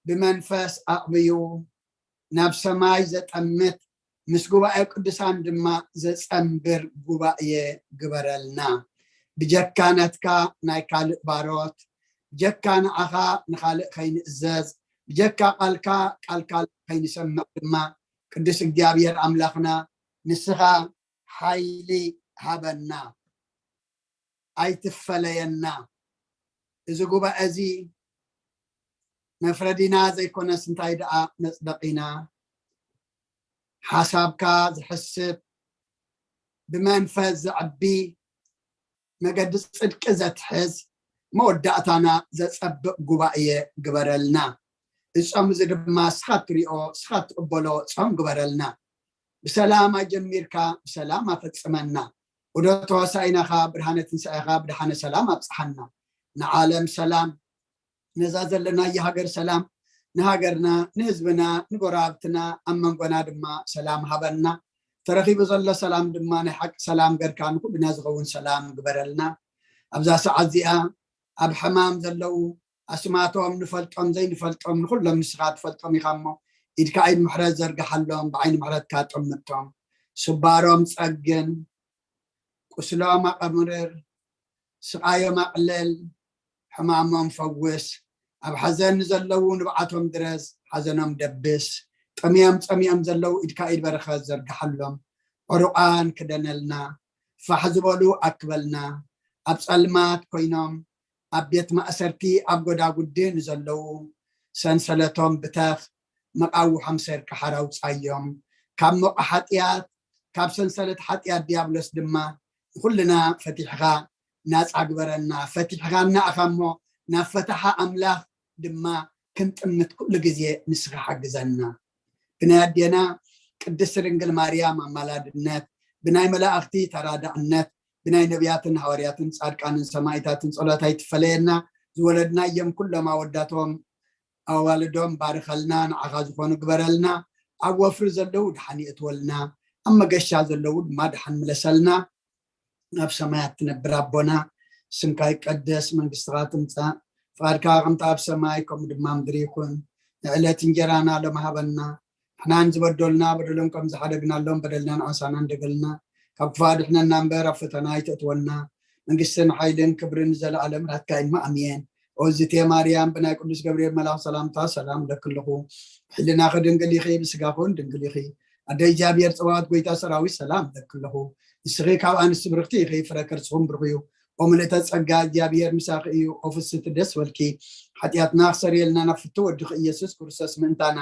ብመንፈስ ኣዕብዩ ናብ ሰማይ ዘጠምት፣ ምስ ጉባኤ ቅዱሳን ድማ ዘጸንብር ጉባኤ ግበረልና። ብጀካ ናትካ ናይ ካልእ ባሮት፣ ብጀካ ንዓኻ ንኻልእ ከይንእዘዝ፣ ብጀካ ቃልካ ቃል ካልእ ከይንሰምዕ ድማ ቅዱስ እግዚኣብሔር ኣምላኽና ንስኻ ሓይሊ ሃበና። ኣይትፈለየና። እዚ ጉባኤ እዚ መፍረዲና ዘይኮነስ እንታይ ደኣ መጽደቂና፣ ሓሳብካ ዝሕስብ፣ ብመንፈስ ዝዕቢ፣ መገዲ ጽድቂ ዘትሕዝ፣ መወዳእታና ዘጸብቕ ጉባኤ ግበረልና። እዚ ጾም እዚ ድማ እስኻ ትሪኦ፣ እስኻ ትቕበሎ ጾም ግበረልና። ብሰላም ኣጀሚርካ ብሰላም ኣፈጽመና። ዑደት ሆሳኢናኻ ብርሃነ ትንሳኤኻ ብደሓነ ሰላም ኣብጽሓና። ንዓለም ሰላም፣ ነዛ ዘለናዮ ሃገር ሰላም፣ ንሃገርና፣ ንህዝብና፣ ንጎረባብትና፣ ኣብ መንጎና ድማ ሰላም ሃበና። ተረኺቡ ዘሎ ሰላም ድማ ናይ ሓቂ ሰላም ገርካ ንኩልና ዝኸውን ሰላም ግበረልና። ኣብዛ ሰዓት እዚኣ ኣብ ሕማም ዘለዉ ኣስማቶም ንፈልጦም ዘይንፈልጦም ንኩሎም ንስኻ ትፈልጦም ኢኻ እሞ ኢድካ ዓይኒ ምሕረት ዘርግሓሎም፣ ብዓይኒ ምሕረትካ ጠምቶም። ስባሮም ጸግን፣ ቁስሎም ኣቐምርር፣ ስቓዮም ኣቕልል፣ ሕማሞም ፈውስ። ኣብ ሓዘን ንዘለዉ ንብዓቶም ድረስ፣ ሓዘኖም ደብስ። ጠምዮም ጸሚኦም ዘለዉ ኢድካ ኢድ በረኸት ዘርግሓሎም። ዕሩቓን ክደነልና፣ ፋሕ ዝበሉ ኣክበልና። ኣብ ጸልማት ኮይኖም ኣብ ቤት ማእሰርቲ ኣብ ጎዳጉዲ ንዘለዉ ሰንሰለቶም ብተኽ፣ መቓውሖም ሰርካ ሓራውጻዮም። ካብ መቑ ሓጢኣት፣ ካብ ሰንሰለት ሓጢኣት ዲያብሎስ ድማ ንኹልና ፈቲሕኻ ናጻ ግበረና። ፈቲሕኻና ኢኻ እሞ ናብ ፈታሓ ኣምላኽ ድማ ክንጥምት ኩሉ ግዜ ንስኻ ሓግዘና። ብናይ ኣዴና ቅድስት ድንግል ማርያም ኣማላድነት፣ ብናይ መላእኽቲ ተራዳእነት፣ ብናይ ነቢያትን ሃዋርያትን ጻድቃንን ሰማኢታትን ጸሎት ኣይትፈለየና። ዝወለድናዮም ኩሎም ኣወዳቶም ኣዋልዶም ባርኸልና፣ ንዓኻ ዝኾኑ ግበረልና። ኣብ ወፍሪ ዘለዉ ድሓን ይእትወልና፣ ኣብ መገሻ ዘለዉ ድማ ድሓን ምለሰልና። ናብ ሰማያት ትነብር ኣቦና፣ ስምካ ይቀደስ፣ መንግስትኻ ትምጻእ፣ ፍቓድካ ከምቲ ኣብ ሰማይ ከምኡ ድማ ምድሪ ይኹን። ንዕለት እንጀራና ሎም ሃበና፣ ንሕናን ዝበደሉና በደሎም ከም ዝሓደግናሎም በደልናን ዓሳናን ደገልና፣ ካብ ክፋእ ድሕነና እምበር ኣብ ፈተና ኣይተእትወና። መንግስትን ሓይልን ክብርን ንዘለኣለም ናትካ ኢንማ ኣሜን። ኦዝቴ ማርያም ብናይ ቅዱስ ገብርኤል መልኣኽ ሰላምታ ሰላም እለኪ ኣለኹ። ሕልናኺ ድንግል ኢኺ፣ ብስጋኹን ድንግል ኢኺ። ኣደ እግዚኣብሔር ጸባኦት ጎይታ ሰራዊት ሰላም እለኪ ኣለኹ። ንስኺ ካብ ኣንስቲ ብርኽቲ ኢኺ፣ ፍረ ከርስኹም ብሩኽ እዩ። ኦ ምልእተ ጸጋ እግዚኣብሔር ምሳኺ እዩ። ኦ ፍስቲ ደስ በልኪ። ሓጢኣትና ክሰርየልና ናብ ፍቱ ወድኺ ኢየሱስ ክርስቶስ ምእንታና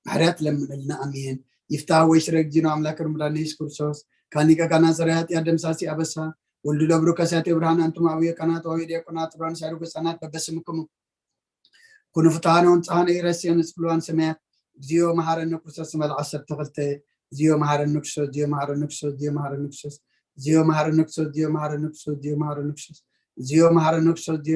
ምሕረት ለምንልና። ኣሜን። ይፍታ ወይ ስረግ ዚኖ ኣምላክ ርምዳን ኢየሱስ ክርስቶስ ካኒቀ ካና ሰራይ ሓጢኣት ደምሳሲ ኣበሳ ወልዱ ለብሩ ከሳቴ ብርሃን ኣንቱም ኣውየ ካናት ኣውየ ዲያቆናት ብርሃን ሳይሩ ገጻናት በበስምክሙ ኩኑ ፍትሃነ ወንጽሃነ ይረስየን ጽልዋን ሰማያት። እግዚኦ መሐረነ ክርስቶስ መልዓ ዓሰርተ ክልተ። እግዚኦ መሐረነ ክርስቶስ፣ እግዚኦ መሐረነ ክርስቶስ፣ እግዚኦ መሐረነ ክርስቶስ፣ እግዚኦ መሐረነ ክርስቶስ፣ እግዚኦ መሐረነ ክርስቶስ፣ እግዚኦ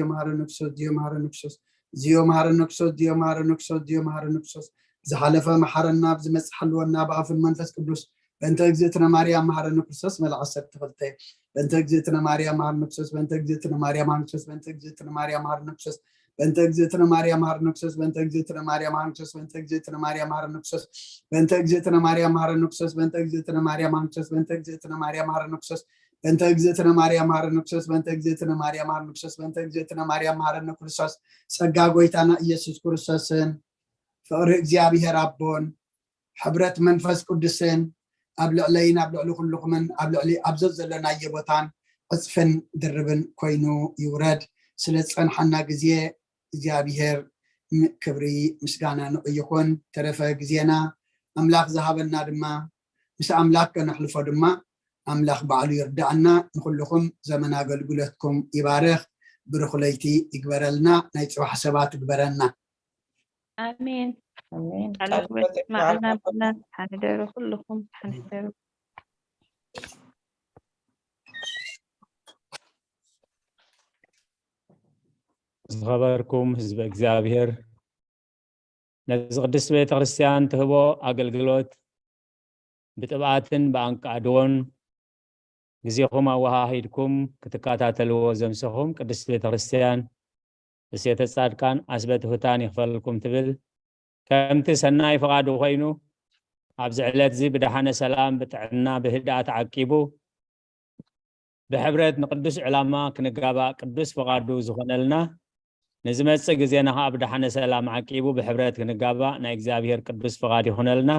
መሐረነ ክርስቶስ፣ እግዚኦ መሐረነ ክርስቶስ፣ እግዚኦ መሐረነ ክርስቶስ፣ እግዚኦ መሐረነ ክርስቶስ፣ እግዚኦ መሐረነ ክርስቶስ፣ እግዚኦ መሐረነ ክርስቶስ። ዝሓለፈ መሐረና፣ ብዝመጽእ ሓልወና፣ ብኣፍን መንፈስ ቅዱስ። በእንተ እግዝእትነ ማርያም መሐረነ ክርስቶስ መልዓ ዓሰርተ ክልተ። በእንተ እግዝእትነ ማርያም መሐረነ ክርስቶስ፣ በእንተ እግዝእትነ ማርያም መሐረነ ክርስቶስ፣ በእንተ እግዝእትነ ማርያም መሐረነ ክርስቶስ፣ በእንተ እግዝእትነ ማርያም መሐረነ ክርስቶስ፣ በእንተ እግዝእትነ ማርያም መሐረነ ክርስቶስ፣ በእንተ እግዝእትነ ማርያም መሐረነ ክርስቶስ፣ በእንተ እግዝእትነ ማርያም መሐረነ ክርስቶስ፣ በእንተ እግዝእትነ ማርያም መሐረነ ክርስቶስ፣ በእንተ እግዝእትነ ማርያም መሐረነ ክርስቶስ፣ በእንተ እግዝእትነ ማርያም መሐረነ ክርስቶስ። ጸጋ ጎይታና ኢየሱስ ክርስቶስን ፍቕሪ እግዚኣብሔር ኣቦን ሕብረት መንፈስ ቅዱስን ኣብ ልዕለይን ኣብ ልዕሊ ኩልኹምን ኣብ ልዕሊ ኣብ ዘዘለናዮ ቦታን ዕጽፍን ድርብን ኮይኑ ይውረድ። ስለ ዝጸንሓና ግዜ እግዚኣብሔር ም-፣ ክብሪ ምስጋና ንዑ ይኹን። ተረፈ ግዜና ኣምላኽ ዝሃበና ድማ ምስ ኣምላኽ ከነሕልፎ ድማ ኣምላኽ ባዕሉ ይርዳእና። ንኹልኹም ዘመን ኣገልግሎትኩም ይባርኽ። ብሩኽ ለይቲ ይግበረልና። ናይ ጽባሕ ሰባት ይግበረና። ኣሜን። ኣሜን። ቃለ ቃል ሕይወት ሕይወት ይስማዕና ይባርካችሁ። ብና ሓንደሩ ኩልኹም ሓንደሩ። ዝኸበርኩም ህዝበ እግዚኣብሔር፣ ነዚ ቅድስት ቤተ ክርስቲያን ትህቦ ኣገልግሎት ብጥብኣትን ብኣንቃድዎን ግዜኹም ኣወሃሂድኩም ክትከታተልዎ ዘምሰኹም ቅድስት ቤተ ክርስቲያን እሴተ ጻድቃን ኣስበ ትሑታን ይኽፈልኩም ትብል። ከምቲ ሰናይ ፍቓዱ ኮይኑ ኣብዚ ዕለት እዚ ብደሓነ ሰላም ብጥዕና ብህድኣት ዓቂቡ ብሕብረት ንቅዱስ ዕላማ ክንጋባእ ቅዱስ ፍቓዱ ዝኾነልና ንዝመጽእ ግዜና ከዓ ብደሓነ ሰላም ዓቂቡ ብሕብረት ክንጋባእ ናይ እግዚኣብሔር ቅዱስ ፍቓድ ይኹነልና።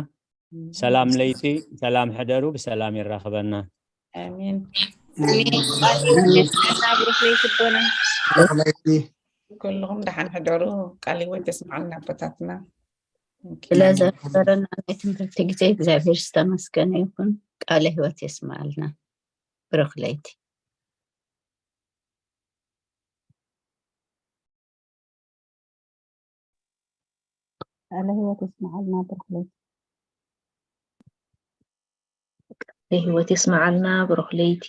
ሰላም ለይቲ፣ ሰላም ሕደሩ፣ ብሰላም የራኽበና። ኣሜን። ኣሜን። ቃል ሕይወት የስማዕና ብሩኽ ለይቲ ኣቦና። ብሩኽ ለይቲ። ኩልኹም ደሓን ሕደሩ። ቃል ሕይወት የስማዕልና ኣቦታትና። ስለዘነበረና ናይ ትምህርቲ ግዜ እግዚኣብሔር ዝተመስገነ ይኹን። ቃለ ሕይወት የስማዕልና። ብሩኽ ለይቲ። ቃለ ሕይወት የስማዕልና ብሩኽ ለይቲ። ቃለ ሕይወት የስማዕልና ብሩኽ ለይቲ።